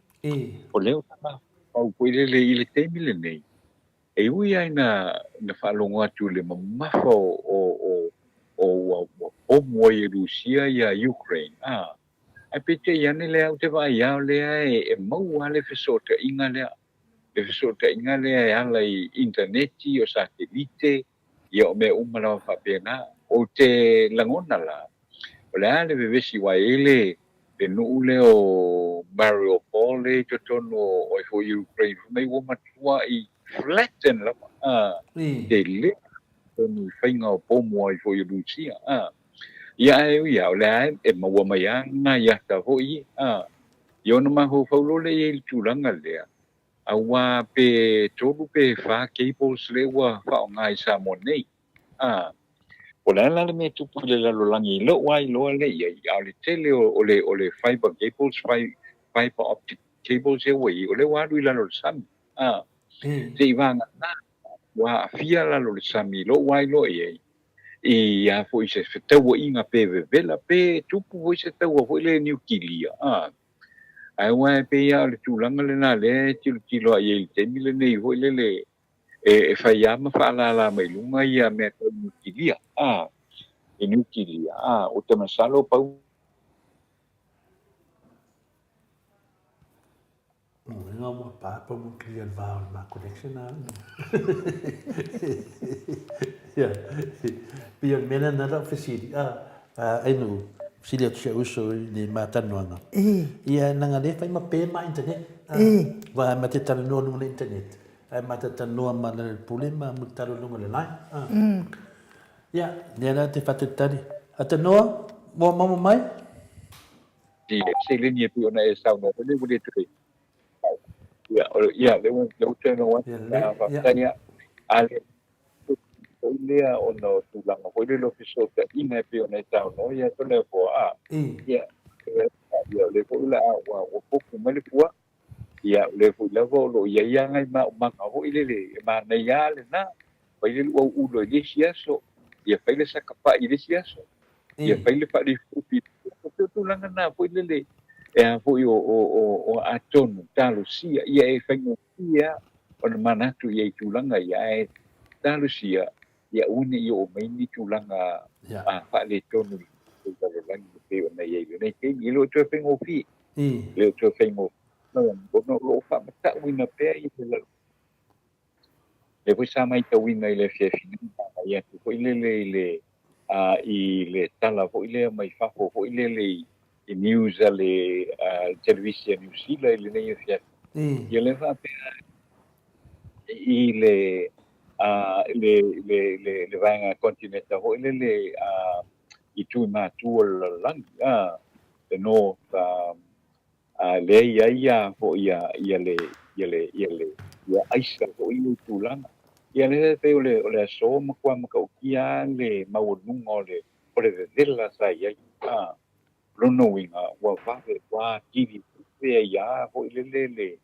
S5: o lea ou te mafaufau foi lele i le taimi lenei e ui lava ina ina faalogo atu i le mamafa o o o o ua ua pomu ai e Rusia ia Ukraine. Ae peitai ane lea ou te vaai lava o lea e maua lava le fesootaiga lea, le fesootaiga lea e ala i initaneti, o satelite, ia o mea uma lava faapena. Ou te lagona la, o le a le vevesi aua e i ai le le nuu lea o Mariupol lea i totonu o ai foi Ukraine fai mai ua matuai flatten lava, tele totonu i faiga o pomu ai foi o Rusia. Ia ae ui lava, o lea e maua mai lava nai ata foi ia, a. Ia ona mafaufau loa lea i ai i le tulaga lea, aua pe tolu pe fa cables lea ua faaaoga i Samoa nei, a. O le a la le mea e tupu i le lalolagi i lou lava iloa lea i ai, a o le tele o le o le fiber cables, fiber optic cables ia ua i ai, o lea ua alu i lalo o le sami, a. Seivagana ua aafia lalo o le sami i lou lava iloa i ai, i a foi se fetauaiga pe vevela pe tupu foi se taua foi lea niukilia a. Ae aua e pei lava o le tulaga lena lea e tilotilo ai i le taimi lenei foi lele e fai lava ma faalala mai luga ia mea tau niukilia a, i niukilia a, ou te masalo pau
S2: Lona uiga ua pa pa ua clear le va o le ma connection a. Ia, pei o le mea lena lau fesili, a, Ainuu, fesili atu si ou uso i le ma talanoaga. Ia, leaga lea e fai ma pe ma internet. Aua ma te talanoa i luga o le internet, ae ma te talanoa ma le Pule ma Mulitalo i luga o le line. Ia, lea la te faatalitali. Atanoa, ua maua mai?
S5: I le seleni e pei ona e saunoa mai nei ua le toe ia o ia lea ua lea ua toe maua atu ia faafetai ia a le foi lea ona o tulaga foi lele o fesootaiga e pei ona e saunoa ia Toleafoa a ia ia o lea foi o le a ua ua popu mai le fua ia o lea foi lava o lo o i ai lava nai maumaga foi lele e manaia lava lena fai le luau ulo i le isi aso ia fai le sakapai i le isi aso ia fai le faalifufi. O te tulaga na foi lele e a foi o, o, o, o atonu talosia ia e faigofie lava ona manatu i ai tulaga ia ae talosia ia aua ne i oo mai ni tulaga a faaletonu i le lalolagi e pei ona i ai i lenei taimi. E le o toe faigofie. E le o toe faigofie. Ona o lo o faamatauina pea i le lalolagi. Lea foi sa matauina i le afiafi nei, sa agai atu foi lele i le i le tala foi lea mai fafo foi lele i news a le televisi a Niu Sila i lenei afiafi. Ia lea faapea i le le le le le vaega kontineta foi lele i Tuimatu o le lalolagi, le North A lea e i ai ia foi ia ia le ia le ia le ia aisa foi ia tulaga. Ia lea e pei o le o le aso matua matautia lava le maualuga o le o le vevela sa i ai. A, lona uiga ua vave ua atili veve ai lava foi lele le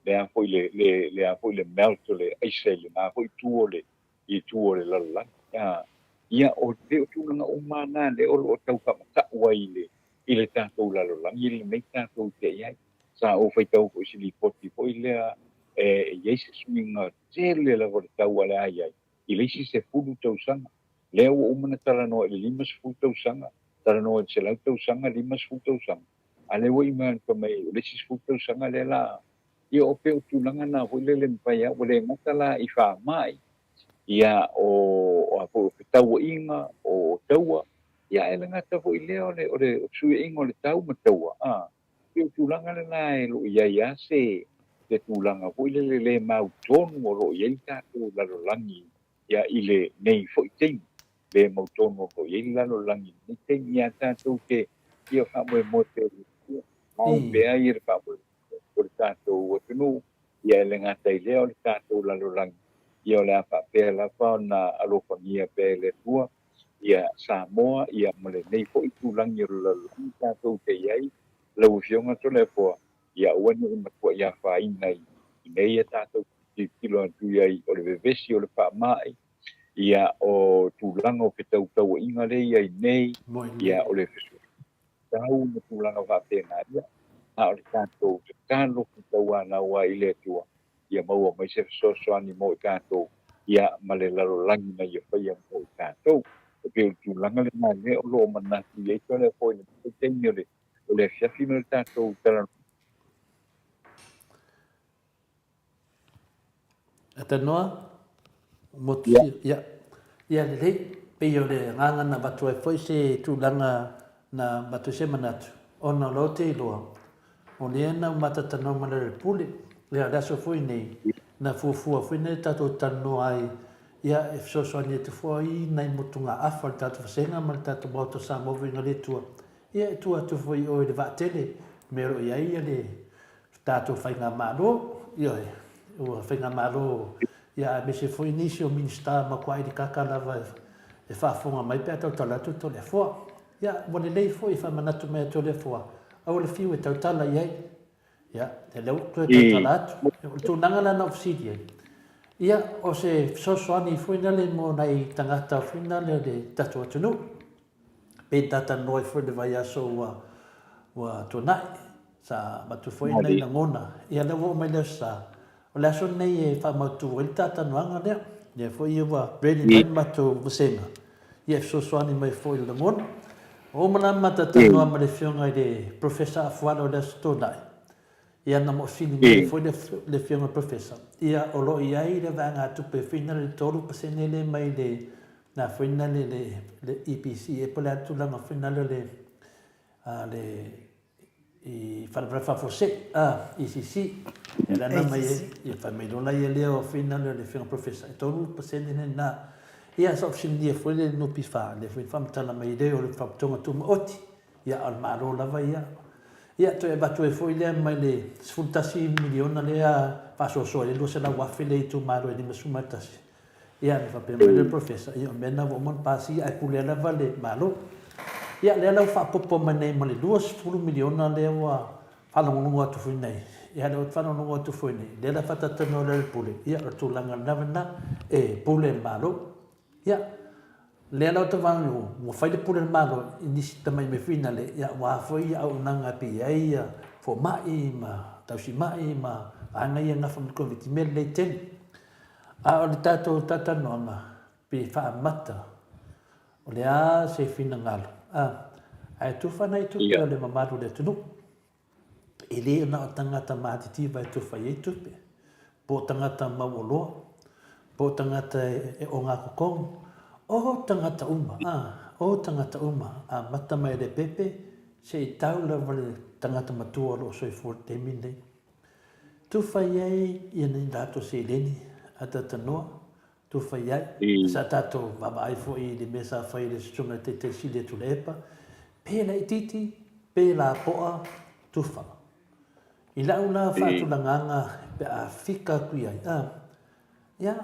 S5: le a foi le le le a foi le melt o le aisa i lena foi itu o le i itu o le lalolagi. A, ia o le o tulaga uma lava na lea o lo o tau faamatau ai i le i le tatou lalolagi lenei tatou te i ai. Sa ou faitau foi i se lipoti foi lea e i ai se suiga tele lava o le tau a le a i ai i le isi 10 tausaga. Lea ua uma ona talanoa i le 50 tausaga, talanoa i le 100 tausaga, 50 tausaga, a lea ua ima fai mai o le isi 10 tausaga lea la ia o pei o tulaga na foi lele mafai lava ua le gata la i faamai, ia o a foi o fetauaiga, o taua, ia ae le gata foi i lea o le o le fesuiaiga o le tau ma taua, a, pei o tulaga lena e lo o i ai lava se se tulaga foi lele le mautonu o lo o i ai le tatou lalolagi ia i lenei foi taimi, le mautonu o lo o i ai le lalolagi i lenei taimi, ia tatou te fia faamoemoe pea i le Atua, mau pea ia le faamoemoe o le tatou atunuu, ia e le gata i lea o le tatou lalolagi, ia o le a faapea lava ona alofagia pea e le Atua ia Samoa ia ma lenei foi itulagi o le lalolagi tatou te i ai, lau Afioga Toleafoa, ia aua ne i matuai afaina i nei a tatou tilotilo atu i ai o le vevesi o le faamai, ia o tulaga o fetautauaiga lea i ai nei, ia o le fesuiaiga ma tulaga faapena, ia a o le tatou tatalo tauanau ai i le Atua ia maua mai se fesoasoani mo i tatou, ia ma le lalolagi na ia faia mo i tatou. E pei o le tulaga lena lea o lo o manatu i ai Toleafoa i lenei taimi o le o le afiafi ma le tatou talanoa.
S2: Talanoa, motu ia. Ia, ia lelei, pei o le agaga na avatu ai foi se tulaga na avatu ai se manatu, ona o la ou te iloa, o lea na ou matatanoa ma le Pule, ia o le aso foi nei, na fuafua foi nai tatou talanoa ai, ia e fesoasoani atu foi i nai motugaafa a le tatou vasega ma le tatou Maota o Samoa Viiga i le Atua, ia e tua atu foi i o i le vaatele, mea o lo o i ai le tatou faigamalo, ioe, ua faigamalo, ia aemaise foi nisi o Minisita matuai likaka lava e faafofoga mai pe a tautala atu Toleafoa. Ia, ua lelei foi e faamanatu mai a Toleafoa, aua le fiu e tautala i ai. Ia, lea ua toe tautala atu. O le tulaga la na ou fesili ai, ia, o se fesoasoani foi lale mo nai tagata foi lale o le tatou atunuu. Pei na talanoa ai foi i le vaiaso ua ua tuanai, sa avatu foi nai lagona. Ia lea ua oo mai le aso Sa. O le aso lenei e faamautu ai le talanoaga lea. Lea foi ua ready mai le matou vasega, ia e fesoasoani mai foi i le lagona. Ua uma la ma talatalanoa ma le Afioga i le Professor Afualo i le Aso Toonai, ia na fesili mai foi le Afioga i le Professor, ia o lo o i ai le vaegatupe foi lea le 3% lea mai le na foi na le le EPC po o le a le tulaga foi na le le i faalavelave faafuasei a ECC ia lea na mai ai ia fai mai loa ia lea o foi na le le Afioga Professor e 3% lena. Ia sa ou fesiligia foi le NPF lea foi na faamatala mai lea o le Faalapotopotoga Tumaoti ia a o le Malo lava ia. Ia toe avatu ai foi lea mai le $11 miliona lea faasoasoa ai le $200,000 lea i itumalo e 51. Ia, ona faapea mai lea o le Professor, ia o mea na ua uma ona pasia ae pulea lava le Malo. Ia, lea la ua faaopoopo mai nei ma le $20 miliona lea ua faalogologo atu foi nei. Ia, lea ua faalogologo atu foi nei, lea la faatatalanoa lea le Pule, ia o le tulaga lena lena, e pule le Malo. Ia, lea la ua tau ua fai le pule a le Malo i nisi tamai mea foi nale, ia aua foi ia auaunaga e pei e i ai ia fomai ma tausimai ma vaega ia e nafa ma le Koviti, mea lelei tele. A o le tatou talatalanoaga, pe faamata, o le a se finagalo, a, ae tufa nai tupe o le mamalu o le atunuu. E le na o tagata matitiva e tufa i ai tupe, po o tagata mauoloa, po o tagata e ogatotonu, o tagata uma, a, o tagata uma, amata mai le pepe seia tau lava le tagata matua o lo o soifua i le taimi lenei. Tufa i ai ia ni latou seleni a Tatanoa, tufa i ai. Sa tatou vaavaai foi i le mea sa fai e le Susuga i le Taitai Sili a Tuilaepa, pe laitiiti, pe lapoa, tufa. I lau la faatulagaga pe a fika atu i ai, a, ia,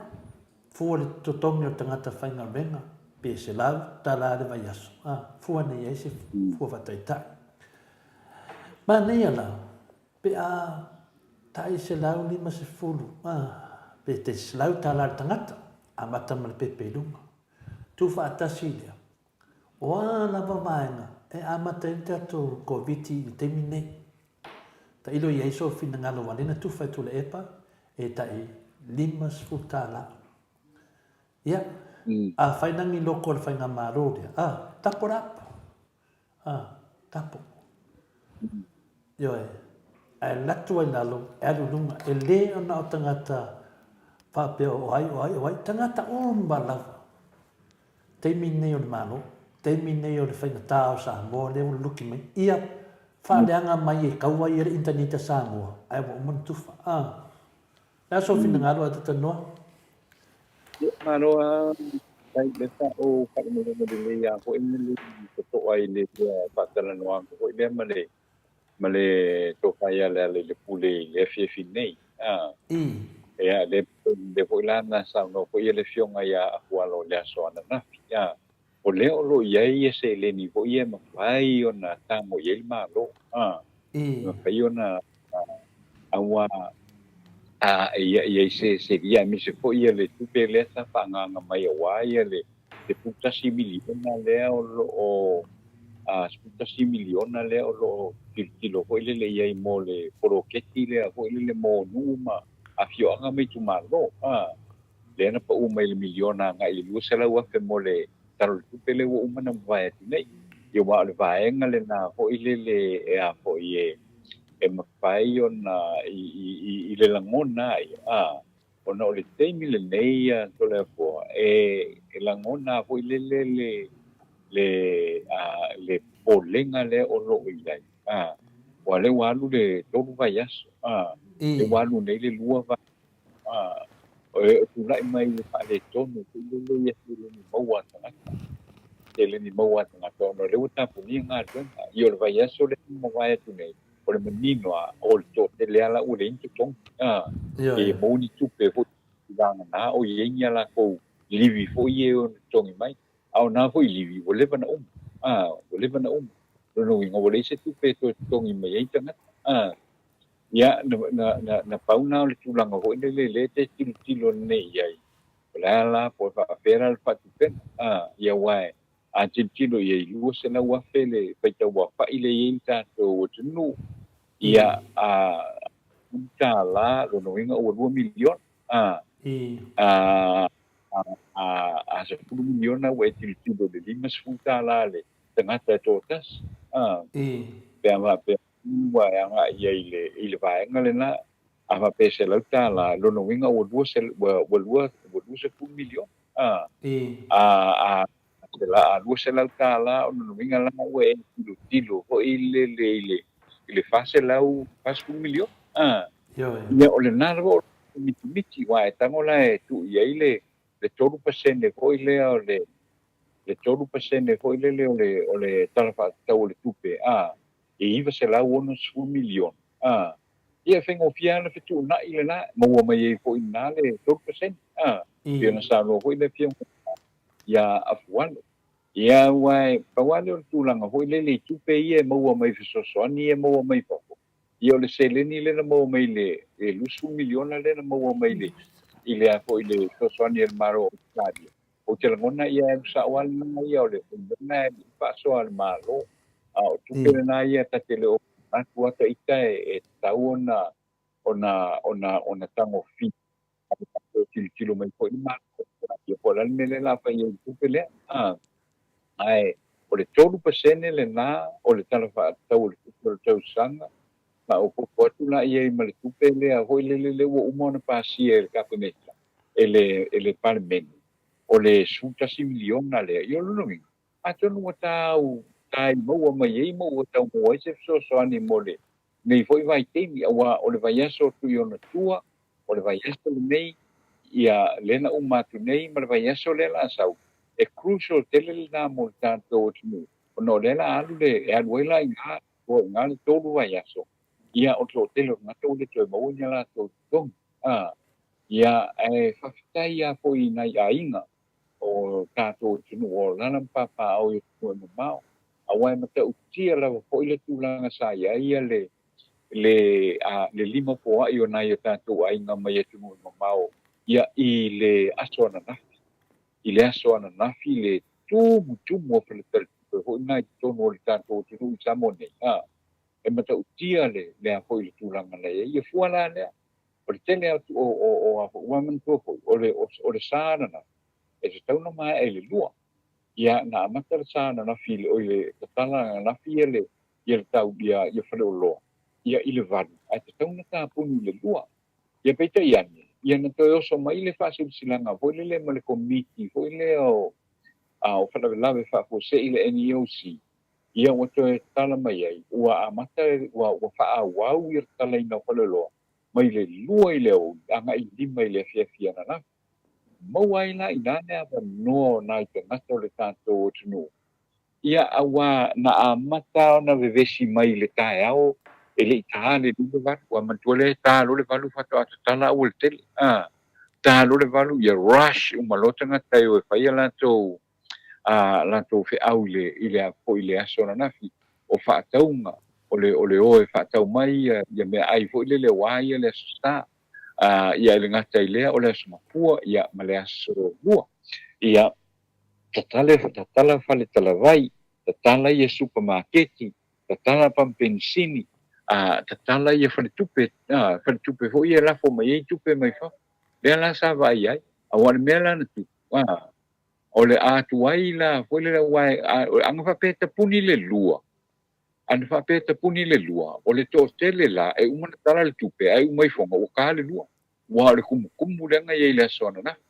S2: fua le totogi o le tagata faigaluega, pe $100 le vaiaso, a, fua nei i ai se fua faataitai. Manaia la, Pe a tai 150, a, pe te $100 le tagata, amata ma le pepe i luga. Tu faatasi lea, o a lava vaega e amata ai le tatou Koviti i le taimi lenei. Tailo i ai sou finagalo aua lea na tufa e Tuilaepa e tai $50. Ia, afai la ni loko o le faigamalo lea, a, tapo la. A, tapo. Ioe. Ae alu atu ai lalo, e alu i luga. E le na o tagata faapea o ai, o ai, o ai, tagata uma lava. Taimi lenei o le Malo, taimi lenei o le faigata o Samoa lea ua luluki mai, ia faaleaga mai e kau ai le internet a Samoa, ae ua uma ona tufa. A. Le a sou finagalo ae talanoa?
S5: Ia, malo lava, faafetai. Lea sa ou faalogologo lelei lava foi ma le totoa i le faatalanoaga foi lea ma le ma le tofa ia Lealailepule i le afiafi nei. A, ia, lea, lea foi la na saunoa foi le Afioga ia Afualo i le aso ananafi. A, o lea o lo o i ai seleni foi ia e mafai ona tago i ai le Malo, a, e mafai ona aua a e i ai se selia aemaise foi ia le tupe lea sa faaagaaga mai aua ia le $11 miliona lea o lo o $11 miliona lea o lo o tilotilo foi lele i ai mo le poloketi lea foi lele mo nuu ma afioaga ma itumalo, a, lea na pau mai le miliona agai i le $200,000 mo le Tala o le Tupe lea ua uma ona mavae atu nei. Ia aua o le vaega lena foi lele e a foi e e mafai ona i i i i le lagona ai a ona o le taimi lenei a Toleafoa e e lagona foi lele le le a le popolega lea o lo o i ai a aua lea ua alu le tolu vaiaso a lea ua alu nei le lua A, e tulai mai le faaletonu foi lele ia seleni maua a tagata, seleni maua a tagata ona o lea ua tapunia galuega. Ia o le vaiaso lea na mavae atu nei, o le manino lava, o le toatele lava la ua leai ni totogi, a, e maua ni tupe foi i vagana o i ai ni a latou livi foi ia e ono totogi mai. A o na foi livi ua leva ona uma, a, ua leva ona uma. O lona uiga ua leai se tupe e toe totogi mai ai tagata, a. Ia, na, na, na, na pau na o le tulaga foi lele lea e te tilotilo nei i ai. O le a la, po o faapefea la le faatupega? A, ia aua e, a tilotilo i ai, 200,000 le faitauaofai lea e i ai le tatou atunuu, ia, a, $10, lona uiga ua $2 miliona. A, a, a, a, a $10 miliona ua e tilotilo i le $50 le tagata e toatasi. A, pe a faapea ua e agai ai i le, i le vaega lena, a faapea e $100, lona uiga ua lua ua, ua lua, ua 20 miliona. A, a, a, a $200, o lona uiga la ua e tilotilo foi lele i le, i le 400, 40 miliona. A, ia o lena lava o le mitimiti, aua e tago la e tuu i ai le, le 3% foi lea o le, le 3% foi lele o le, o le Tala Faatatau o le Tupe, a, e $960 miliona, a, ia e faigofie lava ona fetuunai lena, e maua mai ai foi i ina le 3%, a, pei ona saunoa foi le Afioga ia Afualo. Ia, aua e pau lava lea o le tulaga foi lele i tupe ia e maua mai fesoasoani ia e maua mai fafo, ia o le seleni lea na maua mai i le $20 miliona lea na maua mai i le, i le a foi i le fesoasoani a le Malo o Ausetalia, Ou te lagona ia e alu sao lava lena ia o le mea lena e faasoa a le Malo, a o tupe lena ia ta te le o manatu lava ita e tatau ona ona ona ona tagofia a le tatou tilotilo mai foi le Malo ia po o le a le mea lea o le a fai ai i le tupe lea. Ae o le 3% lena o le Tala Faatatau o le Tupe o le tausaga, faaopoopo atu la i ai ma le tupe lea foi lele lea ua uma ona pasia e le Kapeneta e le, e le Palemene, o le $11 miliona lea. Ia o lona uiga, atonu ua tau tai maua mai ai ma ua tau maua ai se fesoasoani mo lenei foi vaitaimi, aua o le vaiaso o Tuionatua, o le vaiaso lenei, ia, lea na uma atu nei ma le vaiaso lea o le a sau, e crucial tele lena mo le tatou atunuu, ona o lea o le a alu le, e alu ai la i ina, i ina le tolu vaiaso, ia, o le toatele o tagata ua le toe maua ni a latou totogi. A, Ia, ae faafetai lava foi i nai aiga o tatou atunuu o alaala ma papaaao i atunuu e mamao, aua e matautia lava foi le tulaga sa i ai le, le, a, le limapoa'i o nai o tatou aiga mai atunuu e mamao, ia, i le aso ananafi. I le aso ananafi le tumutumu o Faletalitupe foi lena i totonu o le tatou atunuu i Samoa nei, a, e matautia le, le a foi le tulaga na i ai. Ia fua la lea, O le tele atu o, o, o a foi, ua manatua foi, o le, o, o le sa ananafi, e tatau ona maea i le lua. Ia, na amata le sa ananafi i le, oi le tatala ananafi ia le, ia le tau, ia, ia Faleoloa, ia i le valu, ae tatau ona tapuni i le lua. Ia peitai ane, ia na toe oso mai le faasilasilaga foi lele ma le komiti foi lea o, a, o Faalavelave Faafuasei le NEOC, ia ua toe tatala mai ai, ua amata, ua, ua faaauau ia le tatalaina o Faleoloa, mai le lua i le aoauli agai i lima i le afiafi ananafi. Maua ai la inā le avanoa o nai tagata o le tatou atunuu, ia aua na amata ona vevesi mai i le taeao e le i tā le lima valu, ua manatua lea e tā loa le valu faatoa tatala aualatele, a, tā loa le valu ia rush uma loa tagata e o e fai a latou a latou feau i le, i le, foi i le aso ananafi, o faatauga, o le, o le o e faatau mai ia, ia meaai foi lele aua ia le Aso Sa. A, ia e le gata i lea, o le Aso Mapua, ia, ma le Aso Lua. Ia, tatala, tatala fale talavai, tatala ia supamaketi, tatala pamu penisini, a, tatala ia faletupe, a, faletupe foi ia e lafo mai ai tupe mai fafo. Lea la sa vaai ai, aua o le mea la na tupu, a, O le a tuai la foi lele aua ana faapea e tapuni le lua, ana faapea e tapuni le lua, o le toatele la e uma ona tala le tupe ae uma ifoga ua ta le lua. Aua o le tumutumu lea na i ai i le aso ananafi.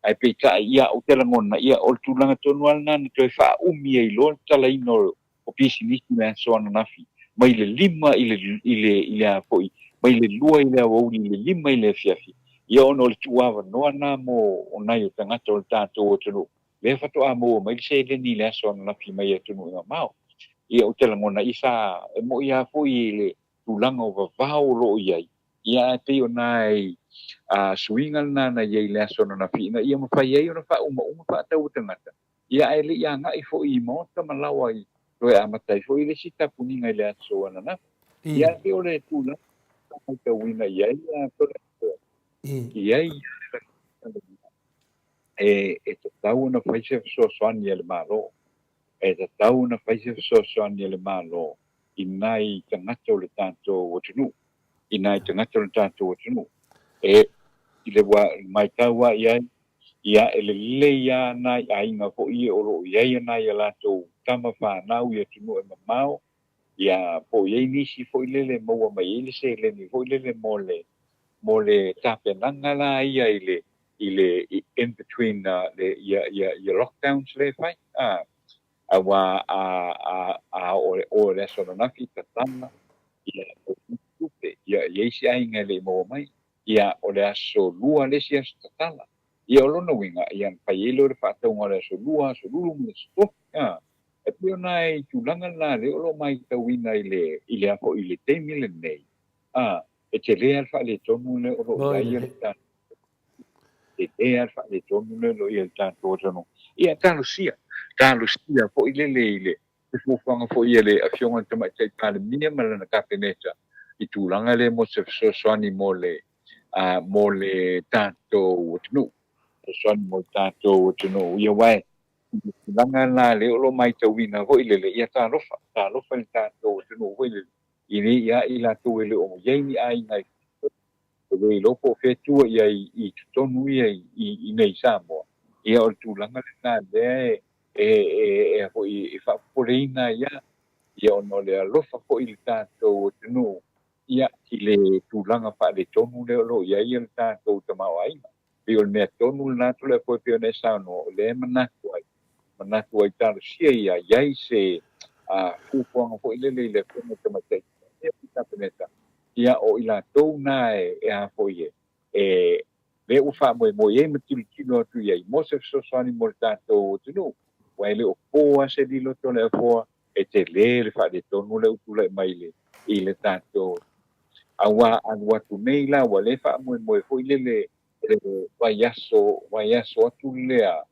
S5: Ae peitai, ia, ou te lagona, ia, o le tulaga tonu lava lena na toe faaumi ai loa le talaina o pisinisi i le aso ananafi, mai le 5 i le, i le, i le a foi, mai le 2 i le aoauli i le 5 i le afiafi, ia ona o le tuuavanoa lena mo nai o tagata o le tatou atunuu, lea faatoa maua mai le seleni i le aso ananafi mai atunuu e mamao. Ia ou te lagona, ia sa, e moni lava foi i le tulaga o vavao o lo o i ai, ia ae pei o nai suiga lena na i ai i le aso ananafi ina ia mafai ai ona faaumauma faatau a tagata, ia ae le i agai foi i maota ma laoa i toe amata ai foi le isi tapuniga i le aso ananafi. Ia ae pei o le tulaga sa matauina i ai i ai e tatau ona fai se fesoasoani a le Malo. E tatau ona fai se fesoasoani a le Malo i nai tagata o le tatou atunuu, i nai tagata o le tatou atunuu. E, i le matau lava i ai, ia, e lelei lava nai aiga foi ia o lo o i ai nai a latou tama fanau i atunuu e mamao, ia, po o i ai nisi foi lele e maua mai ai le seleni foi lele mo le, mo le tapenaga la ia i le, i le, in between le, ia, ia, ia lockdowns lea e fai, a. Aua a, a, a oo i le aso ananafi, tatala, ia, tupe, ia, i ai isi aiga e le i maua mai, ia, o le aso lua le isi aso tatala. Ia, o lona uiga, ia, na fai ai lea o le faatauga o le aso lua, aso lulu ma le aso tofi, a. E pei o nai tulaga na lea o lo o matauina i le, i le a foi, i le taimi lenei, a, e tele lava le faaletonu lea o lo o i ai le tatou, tele lava le faaletonu lea o lo o i ai le tatou atunuu. Ia, talosia, talosia foi lele i le fuafuaga foi a le Afioga i le Tamaitai Palemia ma lana Kapeneta i tulaga lea mo se fesoasoani mo le, mo le tatou atunuu. Fesoasoani mo le tatou atunuu. Ia, aua e tulaga la lea o lo o matauina foi lele, ia talofa, talofa i le tatou atunuu foi lele, i nei ia i latou e le o i ai ni aiga i e le iloa po o fea tua i ai i totonu ia i nei Samoa. Ia o le tulaga lena lea e e foi e faapopoleina ai lava, ia ona o le alofa foi i le tatou atunuu, ia i le tulaga faaletonu lea o lo o i ai le tatou tamaoaiga. Pei o le mea tonu lena Toleafoa e pei ona e saunoa, o lea e manatu ai, manatu ai talosia ia i ai se fuafuaga foi lele i le Afioga i le Tamaitai Palemia ma le Kapeneta, ia o i latou na e a foi e lea ua faamoemoe i ai ma tilotilo atu i ai mo se fesoasoani mo le tatou atunuu, aua e le o po lava se lilo Toleafoa e tele le faaletonu lea ua tulai mai i le tatou aua alu atu nei la ua le faamoemoe foi lele le vaiaso vaiaso atu lea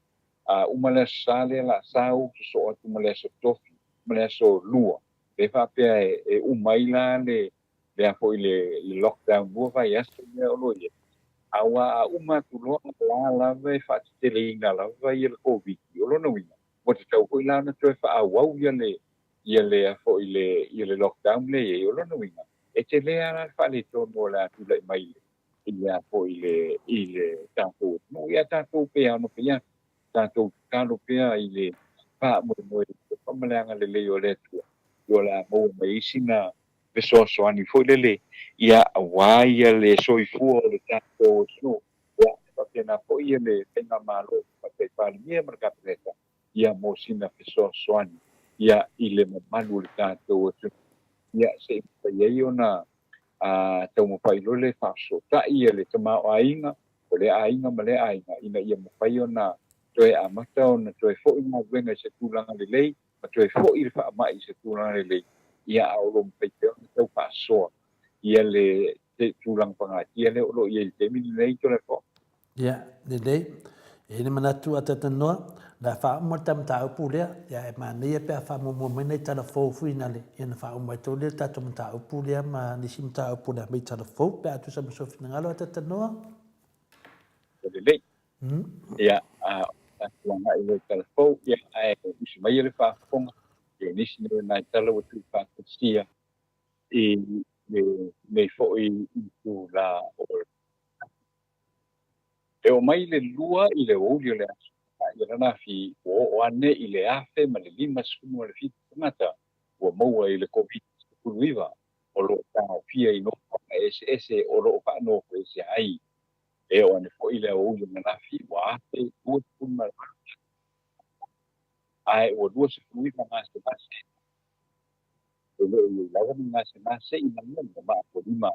S5: a uma le aso Sa lea la sau sosoo atu ma le aso Tofi ma le aso Lua le faapea e uma ai la le lea foi le lockdown lua vaiaso lea o lo o i ai. Aua a uma atu loa la lava e faateteleina lava ia le Koviti, o lona uiga ua tatau foi la ona toe faaauau ia le ia le a foi le ia le lockdown lea i ai. O lona uiga e tele lava la le faaletonu o le a tulai mai i le a foi le i le tatou atunuu. Ia tatou pei lava ona fai atu, tatou tatalo pea i le faamoemoe i le alofa ma le agalelei o le Atua, o le a maua mai ai sina fesoasoani foi lele, ia aua ia le soifua o le tatou atunuu. Ia, e faapena foi ia le Faigamalo Tamaitai Palemia ma le Kapeneta, ia mo sina fesoasoani ia i le mamalu o le tatou atunuu, ia se i mafai ai ona taumafai loa le faafesootai ia le tamaoaiga o lea aiga ma lea aiga ina ia mafai ona toe amata ona toe foi galuega i se tulaga lelei ma toe foi le faamai i se tulaga lelei, ia a o lo o mafai pea ona tau faasoa ia le tulaga pagatia lea o lo o i ai i le taimi lenei, Toleafoa.
S2: Ia, lelei. E i ai le manatu a Talanoa, o le a faauma le ta mataupu lea, ia e manaia pe a faamuamua mai nai tala fou foi na le, ia ona faauma ai tonu lea le tatou mataupu lea ma nisi mataupu o le a aumai tala fou pe a tusa ma sou finagalo a Talanoa.
S5: Lelei. Ia, a tatou agai loa i tala fou, ia, ae usi maia le faafofoga, ia o nisi nei o nai tala ua tuufaatasia i lenei foi itula o E oo mai le 2 i le aoauli o le aso. Tuanai ananafi ua oo ane i le 1,057 tagata ua maua i le Koviti-19 o lo o taofia i nofoaga eseese o lo o faanofoese ai. E oo ane foi i le aoauli ananafi ua 1,028 ae ua 29 gasegase e le o i ai lava ni gasegase i Manono ma Apolima.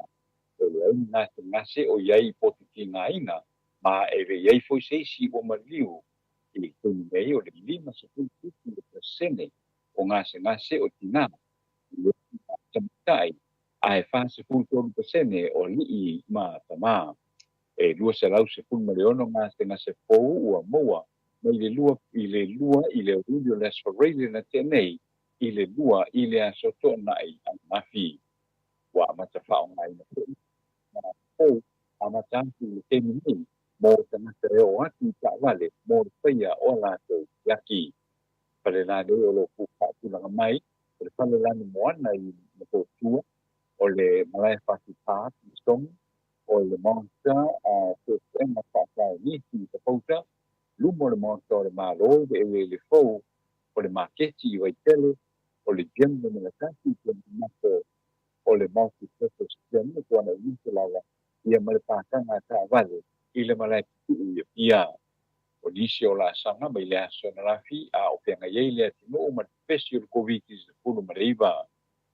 S5: E leai ni gasegase o i ai i potu tigaina ma e le i ai foi se isi ua maliu. I le taimi nei o le 57% o gasegase o tinā i le tamaitai ae 43% o alii ma tamā. E 216 gasegase fou ua maua mai le 2 i le 2 i le aoauli o le Aso Faraile na tea nei i le 2 i le Aso Toonai ananafi. Ua amata faaaogaina foi le fou amata atu i le taimi nei mo tagata e oo atu i taavale mo le faia o a latou siaki. Falelalei o lo o faatulaga mai o le fale lani moana i Motootua, o le Malae Fatu Park i Sogi, o le Maota a Suesuega Faa-Saienisi i Sapouta, luma o le Maota o le Malo i le eleele fou, o le Maketi i Vaitele, o le Gym Numera 1 i Tuanaimato, o le Multi-Purpose Gym i Tuanaimato lava ia ma le pakaga a taavale i le malae pipii i Apia. O nisi o laasaga mai le aso ananafi a o feagai ai le atunuu ma le pepesi o le Koviti-19.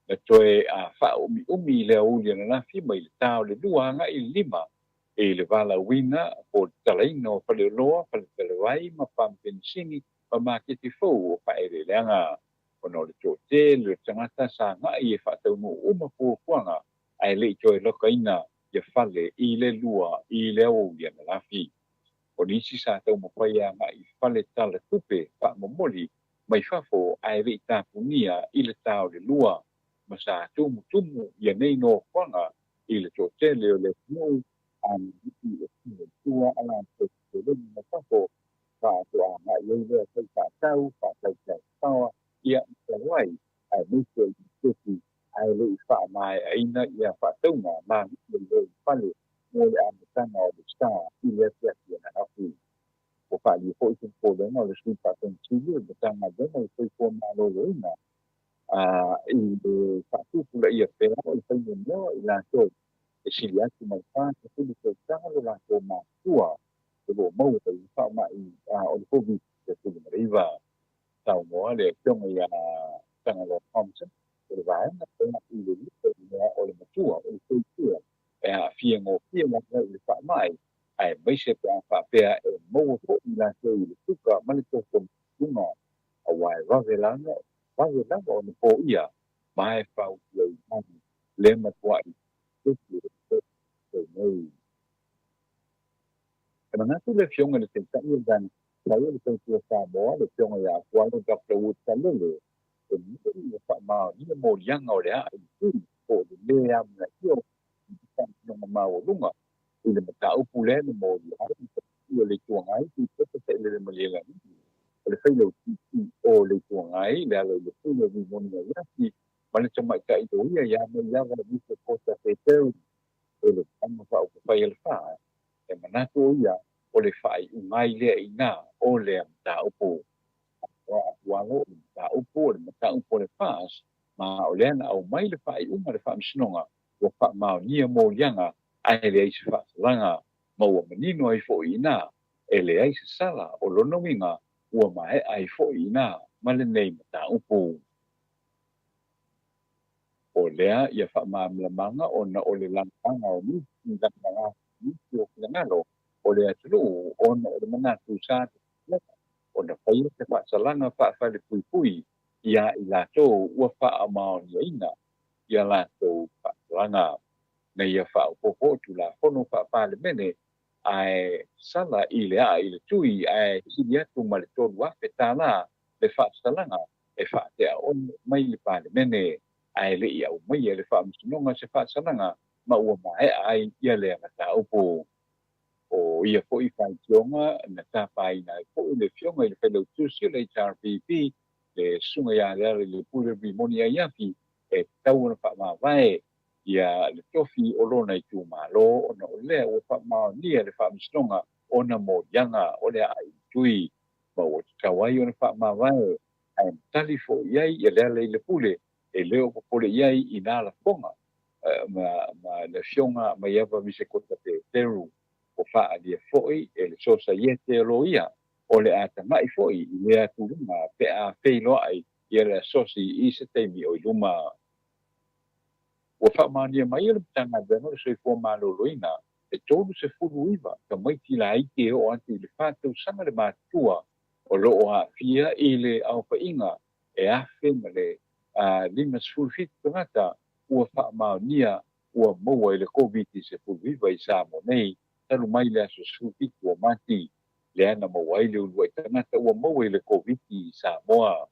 S5: Na toe faaumiumi i le aoauli ananafi mai le ta o le 2 agai i le 5 i le valaauina po o le tatalaina o faleoloa, faletalavai ma pamu penisini ma maketi fou o faaeleeleaga. Ona o le toatele o tagata sa agai e faataunuu uma fuafuaga ae le i toe lokaina ia fale i le 2 i le aoauli ananafi. O nisi sa taumafai e agai i fale tala tupe faamomoli mai fafo ae le i tapunia i le ta o le 2 ma sa tumutumu ia nei nofoaga i le toatele o le atunuu a nisi e tino i tua a latou seleni mai fafo faatoa agai ai lea fai faatau faatau cash power ia ma talu ai aemaise o le maketi ae le i faamaeaina ia faatauga ma agai ai i fale mo le amataga o le sa i le afiafi ananafi. Ua faaalia foi se popolega o le Sui Faatonu-Sili o le Matagaluega o le Soifua Maloloina i le faatupulaia pea o le faimuamua o i latou e sili atu ma le 40 tausaga lo latou matutua o lo o maua i le faamai o le Covid-19. Saunoa le Afioga ia Tagaloa Thompson o le vaega lea i le lua o le matua o le soifua e aafia gofie lava i le faamai aemaise pe a faapea e maua foi i latou i le suka ma le toto maualuga, aua e vave lava vave lava ona poia ma e fautuaina ai le matuai pepesi o le nei. E manatu le Afioga i le Taitai o le Vaega Faaupufai o le Tautua Samoa, le Afioga ia Afualo Doctor Wood Talele, e moni ua faamaonia moliaga o le aa i le tui po o le lē amanaia o le faamasinoga maualuga i le mataupu lea na molia ai le Taitai o le Itu Agai Tuilaepa Sailele Malielegaoi o le Failautusi o le Itu Agai le ala i le Pule o Rimoni Aiafi ma le Tamaitai Loia ia Maiava Misa Kota Feteu e le Vaega Faaupufai a le FAST. E manatu o ia o le faaiuga ai lea i ina o lea mataupu. Ua atualo o le mataupu o le mataupu a le FAST ma o lea na aumai le faaiuga a le Faamasinoga ua faamaonia moliaga ae leai se faasalaga, ma ua manino ai foi i ina e leai se sala o lona uiga ua maea ai foi i ina ma lenei mataupu. O lea ia faamalamalamaga ona o le lagalaga o nisi lagalaga nisi o finagalo o le atunuu ona o le manatu sa ona faia se faasalaga faafalepuipui iā i latou ua faamaoniaina ia latou faasalaga na ia faaopoopo o Tulafono Faa-Palemene ae sala i le aa i le tui ae sili atu ma le $3,000 le faasalaga e faateaono mai le Palemene ae le i aumaia le Faamasinoga se faasalaga ma ua maea ai ia lea mataupu. O ia foi faitioga na tapaina ai foi le Afioga i le Failautusi o le HRPP, le Susuga ia Lealailepule Rimoni Aiafi, e tatau ona faamavae ia le tofi o lona itumalo ona o lea ua faamaonia le Faamasinoga ona moliaga o le aa i le tui. Ma ua tatau ai ona faamavae ae tali foi i ai ia Lealailepule e le o popole i ai i nā lafoga ma le Afioga Maiava Visekota Peteru. Ua faaalia foi e le Sosaiete o Loia o le a tagai foi i lea tulaga pe a feiloai ia le asosi i se taimi o i luma. Ua faamaonia mai e le Matagaluega o le Soifua Maloloina e 39 tamaiti laiti e oo atu i le 4 tausaga le matutua o lo o aafia i le aofaiga e 1,057 tagata ua faamaonia ua maua i le Koviti-19 i Samoa nei talu mai le aso 17 o Mati, lea na maua ai le uluai tagata ua maua i le Koviti i Samoa.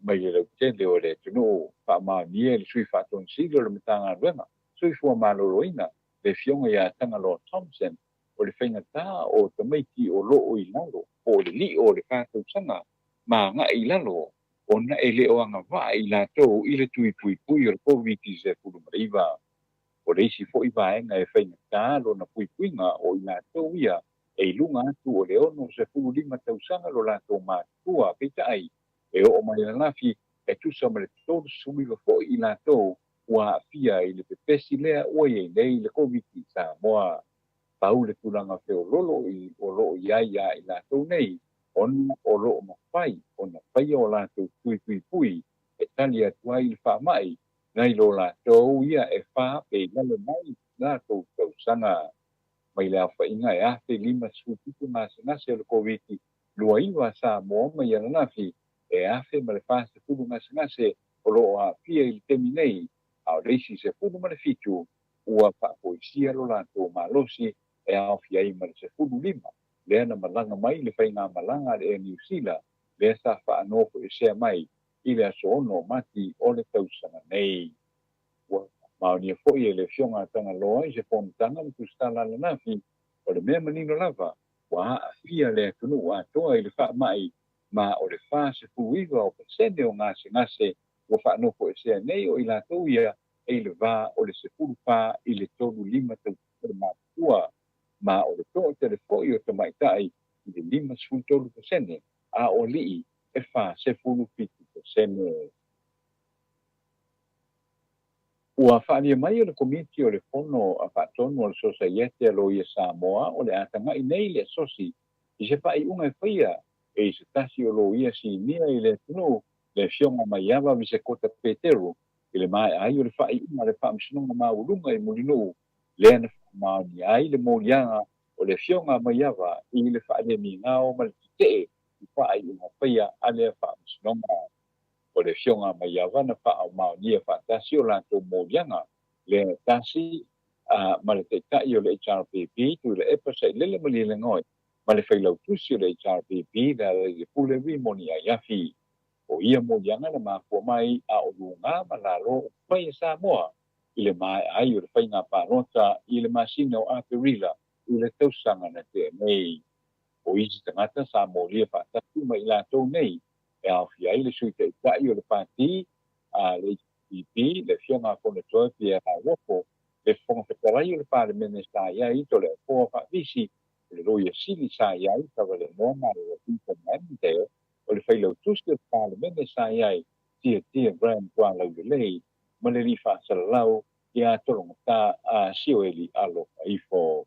S5: Mai le lautele o le atunuu, faamaonia e le Sui Faatonu Sili o le Matagaluega Soifua Maloloina, le Afioga ia Tagaloa Thompson, o le faigata o tamaiti o lo o i lalo po o le lio o le 4 tausaga ma agai i lalo ona e le o agavaa i latou i le tui puipui o le Koviti-19. O le isi foi vaega e faigata lona puipuiga o i latou ia e i luga atu o le 65 tausaga lo latou matutua, peitai e oo mai ananafi e tusa ma le 39 foi i latou ua aafia i le pepesi lea ua i ai nei le Koviti i Samoa. Pau le tulaga feololo o lo o i ai ia i latou nei ona o lo o mafai ona faia o latou tui puipui e tali atu ai i le faamai nai lo latou ia e 4 pe i lalo mai latou tausaga. Mai le aofaiga e 1,057 gasegase o le Koviti-29 Samoa mai ananafi e 1,040 gasegase o lo o aafia i le taimi nei, a o le isi 17 ua faafoisia lo latou malosi e aofia ai ma le 15 lea na malaga mai le faigamalaga a le Air New Zealand lea sa faanofoesea mai i le aso 6 o Mati o le tausaga nei. Ua maonia foi e le Afioga a Tagaloa i se fonotaga ma tusitala ananafi, o le mea manino lava ua aafia le atunuu atoa i le faamai, ma o le 49 o pasene o gasegase ua faanofoesea nei o i latou ia e i le va o le 14 i le 35 tausaga le matutua, ma o le toatele foi o tamaitai i le 53%, a o alii e 47%. Ua faaalia mai e le Komiti o le Fono Faatonu a le Sosaiete a Loia Samoa o le a tagai nei le asosi i se faaiuga e faia e i se tasi o loia sinia i le atunuu, le Afioga Maiava Visekota Peteru, i le maea ai o le faaiuga a le Faamasinoga Maualuga i Mulinuu lea na faamaonia ai le moliaga o le Afioga Maiava i le faalemigao ma le tetee i faaiuga faia a lea Faamasinoga. O le Afioga Maiava na faamaonia faatasi o latou moliaga lea tasi ma le Taitai o le HRPP Tuilaepa Sailele Malielegaoi ma le Failautusi o le HRPP Lealailepule Rimoni Aiafi. O ia moliaga na mafua mai a o luga ma lalo o fai e Samoa i le maea ai o le faiga palota i le masina o Aperila i le tausaga na tea nei. O isi tagata sa molia faatasi ma i latou nei e aofia ai le Sui Taitai o le Pati a le HRPP, le Afioga a Fonetoe Pierre Lauofo, le Fofoga Fetalai o le Palemene sa i ai Toleafoa Faavisi, o le Loia Sili sa i ai Savalenoa Malolotinto Manningdale, o le Failautusi o le Palemene sa i ai Tiatia Graham Tualaulelei, ma le alii faasalalau ia Tologata a Sioeli Alofa Ifo.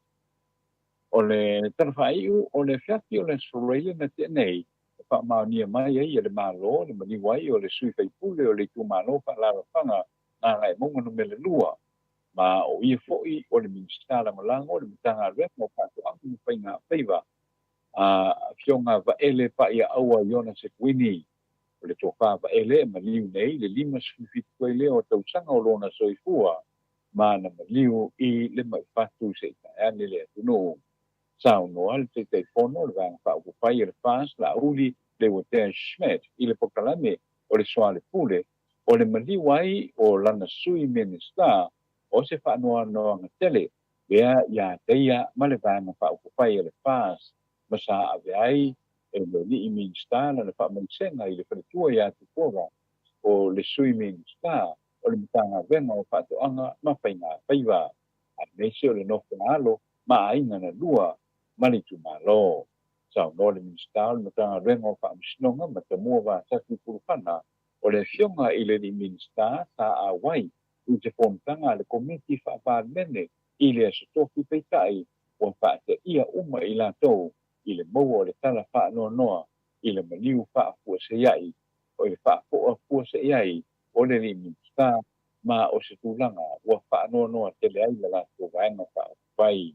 S5: O le tala faaiu o le feafi o le Aso Faraile na tea nei, e faamaonia mai ai e le Malo le maliu ai o le sui faipule o le itumalo faaalaalafaga Gagaemauga Numera 2, ma o ia foi o le Minisita Lagolago o le Matagaluega o Faatoaga ma Faiga Faiva, a Afioga Vaele Paiaaua Iona Sekuini. O le tofa Vaele e maliu nei le 57 ai lea o tausaga o lona soifua, ma na maliu i le maifatu se i taeane le atunuu. Saunoa le Taitaifono o le Vaega Faaupufai o le FAST Laauli Leuatea Schmidt i le polokalame o le Soalepule o le maliu ai o lana sui Minisita o se faanoanoaga tele lea ia te ia ma le Vaega Faaupufai o le FAST, ma sa ave ai e le alii Minisita lana faamaisega i le faletua ia Tupuola o le sui Minisita o le Matagaluega o Faatoaga ma Faiga Faiva, aemaise o le nofo alo ma aiga na lua ma le itumalo. Saunoa le Minisita o le Matagaluega o Faamasinoga Matamua Vasati Pulufana, o le Afioga i le Alii Minisita sa auai i se fonotaga a le Komiti Faa-Palemene i le Aso Tofi peitai ua faateia uma i latou i le maua o le tala faanoanoa i le maliu faafuaseiai o i le faafoafuaseiai o le Alii Minisita ma o se tulaga ua faanoanoa tele ai le latou Vaega Faaupufai.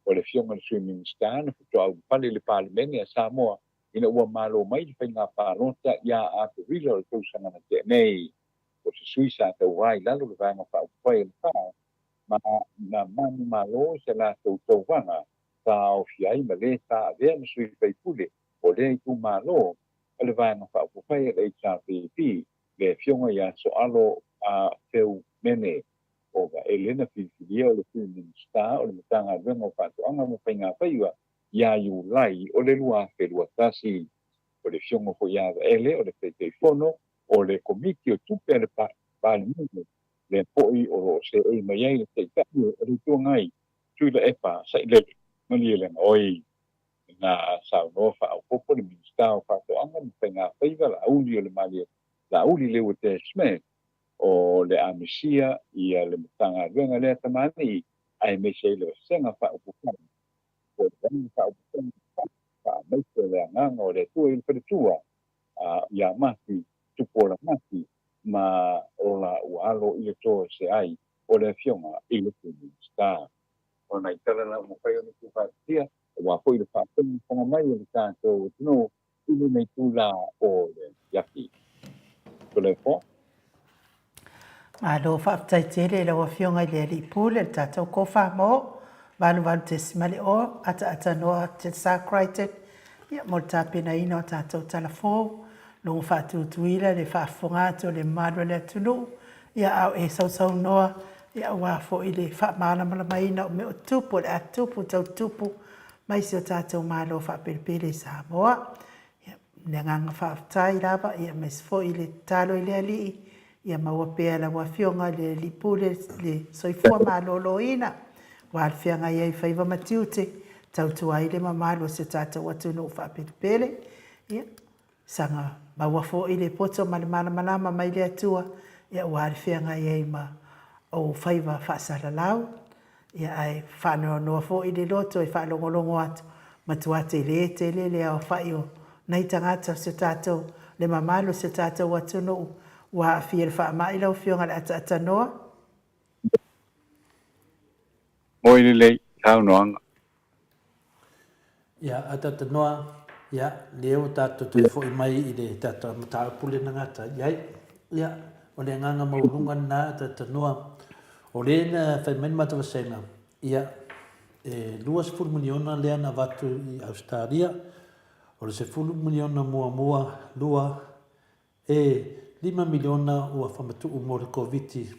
S5: O le Afioga i le Sui Minisita na faatoa ulufale i le Palemene a Samoa ina ua malo mai le faiga palota ia Aperila o le tausaga na tea nei. O se sui sa tauva i lalo o le Vaega Faaupufai a le FA ma na manumalo i se latou tauvaga sa aofia ai ma le sa avea ma sui faipule o lea itumalo o le Vaega Faaupufai a le HRPP, le Afioga ia Soalo A. Feu Mene. O Vaele na filifilia o le Sui Minisita o le Matagaluega o Faatoaga ma Faigafaiva ia Iulai o le 2021. O le Afioga foi ia Vaele o le Taitaifono o le Komiti o Tupe a le Palemene, lea foi o lo o seei mai ai le Taitai o le Itu Agai, Tuilaepa Sailele Malielegaoi. Na saunoa faaopoopo le Minisita o Faatoaga ma Faigafaiva Laauli o le Malie Laauli Leuatea Smith, o le amisia ia le Matagaluega lea tamalii aemaise ai le Vasega Faaupufai po o le Vaega Faaupufai faamaise o le Agaga o le Atua i le Faletua ia Mati Tupuola Mati ma o la ua alo i le toese ai o le Afioga i le Sui Minisita. O nai tala na ua mafai ona tuufaatasia aua foi le faafogafoga mai o le tatou atunuu i lenei itula o le afiafi. Toleafoa.
S3: Malo faafetai tele i lau Afioga i le Alii Pule le tatou Kofa mo 88.0 ataata noa Te Sa Crichton ia mo le tapenaina o tatou tala fou logo faatutuila le faafofoga atu o le mamalu o le atunuu ia a o e sausaunoa ia aua foi le faamalamalamaina o mea o tupu o le a tupu tau tupu mai si o tatou Malo faapelepele i Samoa. Ia, le agaga faafetai lava, ia aemaise foi le tatalo i le Alii, ia maua pea e lau Afioga i le Alii Pule le soifua maloloina, aua le feagai ai i faiva ma tiute, tautua ai le mamalu o si o tatou atunuu faapelepele. Ia, saga maua foi le poto ma le malamalama mai le Atua, ia aua le feagai ai ma ou faiva faasalalau. Ia ae faanoanoa foi le loto e faalogologo atu, matua tele tele le aofai o nai tagata o si o tatou, le mamalu o si o tatou atunuu ua aafia i le faamai lau Afioga i le Ataatanoa.
S5: Moi lelei saunoaga.
S2: Ia, Ataatanoa, ia, lea ua tatou toe foi mai i le tatou mataupu lea na gata i ai. Ia, o le agaga maualuga lena, Ataatanoa, o lea na fai mai le matou vasega, ia, e 20 miliona lea na avatu i Ausetalia, o le 10 miliona muamua, lua, E $5 miliona ua faamatuu mo le Koviti.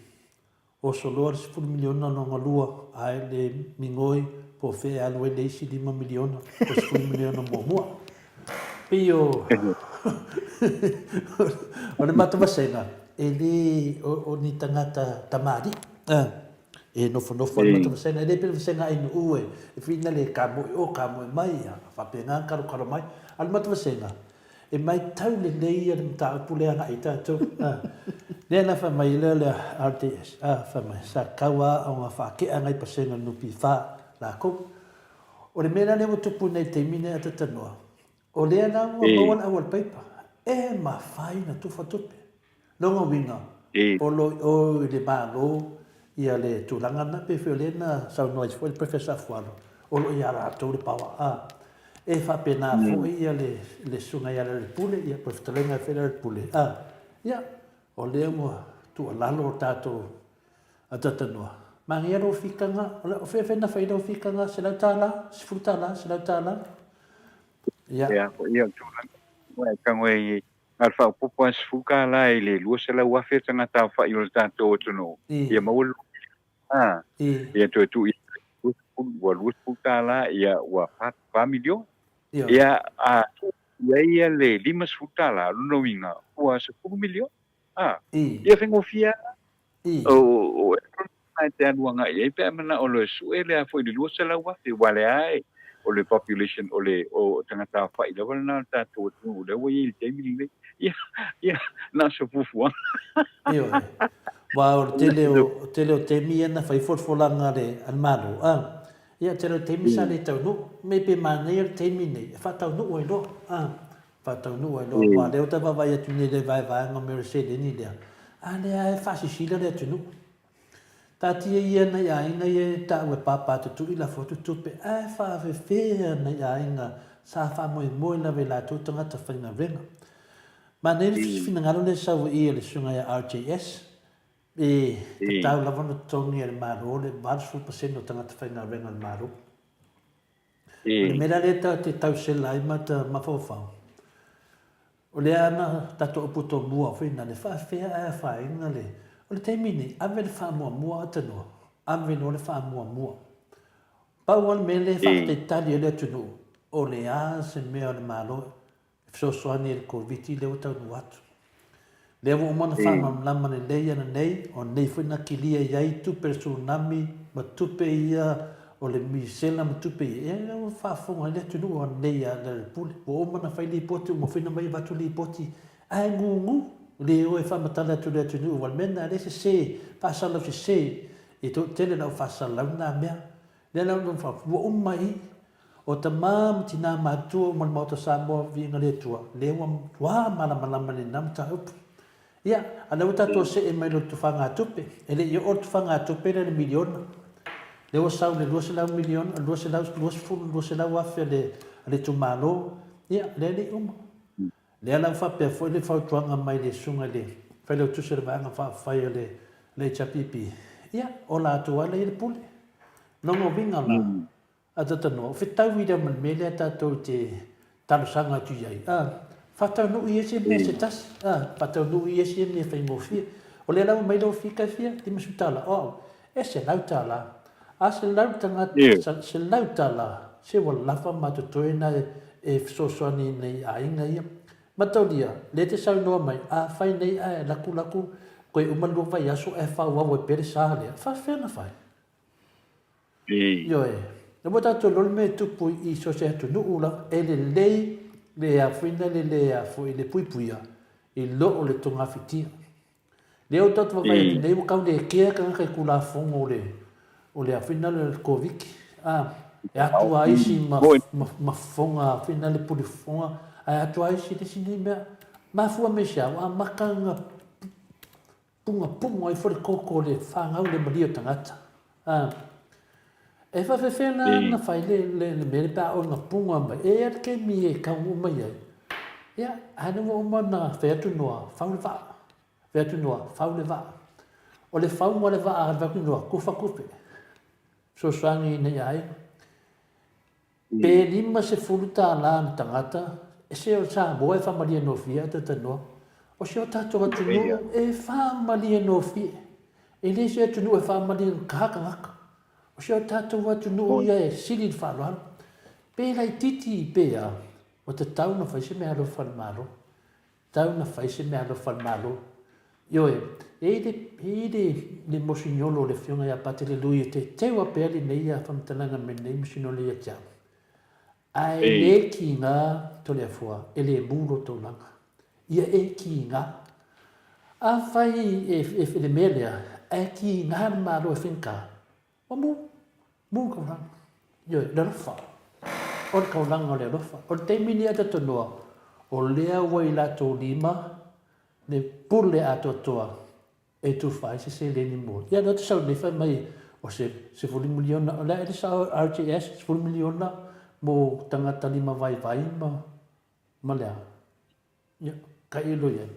S2: Oso loa le $10 miliona lona lua ae le migoi po o fea e alu ai le isi $5 miliona o le $10 miliona muamua. Pei o o le matou vasega e le o ni tagata tamalii e nofonofo ai le matou vasega. E le pei o le vasega ainuu e whina le kamoe o kamoe mai a faapena ona kalokalo mai. A o le matou vasega E matau lelei ia le mataupu lea agai i tatou. Lea na fai mai lea le RTS, a fai mai, sa tatau lava ona faatea nai pasene o le NPF latou. O le mea la lea ua tupu nei i le taimi lenei a Tatanoa, o lea la ua maua le aualapaipa, e mafai ona tufa tupe. Lona uiga, o lo o i le Malo ia le tulaga lena, pei foi o lea na saunoa ai foi le Professor Afualo, o lo o ia latou le power a. E faapena foi ia le le Susuga ia Lealailepule, ia po o le fetalaiga foi ia Lealailepule, a, ia, o lea ua tuualalo o tatou Ataatanoa. Manaia lou fikaga, o fea fea na fai lau fikaga, $100, $10, $100?
S5: Ia. Ia, ia, o le tulaga, ua e tago e Na o le faaopoopo lava $10 i le 200,000 tagata aofai o le tatou atunuu, ia maua le $2 miliona. Ia toe tuu i ai ua $20, ia ua $4 miliona. Ia a tuu i ai le $50, o lona uiga ua $10 miliona. Ia faigofie lava. O e te alu agai i ai pe a manao loa e sue le a foi le 200,000 aua o lea e o le population o le o tagata afa'i lava lena o le tatou atunuu lea ua i ai i le taimi lenei. Ia, ia, na o se fuafuaga.
S2: Ioe. Aua o le tele o, tele o taimi ia na fai folafolaga a le, a le Malo, a. Ia, tele o taimi sa le taunuu. Me pe manaia le taimi nei e faataunuu ai loa, a. Faataunuu ai loa. Aua o lea ua ta vaavaai atu nei i le vaevaega o mea o le seleni lea, a lea lava e faasisila le atunuu. Taatia ia nai aiga ia e taua e pāpā tutui lafo atu tupe ae faafefea nai aiga sa faamoemoe lava i latou tagata faigaluega. Manaia le finagalo lea e sau i i a le susuga ia RJS, e tatau lava ona totogi e le Malo le 80% o tagata faigaluega a le Malo. O le mea la lea ta te tausela ai ma ta mafaufau, O lea ana tatou upu tomua foi na le faafefea ae afaina le O le taimi nei, ave le faamuamua a tanoa, ave loa le faamuamua. Pau lava le mea lea e faataitali ai le atunuu, o le a se mea o le Malo e fesoasoani ai i le Koviti lea ua taunuu atu. Lea ua uma ona faamalamalama lelei ananei, o nei foi na kilia i ai tupe le tsunami ma tupe ia o le misela ma tupe ia, ia lea ua faafofoga ai le atunuu ananei a le pule. Ua uma ona fai lipoti, uma foi ona aumai avatu lipoti, ae gugu, le o e faamatala atu i le atunuu, aua o le mea lena o lea e sese, faasalalau sese, e toatele lau faasalalau na mea. Lea la ua uma i O tama ma tina matutua uma o le Maota Samoa, viiga le Atua, lea ua matua malamalama i lena mataupu. Ia, a lea ua tatou see mai loa i le tufagatupe. E le i oo le tufagatupe lea i le miliona. Lea ua sau le 200 miliona, 200, 20, 200 afe a le, a le itumalo. Ia, lea e le i uma. Lea la ua faapea foi le fautuaga mai le susuga i le Failautusi o le Vaega Faaupufai a le, le HRPP. Ia, o latou lava lea e i ai le pule. Lona uiga la, A Tatanoa, o fetau ia ma le mea lea tatou te talosaga atu i ai, a, faataunuu i ai se mea se tasi, a, faataunuu i ai se mea faigofie. O lea la ua aumai lau fika e fia? 50 tala, o au, e $100. A selau tagata, selau tala, se ua lava ma totoe na e fesoasoani i nai aiga ia. Mataulia, lea e te saunoa mai, afai nei ae lakulaku koe uma le lua vaiaso ae faaauau ai pea le sa lea, e faafefea ona fai? Ioe. E ua tatou iloa le mea e tupu i so o se atunuu la, e lelei le afuina le le afoi le puipuia i lo o le togafitia. Lea ua tatou vaavaai atu nei ua tau le kea tagata i Tulafono o le o le afuina le Koviti. A, e atu a isi ma ma ma fofoga afuina le pule fofoga, ae atu a isi le isi nei mea. Mafua mai se a, ua amata ona Pungapunga ifo le koko o le fanau le malie o tagata. A, e faafefea la ona fai le, le, le mea le pe a oe na punga mai. E i ai le taimi e taunuu mai ai. Ia, a lea ua uma ona fai atu noa, fau le vaa. Fai atu noa, fau le vaa. O le fauga o le vaa, fai atu noa, tufa tupe. Fesoasoani ina ia aiga. Pe 50 tala le tagata, e se o Samoa e faamalienofie a talanoa. O si o tatou atunuu e faamalienofie. E le se atunuu e faamaliegata tagata. O si o tatou atunuu ia e sili le faaaloalo. Pe laititi pe a, ua tatau ona fai se meaalofa a le Malo. Tau na fai se meaalofa a le Malo. Ioe, e i ai le, e i ai le, le mosignolo o le Afioga ia Patele Lui e te teua pea lenei a faamatalaga me lenei mosignolo ia te au. Ae le kiga Toleafoa e le mu lo taulaga. Ia e kiga. Afai e, e, le mea lea, ae kiga le Malo e faigata, Ua mu, mu le kaulana. Ioe, le alofa. O le kaulana o le alofa. O le taimi nei a Tatonoa, o lea ua i latou lima le pule atoatoa e tufa ai se seleni mo. Ia, lea ou te sau nei fai mai o se sefulu miliona, o le a ea le sao RJS, sefulu miliona mo tagata lima vaivai ma, ma le a? Ia, tailo i ai.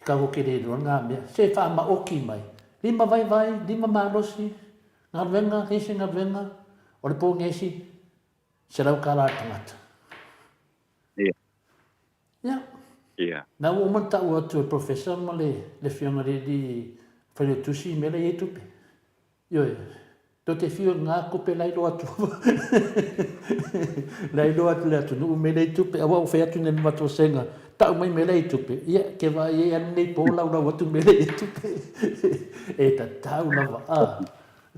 S2: I ka oke le iloa ngā mea. Se whaamaoki mai. Lima vaivai, lima malosi, galuega, leai se galuega, o le pōgesi, $100 le tagata.
S5: Ia.
S2: Ia.
S5: Ia.
S2: Na ua uma ona tau atu e le Professor ma le le Afioga i le alii Failautusi i mea la e i ai tupe. Ioe, tou te fiu e nga tupe la iloa atu la iloa atu le atunuu mea lea i tupe, aua ua fai atu nei le matou vasega, tau mai mea la i tupe, ia ke vaai ai alu nei po laulau atu mea la i tupe. E tatau lava, a.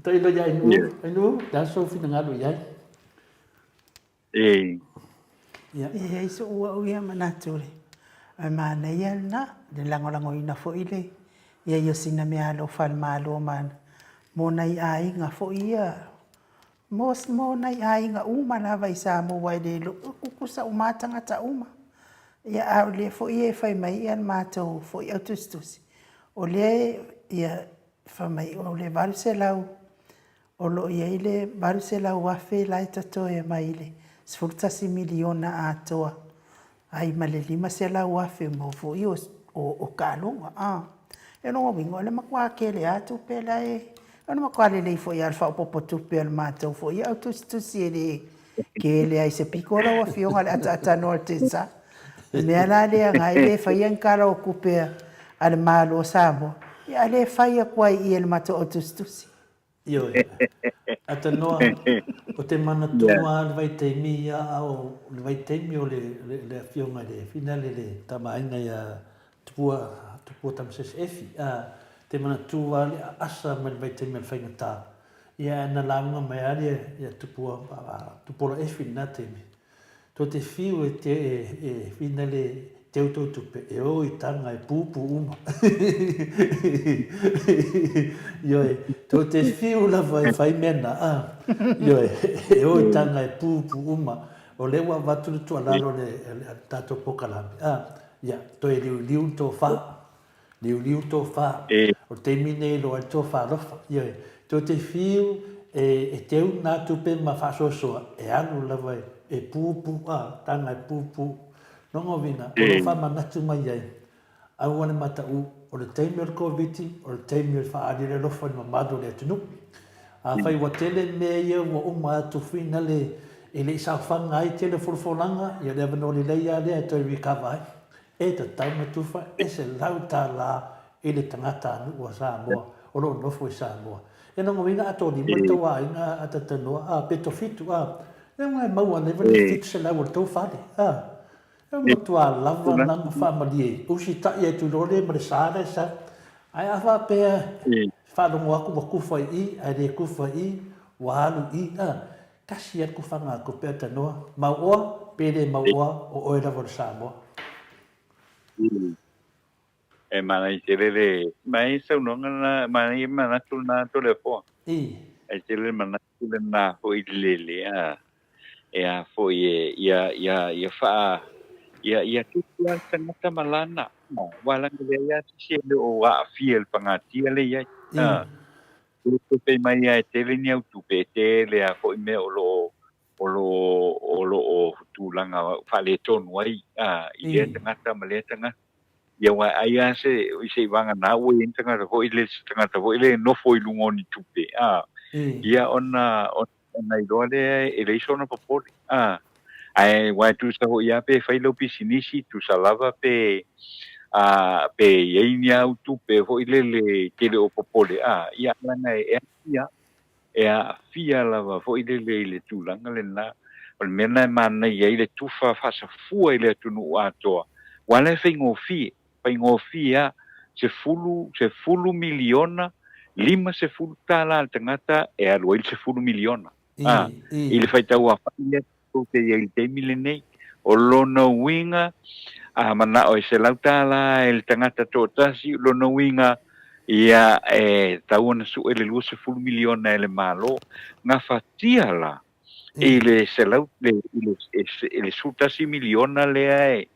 S2: Tailo ia Ainuu, Ainuu, le a sou finagalo i ai?
S5: E.
S3: Ia. E i ai so'u a'u ia manatu le ae manaia lena le lagolagoina foi le i ai o sina meaalofa a le Malo ma mo nai aiga foi ia mo mo nai aiga uma lava i Samoa e le tutusa uma lava tagata uma. Ia a o lea foi e fai mai le matou foi au tusitusi o lea ia fai mai o le 800 O lo o i ai le $800,000 la e totoe mai le $11 miliona atoa ai ma le $500,000 mo foi o taaloga. O lona uiga, o le matua tele lava tupe la e... O le matua lelei foi lava o le faaopoopo tupe a le matou foi au tusitusi e le tele lava i se pito lau Afioga le ataatanoa o le Digicel. O le mea la lea na e le faia ni tala o tupe a le Malo o Samoa, ia a le fai atu ai i i e le matou au tusitusi.
S2: Ioe. Atanoa, o te manatua lava le vaitaimi ia, a o le vaitaimi o le, le, le afioga i le Finale, le Tama-a-Aiga ia Tupua, Tupua Tamasese Efi, a, te manatua lava le aasa mai le vaitaimi o le faigata. Ia, ae na lauga mai lava ia, ia Tupua, Tupuola Efi i lena taimi. To te whiu e te e whina le teu tou tupe e o i tanga e pupu uma. Ioe, to te whiu lava e whai mea na, a. Ioe, e o i tanga e pupu uma. O lea ua avatu le tuualalo le, le, tatou pokalame, a. Ia, toe liuliu le tofa. Liuliu le tofa. O le taimi lenei e iloa ai le tofa alofa. Ioe. Tou te fiu e, e teu nā tupe ma faasoasoa, e alu lava e, e pupu, a, taga e pupu. Lona uiga, o lo o faamanatu mai ai, aua le mataʻu, o le taimi o le Koviti, o le taimi o le faaali le alofa i le mamalu o le atunuu. Afai ua tele mea ia ua uma atu finale e le i saofaga ai tele o folafolaga, ia o le avanoa lelei lava lea e toe recover ai. E tatau ona tufa e $100 i le tagatanuu a Samoa o lo o nofo i Samoa. E lagolagoina a tolima le tou aiga a Tatanoa, a, pe tofitu, a, e ona e maua leva le 700 o le tou fale, a. E matua lava na ma faamalie, usitai atu loa lea ma le sa la e sau. Ae a faapea e faalogo atu ua kufa i i, ae le kufa i i, ua alu i i, a, Tasi atu fana tupe a Tanoa, mauoa pe le mauoa o oe lava o le Samoa.
S5: E manaia tele le, manaia saunoaga lena, manaia manatu lena Toleafoa.
S2: I.
S5: E tele le manatu lena foi le le a e a foi e ia ia ia faa ia ia tupu lava le tagata ma lana. Aua leaga e leai lava se isi e le o aafia i le pagatia lea e i ai.
S2: I.
S5: Tupe mai lava e tele ni au tupe, e tele lava foi mea o lo o o lo o o lo o tulaga faaletonu ai a i lea tagata ma lea tagata. Ia aua ai lava se seivagana ua i ai ni tagata foi le se tagata foi lea e nofo i luga o ni tupe a ia ona ona iloa lea e leai sona popole a. Ae aua e tusa foi lava pe fai lau pisinisi, tusa lava pe a pe i ai ni au tupe foi lele e te le o popole a, ia leaga e aafia, e aafia lava foi lele i le tulaga lena. O le mea lena e manaia ai le tufa faasafua i le atunuu atoa, aua la e faigofie, faigofie lava, 10, 10 miliona, 50 tala a le tagata e alu ai le 10 miliona. A, i le faitau aofai lea tou te i ai i le taimi lenei. O lona uiga, a manao e $100 e le tagata toatasi, o lona uiga, ia e tatau ona sue le 20 miliona e le Malo. Gafatia la i le selau, i le, i le 11 miliona lea e,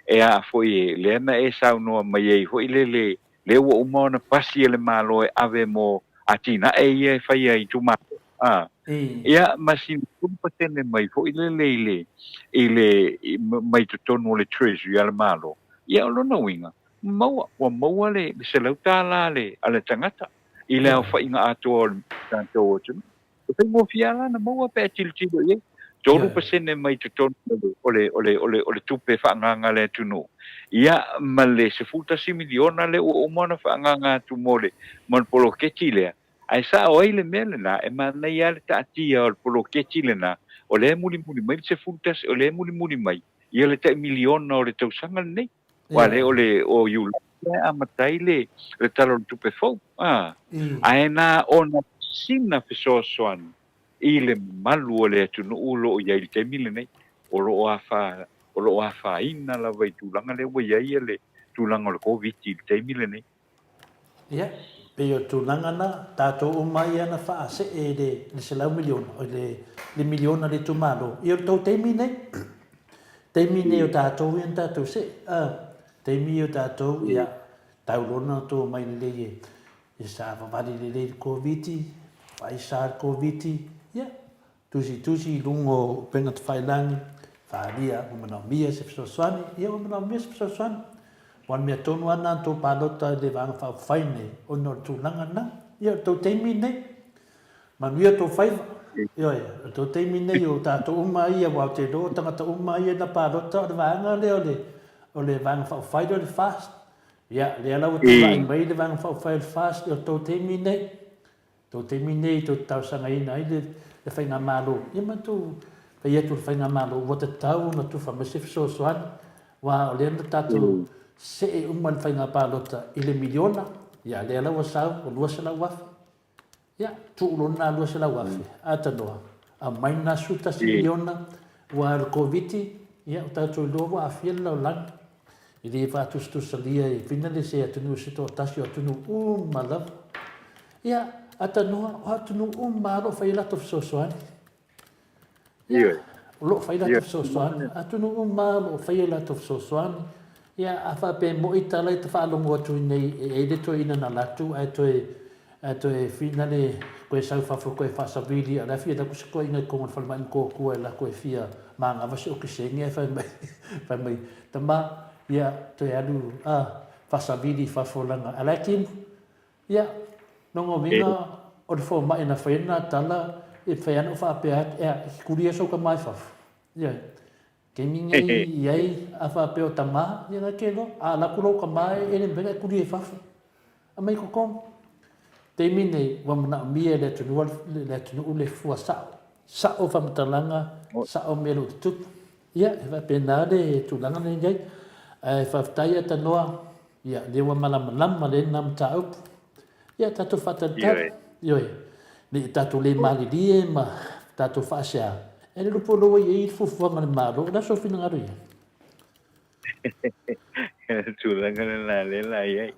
S5: e a foi, lea na e saunoa mai ai foi lele, lea ua uma ona pasi e le Malo e ave mo atinae ia e faia i itumalo, a, ia, ma sina 10% mai foi lele i le, i le, mai totonu o le Treasury a le Malo, ia o lona uiga, maua, ua maua le $100 a le, a le tagata i le aofaiga atoa o le tatou atunuu. E faigofie lava la ona maua pe a tilotilo i ai. 3% mai totonu o le, o le, o le, o le tupe faaagaaga a le atunuu, ia ma le $11 miliona lea ua uma ona faaagaaga atu mo le, mo le poloketi lea. Ae sao ai le mea lena, e manaia lava le taatia o le poloketi lena, o lea e mulimuli mai le 11, o lea e mulimuli mai ia le tai miliona o le tausaga lenei. Aua lea o le o Iulai lea e amata ai le le Tala o le Tupe fou, a. Ae na ona sina fesoasoani. i le mamalu o le atunuu o lo o i ai i le taimi lenei, o lo o afa, o lo o afaina lava i tulaga lea ua i ai le tulaga o le Koviti i le taimi lenei.
S2: Ia, pei o le tulaga lena, tatou uma ia na faasee i le $100 miliona, oi le miliona a le itumalo, ia o le tou taimi nei. Taimi nei o tatou ia na tatou see, a, taimi ia o tatou, ia, tau loa ona outou omai lelei e e savavali lelei i le Koviti, vaai sa le Koviti, ia, tusitusi i luga o upega tafailagi, faaalia ua manaomia se fesoasoani, ia ua manaomia se fesoasoani. Aua o le mea tonu lava lena na tou palota i le Vaega Faaupufai nei, ona o le tulaga lena. Ia, o le tou taimi lenei. Manuia tou faiva. Ioe, o le tou taimi lenei o tatou uma ia, aua ou te iloa o tagata uma ia na palota, o le vaega lea o le, o le Vaega Faaupufai lea o le FAST. Ia, lea la ua tulai mai le Vaega Faaupufai o le FAST, o le tou taimi lenei. Tou taimi nei tou te talosagaina ai le Faigamalo, ia ma tou fai atu i le Faigamalo ua tatau ona tufa mai se fesoasoani, aua o lea na tatou see uma i le faiga palota i le miliona, ia lea la ua sau ua $200,000. Ia, tuu loa lena $200,000, atanoa, aumai lena $11 miliona, aua o le Koviti, ia ua tatou iloa ua aafia le lalolagi. E le faatusatusalia e fina le se atunuu se toatasi o atunuu uma lava. Ia, atanoa, o atunuu uma lava o lo o fai a latou fesoasoani. Ia, o lo o fai latou fesoasoani. Atunuu uma lava o lo o fai a latou fesoasoani. Ia, a faapea e moni tala e te faalogo atu i inei e i ai le toeaina na alu atu ae toe ae toe fina le koe sau fafo koe faasavili a o le a fia alu atu se toeaina i totonu o le falemai Motootua e alu atu e fia manava se okesene ae fai mai fai mai tama ia toe alu a faasavili i fafo leaga a la e kinu. Ia, lona uiga o le fomai na fai ai lena tala, e mafai lava ona ou faapea atu, ea, e te kuli ia sou tama i fafo. Ioe. Taimi nei i ai, a faapea o tama, ia na te iloa. A alu atu lou tama e le mafai ona e kuli ai i fafo. Aumai i totonu. Taimi nei, ua manaomia e le atunuu le atunuu le fua sao. Sao faamatalaga, sao mea o lo o tutupu. Ia, e faapena le tulaga lea e i ai. Ae faafetai Atanoa, ia, lea ua malamalama lelei lena mataupu. Ia, tatou faatalitali. Ioe. Ne i tatou le malilie ma tatou faasea, e le iloa po o lea ua i ai le fuafuaga a le Malo. O le a sou finagalo i ai?
S5: Tulaga lena lea la i ai.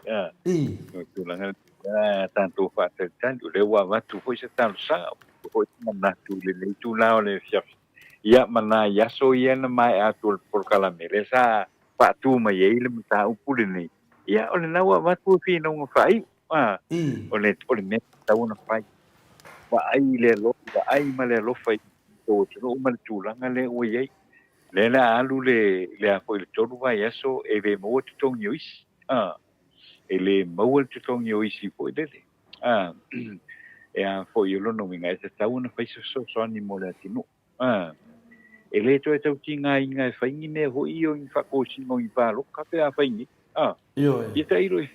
S5: O tulaga lena tatou faatalitali. O lea ua avatu foi se talosaga, ua foi se manatu i lenei itula o le afiafi. Ia, ma nai aso ia na maea atu o le polokalame, lea sa faatu mai ai le mataupu lenei, ia, o lena ua avatu le finauga faaiu, a, o le, o le mea e tatau ona fai. Vaai i le alofa, vaai ma le alofa i le tou atunuu ma le tulaga lea ua i ai. Lea o le a alu le, le a foi le tolu vaiaso e le maua totogi o isi, a, e le maua le totogi o isi foi lele. A, e a foi o lona uiga, e tatau ona fai se fesoasoani mo le atunuu. A, e le toe tau tigaina e fai ni mea foi ia o ni faatosina o ni paloka pe a fai nei. A,
S2: Ioe.
S5: ia tailo i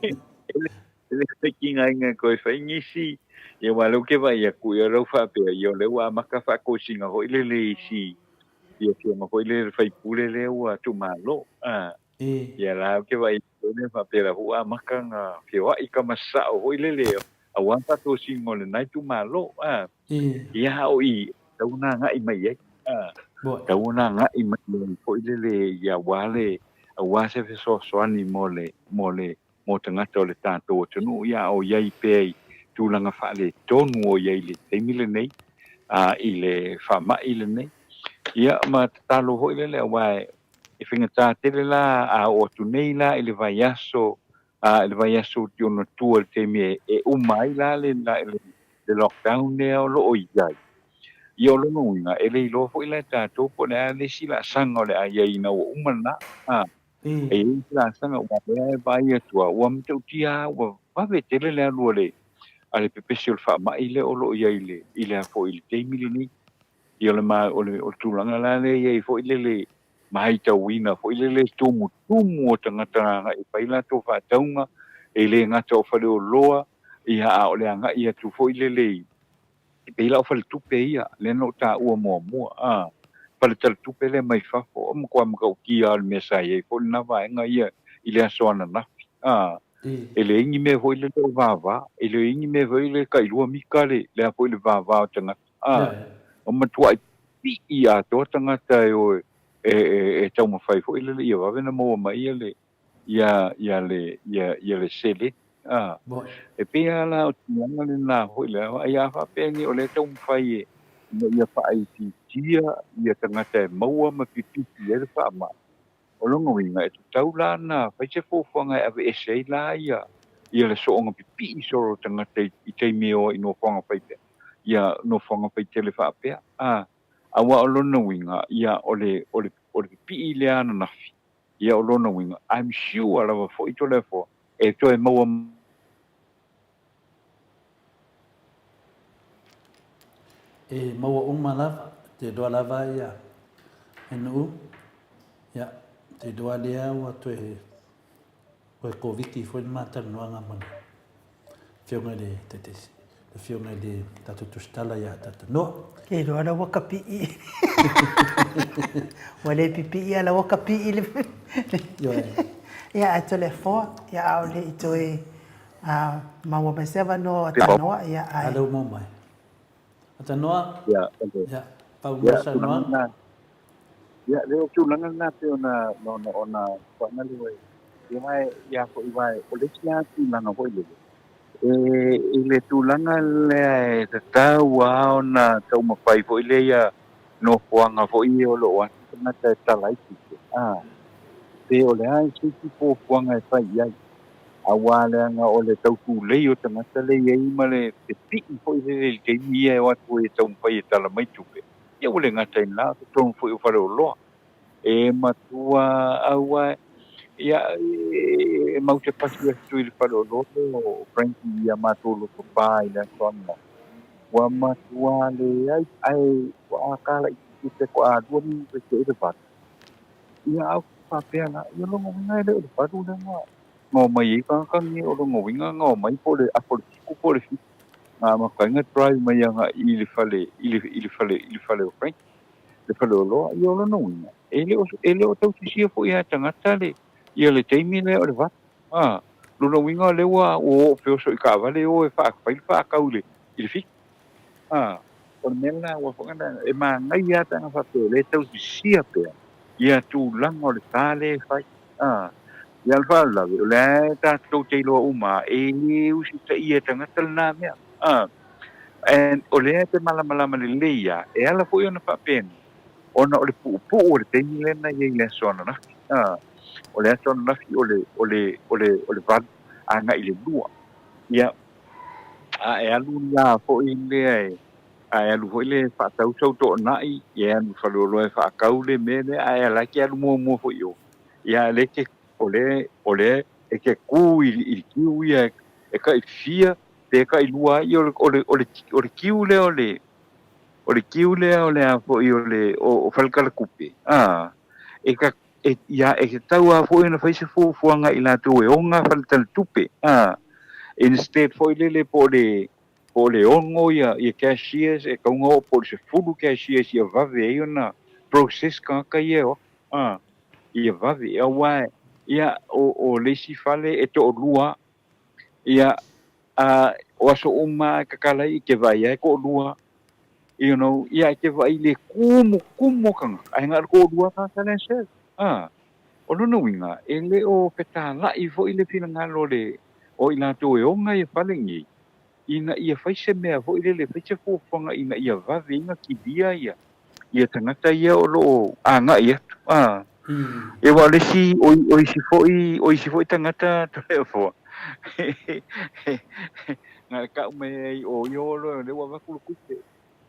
S5: e le, e le toe tigaina e toe fai nisi, ia aua o lea ou te vaai atu, ia o lea ua faapea, ia o lea ua amata faatosina foi lele i isi, i afioga foi lele sui usufono lea ua tuumalo. A, Ia la ou te vaai atu lea faapea la ua amata ona feoai tama sasao foi lele aua le faatosina o lena itumalo a. Ia a o i tatau ona agai mai i ai a. Tatau ona agai mai i ai foi lele ia aua le aua se fesoasoani mo le mo le mo tagata o le tatou atunuu ia a o i ai pea i tulaga faaletonu o i ai i le taimi lenei a i le faamai lenei. Ia ma tatalo foi lele aua E faigata tele la a oo atu nei la i le vaiaso, a i le vaiaso i ona tua i le taimi e uma ai la le, le, le lockdown lea o lo o i ai. Ia o lona uiga, e le iloa foi la e tatou po o le a le isi laasaga o le a i ai ina ua uma lena. A, e i ai isi laasaga aua o lea e vaai atu lava, ua matautia lava, ua vave tele le alu a le, a le pepesi o le faamai lea o lo o i ai i le, i le a foi i le taimi lenei. Ia o le ma, o le, o le tulaga la lea e i ai foi lele matauina foi lele tumutumu o tagata agai e fai latou faatauga, e le gata o faleoloa, ia a o le agai atu foi lele i, e pei la o faletupe ia, lea na ou taua muamua, a, fale talatupe lea mai fafo, o matua matautia lava o le mea sa i ai foi lena vaega ia i le aso ananafi, a. E leai ni mea foi lele o vava, e leai ni mea foi lele tailua mita le le a foi le vava o tagata. A, o matuai pipii atoa tagata e o e e e taumafai foi lele ia vave ona maua mai ia le ia ia le ia ia le seleni. A, e pei lava la o tulaga lena foi lea, ai a faapea nei o lea e taumafai e ina ia faaitiitia ia tagata e maua ma pipisi ai le faamai. O lona uiga, e tatau la ona fai se fuafuaga e aveese ai la ia ia le sooga pipii solo o tagata i taimi e o ai i nofoaga faipea, ia nofoaga faitele faapea. A, aua o lona uiga, ia o le o le o le pipii lea ananafi, ia o lona uiga, I'm sure lava foi Toleafoa, e toe maua
S2: E maua uma lava, te iloa lava ia nuu, ia te iloa lea ua toe toe Koviti foi le ma talanoaga ma le afioga i le Taitai, le afioga i le tatou Tusitala ia Tatanoa.
S3: Te iloa la ua kapii. Ua le pipii a la ua kapii le.
S2: Ioe.
S3: Ia ae Toleafoa, ia a o le i toe A maua mai se avanoa o Atanoa, ia, ae.
S2: A lea ua maua mai. Atanoa, ia, pau mai saunoaga.
S5: Ia, lea o tulaga lena pei ona, ona, ona faamalo e, ia wae, ia foi wae, o le isi lava tulaga foi lele, e, i le tulaga lea e tatau lava ona taumafai foi lea ia nofoaga foi ia o lo o atu tagata e tala ai tupe, a, pe o le a se isi fuafuaga e fai i ai. Aua leaga o le tau tulei o tagata lea i ai ma le pipii foi lele i le taimi ia e o atu ai e taumafai e tala mai tupe, ia ua le gata i lena, o totonu foi o faleoloa. E matua aua ia e mau te pasi atu i le faleoloa lea o Frankie i a matou loto pa i le aso ananafi, ua matua leai, ae ua aka laitiiti pe toa lua minute seia i le valu. Ia a faapea la, ia lona uiga e le o le valu lea na na omai ai tagata nei, o lona uiga na omai po o le apo o le fitu po o le fitu, na amata ai ona drive mai agai i le fale i le i le fale i le fale o Frank, le faleoloa. Ia o lona uiga, e le o e le o tausisia foi lava e tagata le ia le taimi lea o le valu. A, lona uiga o lea ua ua oo feoso i taavale o e fai le faatau i le i le fitu. A, o le mea lena ua foi na e manaia lava pe ana faapea o lea e tausisia pea ia tulaga o le ta lea e fai. A, ia le faalavelave, o lea e tatou te iloa uma lava, e le usitaia e tagata lena mea. A, and o lea e te malamalama lelei lava, e ala foi ona faapena, ona o le puupuu o le taimi lea na i ai i le aso ananafi. A, o le aso ananafi o le, o le, o le, o le valu agai i le lua. Ia, a e alu la foi lea e, a e alu foi lea e faatau sau toonai, ia e alu i faleoloa e faatau le mea lea, ae ala e te alu muamua foi i o. Ia a lea e te, o lea, o lea e te ku i, i le kiu ia e tai fia pe tai lua ai, o le, o le, o le, o le kiu lea o le, o le kiu lea o le a foi o le, o, o Faletalatupe, a, e ta, e, ia, e tatau lava foi ona fai se fuafuaga i latou e ona faletalatupe, a, instead foi lele po o le, po o le ono ia, ia cashiers, e tatau ona oo po o le sefulu cashiers ia vave ai ona process tagata ia e o atu, a, ia vave. Aua, ia, o, o le isi fale e toalua, ia, a, o aso uma e tatala ai e te vaai lava e toalua, you know, ia e te vaai i le tumutumu o tagata, ae na o le toalua tagata la e serve. A, o lona uiga, e le o fetalai foi le finagalo o le, o i latou e ona ia fale nei, ina ia fai se mea foi lele, fai se fuafuaga ina ia vave ai ona kilia ia, ia tagata ia o lo o agai atu. A, ia aua o le isi, o, o isi foi, o isi foi tagata Toleafoa, na o le tau mai ai o ia o loa, o lea ua avatu le tupe,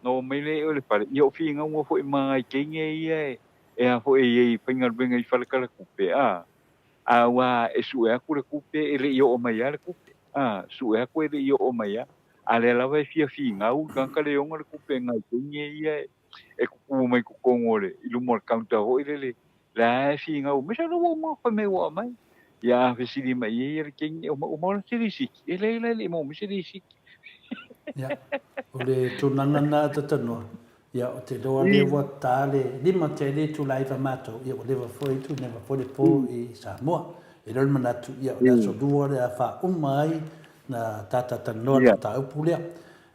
S5: na oo mai lea i o i le fale, ia o finauga foi ma nai teine ia e, e a foi e i ai e faigaluega i fale talatupe, a, a ua e sue atu le tupe e le i oo mai lava le tupe, a, sue atu e le i oo mai lava, a lea lava e fia finau le tagata le ona le tupe e nai teine ia e, e tutu mai totonu o le, i luma o le counter foi lele, la e finau, me sa ua uma fai mai ua aumai. Ia a fesili mai i ai ia le teine, ua maua la se lisiti? E leai la e le i maua mai se lisiti.
S2: Ia, o le tulaga lena a Tatanoa, ia o te iloa lea ua ta le 5 tele itula iva matou, ia ua leva foi itu, leva foi le po i Samoa. E le o le manatu, ia, o le aso Lua lea a faauma ai na tatatanoa le mataupu lea.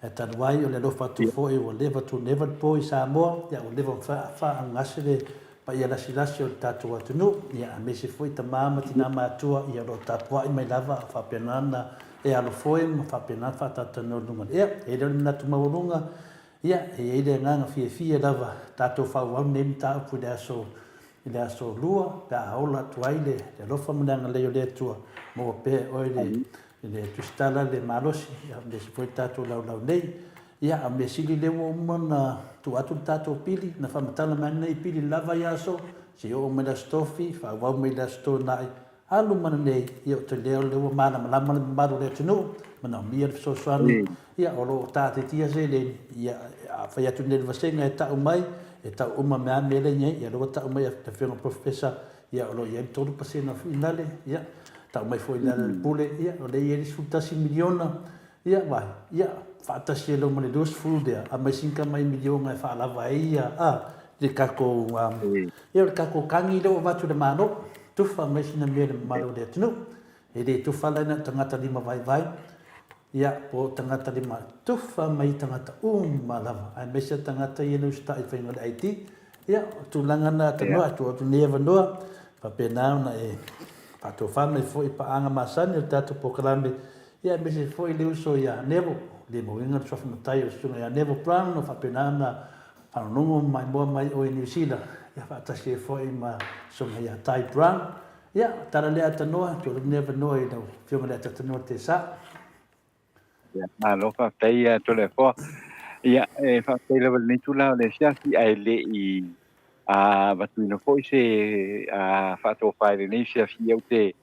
S2: Ae talu ai o le alofa atu foi ua leva tuneva le po i Samoa, ia ua leva ona faaaaogase le paia lasilasi o le tatou atunuu, ia aemaise foi tama ma tina matutua, ia o lo o tapuai mai lava a o faapena ona e alofoe ma faapena ona faatalatanoa i luga o le ea. E le o le manatu maualuga, ia e i ai le agaga fiafia lava tatou faaauau lenei mataupu i le aso i le aso Lua pe a ola atu ai le alofa ma le agalelei o le Atua, maua pea e oe le i le tusitala le malosi, ia aemaise foi le tatou laulau nei. Ia, a o le mea sili lea ua uma ona tuu atu le tatou pili, na faamatala mai lenei pili i le la vaiaso, se i oo mai le Aso Tofi, faaauau mai le Aso Toonai, alu ma lenei, ia ou te leo lea ua malamalama le mamalu o le atunuu, manaomia le fesoasoani, ia o lo o taatitia seleni, ia a fai atu nei le vasega e tau mai, e tau uma mai lava mea lea e i ai, ia lea ua tau mai e le Afioga i le Professor, Ia, o lo o i ai le 3% o finale, ia, tau mai foi i le Pule, ia, o lea e i ai le 11 miliona, ia, vai, ia, faatasi ai loa ma le 20 lea, aumai sina tamai miliona e faalava ai ia, a, le tatou, ia, o le tatou tagi lea ua avatu i le Malo, tufa mai sina mea i le mamalu o le atunuu. E le tufa la na o tagata lima vaivai, ia, po o tagata lima, tufa mai tagata uma lava, aemaise tagata ia na usitai i le faiga o le ID. Ia, o tulaga na tanoa, tuu atu nei avanoa, faapena ona e faatofa mai foi i paaga masani o le tatou polokalame, ia aemaise foi le uso ia Neville, le mauiga le suafa matai o le susuga ia Neville Brown, o faapena ona faalogologo ma maimoa mai oe i Niu Sila, ia faatasi ai foi ma susuga ia Ty Brown. Ia, tala lea tanoa, tuu atu nei avanoa i lau Afioga i le Atatanoa Tesa.
S5: Ia, malo faafetai ia Toleafoa. Ia, e faafetai lava i lenei itula o le afiafi, ae le i avatuina foi se faatofa i lenei afiafi, ia ou te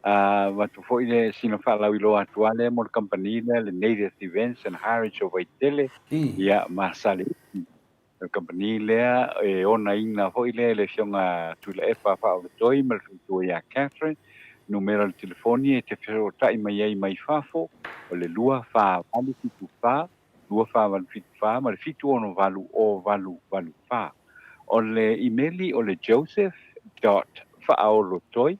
S5: avatu foi le sina faalauiloa atu lava lea mo le kamupani lea, le Native Events and Hirage o Vaitele, ia, ma Saleufi. O le kamupani lea e onaina foi lea e le Afioga Tuilaepa Faaolotoi ma le faletua ia Catherine. Numera o le telefoni e te fesootai mai ai mai fafo, o le 2487 4 2474 ma le 768 0884. O le imeli o le joseph dot faaolotoi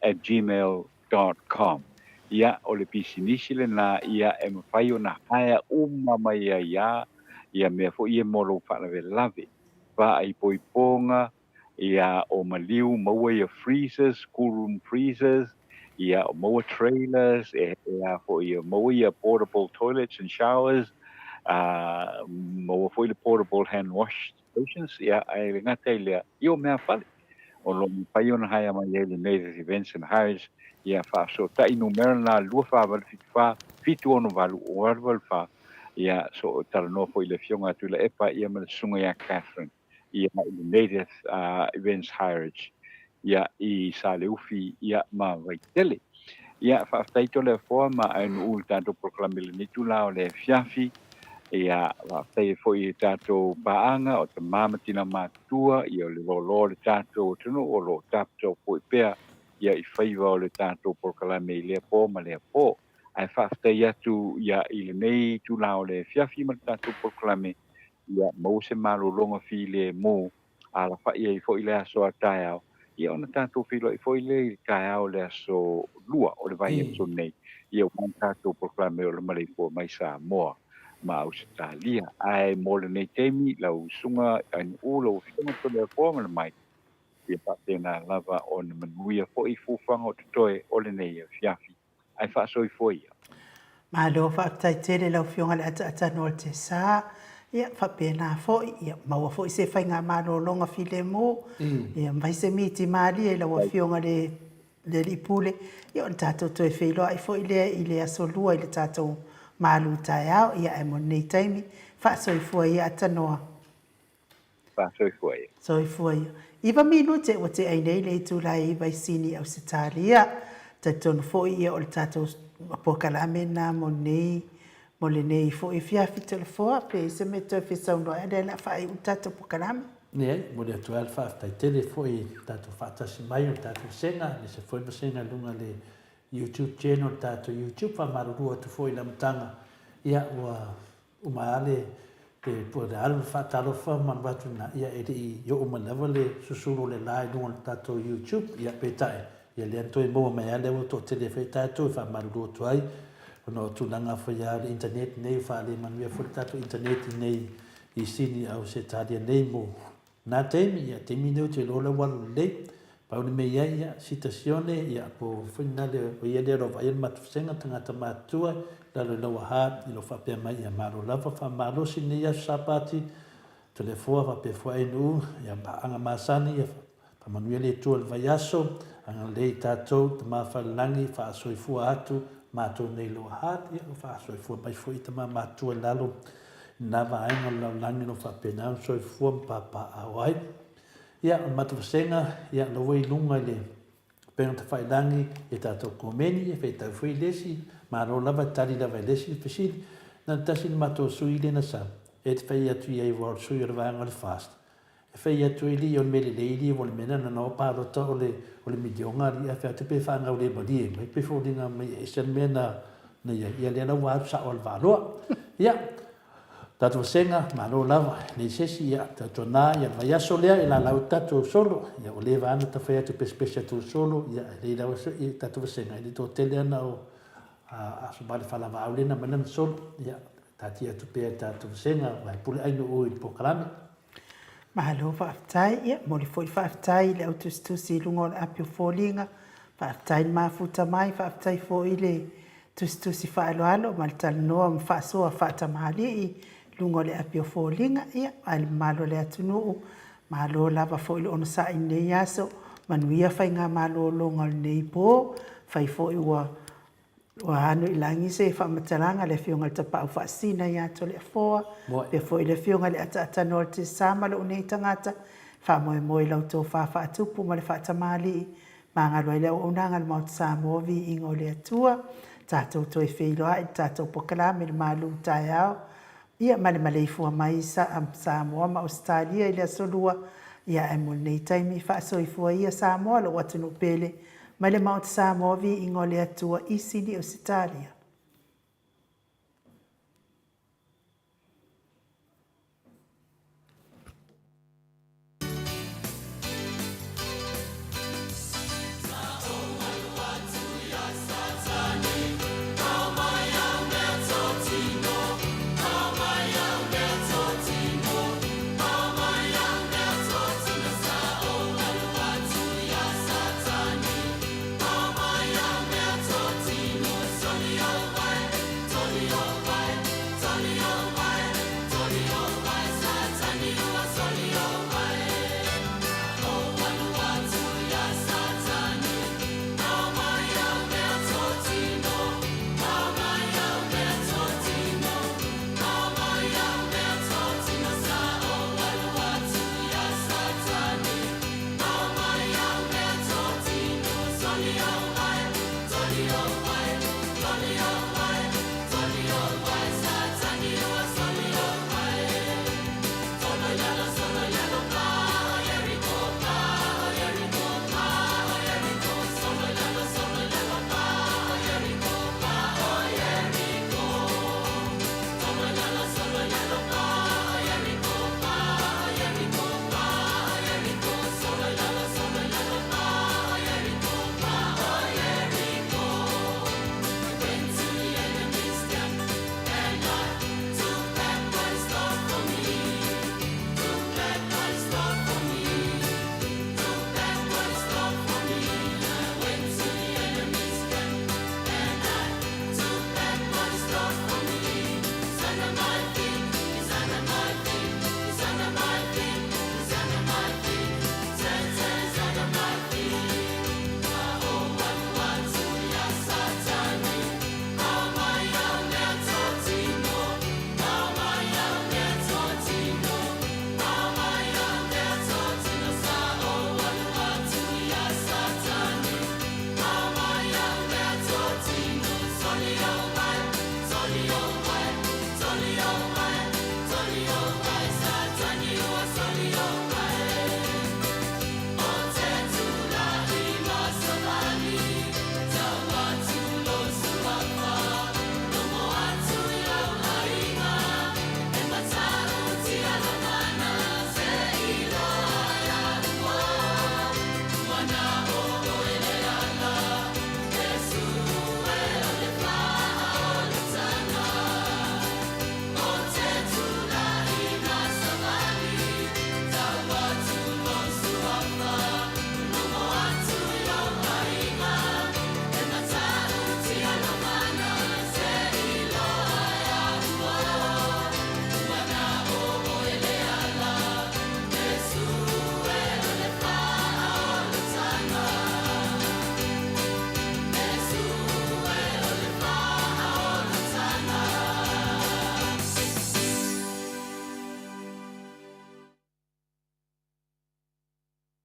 S5: at gmail dot com. Ia, o le pisinisi lena, ia, e mafai ona haea uma mai ai lava ia mea foi ia mo lou faalavelave, vaai poipoga, ia, o maliu, maua ia freezers, cool room freezers, ia, o maua trailers, e, e a foi, ia, maua ia portable toilets and showers, a, maua foi le portable hand wash stations, ia, ae le gata i lea, ia o meafale. O lo o mafai ona haea mai ai le Native Events and Hires, ia faafesootai numera na 2474 768 884, ia so talanoa foi i le Afioga a Tuilaepa ia ma le Susuga ia Catherine ia i le Native Events Hirage ia i Saleufi ia ma Vaitele. Ia, faafetai Toleafoa ma Aenu'u i le tatou polokalame i lenei itula o le afiafi. Ia, faafetai ai foi i tatou paaga o tama ma tina matutua, ia o le loaloa o le tatou atunuu o lo o taputapuai pea ia i faiva o le tatou polokalame i lea po ma lea po. Ae faafetai atu ia i lenei itula o le afiafi ma le tatou polokalame, ia maua se malologa filemu alafai ai foi le aso a taeao, ia ona tatou feiloai foi lea i le taeao o le aso Lua o le vaiaso nei, ia aua le tatou polokalame o le Maleifua mai Samoa ma Ausetalia. Ae mo lenei taimi, lau Susuga Ainuu, lau Afioga Toleafoa ma le mic, ia faapena lava ona manuia foi fuafuaga o totoe o lenei afiafi. Ae faasoifua ia.
S3: Malo faafetai tele lau afioga i le ataatanoa o le Tesa, ia faapena foi, ia maua foi se faigamalologa filemu, ia fai se miti malie i lau afioga i le le Alii Pule, ia ona tatou toe feiloai foi lea i le aso Lua i le tatou malu taeao, ia ae mo lenei taimi, faasoifua ia Atanoa.
S5: Faasoifua ia.
S3: Soifua ia. Iva minute ua tea ai nei le itula e iva i Sini, Ausetalia. Talitonu foi ia o le tatou polokalame lena mo lenei, mo lenei foi afiafi Toleafoa, pe i ai se mea e toe fia saunoa ai, lea o le a faaiu le tatou polokalame.
S2: Leai, momoli atu ai le faafetai tele foi i le tatou faatasi mai o le tatou vasega, aemaise foi le vasega i luga i le YouTube channel o le tatou YouTube. Faamalulu atu foi i le amataga, ia ua Uma lava le po o le a le faatalofa ma avatu ina ia e le i oo mai lava le susulu o le la i luga o le tatou YouTube. Ia peitai, Ia lea na toe maua mai lava lea ua toatele foi tatou e faamalulu atu ai ona o tulaga foi lava o le internet nei ua faalemanuia foi le tatou internet i inei i Sini Ausetalia nei mo na taimi. Ia taimi nei ou te iloa o la ua alu lelei. Pau le mea i ai, ia, sitasione, ia, po foi na le, o ia lea o lo o vaaia le matou vasega, tagata matutua, i lalo i lau aha, i lo faapea mai, ia malo lava, faamalosi lenei aso Sapati, Toleafoa faapea foi Ainuu, ia, paaga masani, ia, faamanuia le Atua i le vaiaso, agalelei i tatou, Tama Falelagi, faasoifua atu matou nei i lou aha, ia, faasoifua mai foi tama matutua i lalo i lena vaega o le lalolagi o lo o faapena ona soifua ma papaaao ai. Ia, o le matou vasega, ia, la ua i luga i le upega tafailagi i a tatou komeni, ia feitau foi i le isi, malo lava e tali lava e le isi le fesili. Na o le tasi le matou sui lea na sau, e te fai atu i ai aua o le sui o le vaega o le FAST, e fai atu ai lea o le mea lelei lea, aua o le mea lena na o palota o le, o le miliona alii ae fai atu pe faagaulemalie mai pe foliga mai e ese le mea na, na i ai. Ia lea la ua alu sao lava i le vaaloa. Ia, Tatou vasega, malo lava, e leai se isi, ia, tautuana, ia, le vaiaso lea e lalau ai tatou solo, ia, ua leva lava ona ta fai atu pesepese atu solo, ia, e leai lava se, ia, tatou vasega, e le toatele lava na o Aso Vale Faalavaau lea na aumai lana solo, ia, taatia atu pea i le tatou vasega, aua e pule ainuu i le polokalame.
S3: Malo faafetai, ia momoli foi le faafetai i le au tusitusi i luga o le api o foliga, faafetai le mafuta mai, faafetai foi le tusitusi faaaloalo ma le talanoa ma faasoa faatamalii i luga o le api o foliga, ia ae le mamalu o le atunuu, malo lava foi le onosai i lenei aso, manuia faigamalologa o lenei po, fai foi ua Ua ano i lagi se faamatalaga a le Afioga i le Tapaau Faasisina ia Toleafoa, faapea foi le Afioga i le Ataatanoa o le Tiasa ma lou nei tagata, e faamoemoe i lau tofa faatupu ma le faatamalii, magalo ai le auaunaga a le Maota Samoa, viiga o le Atua. Tatou toe feiloai i le tatou polokalame i le malu taeao, ia ma le maleifua mai i Samoa ma Ausetalia i le Aso Lua, ia ae mo lenei taimi, faasoifua ia Samoa lou atunuu pele, mai le Maota Samoa viiga o le Atua i Sini Ausetalia.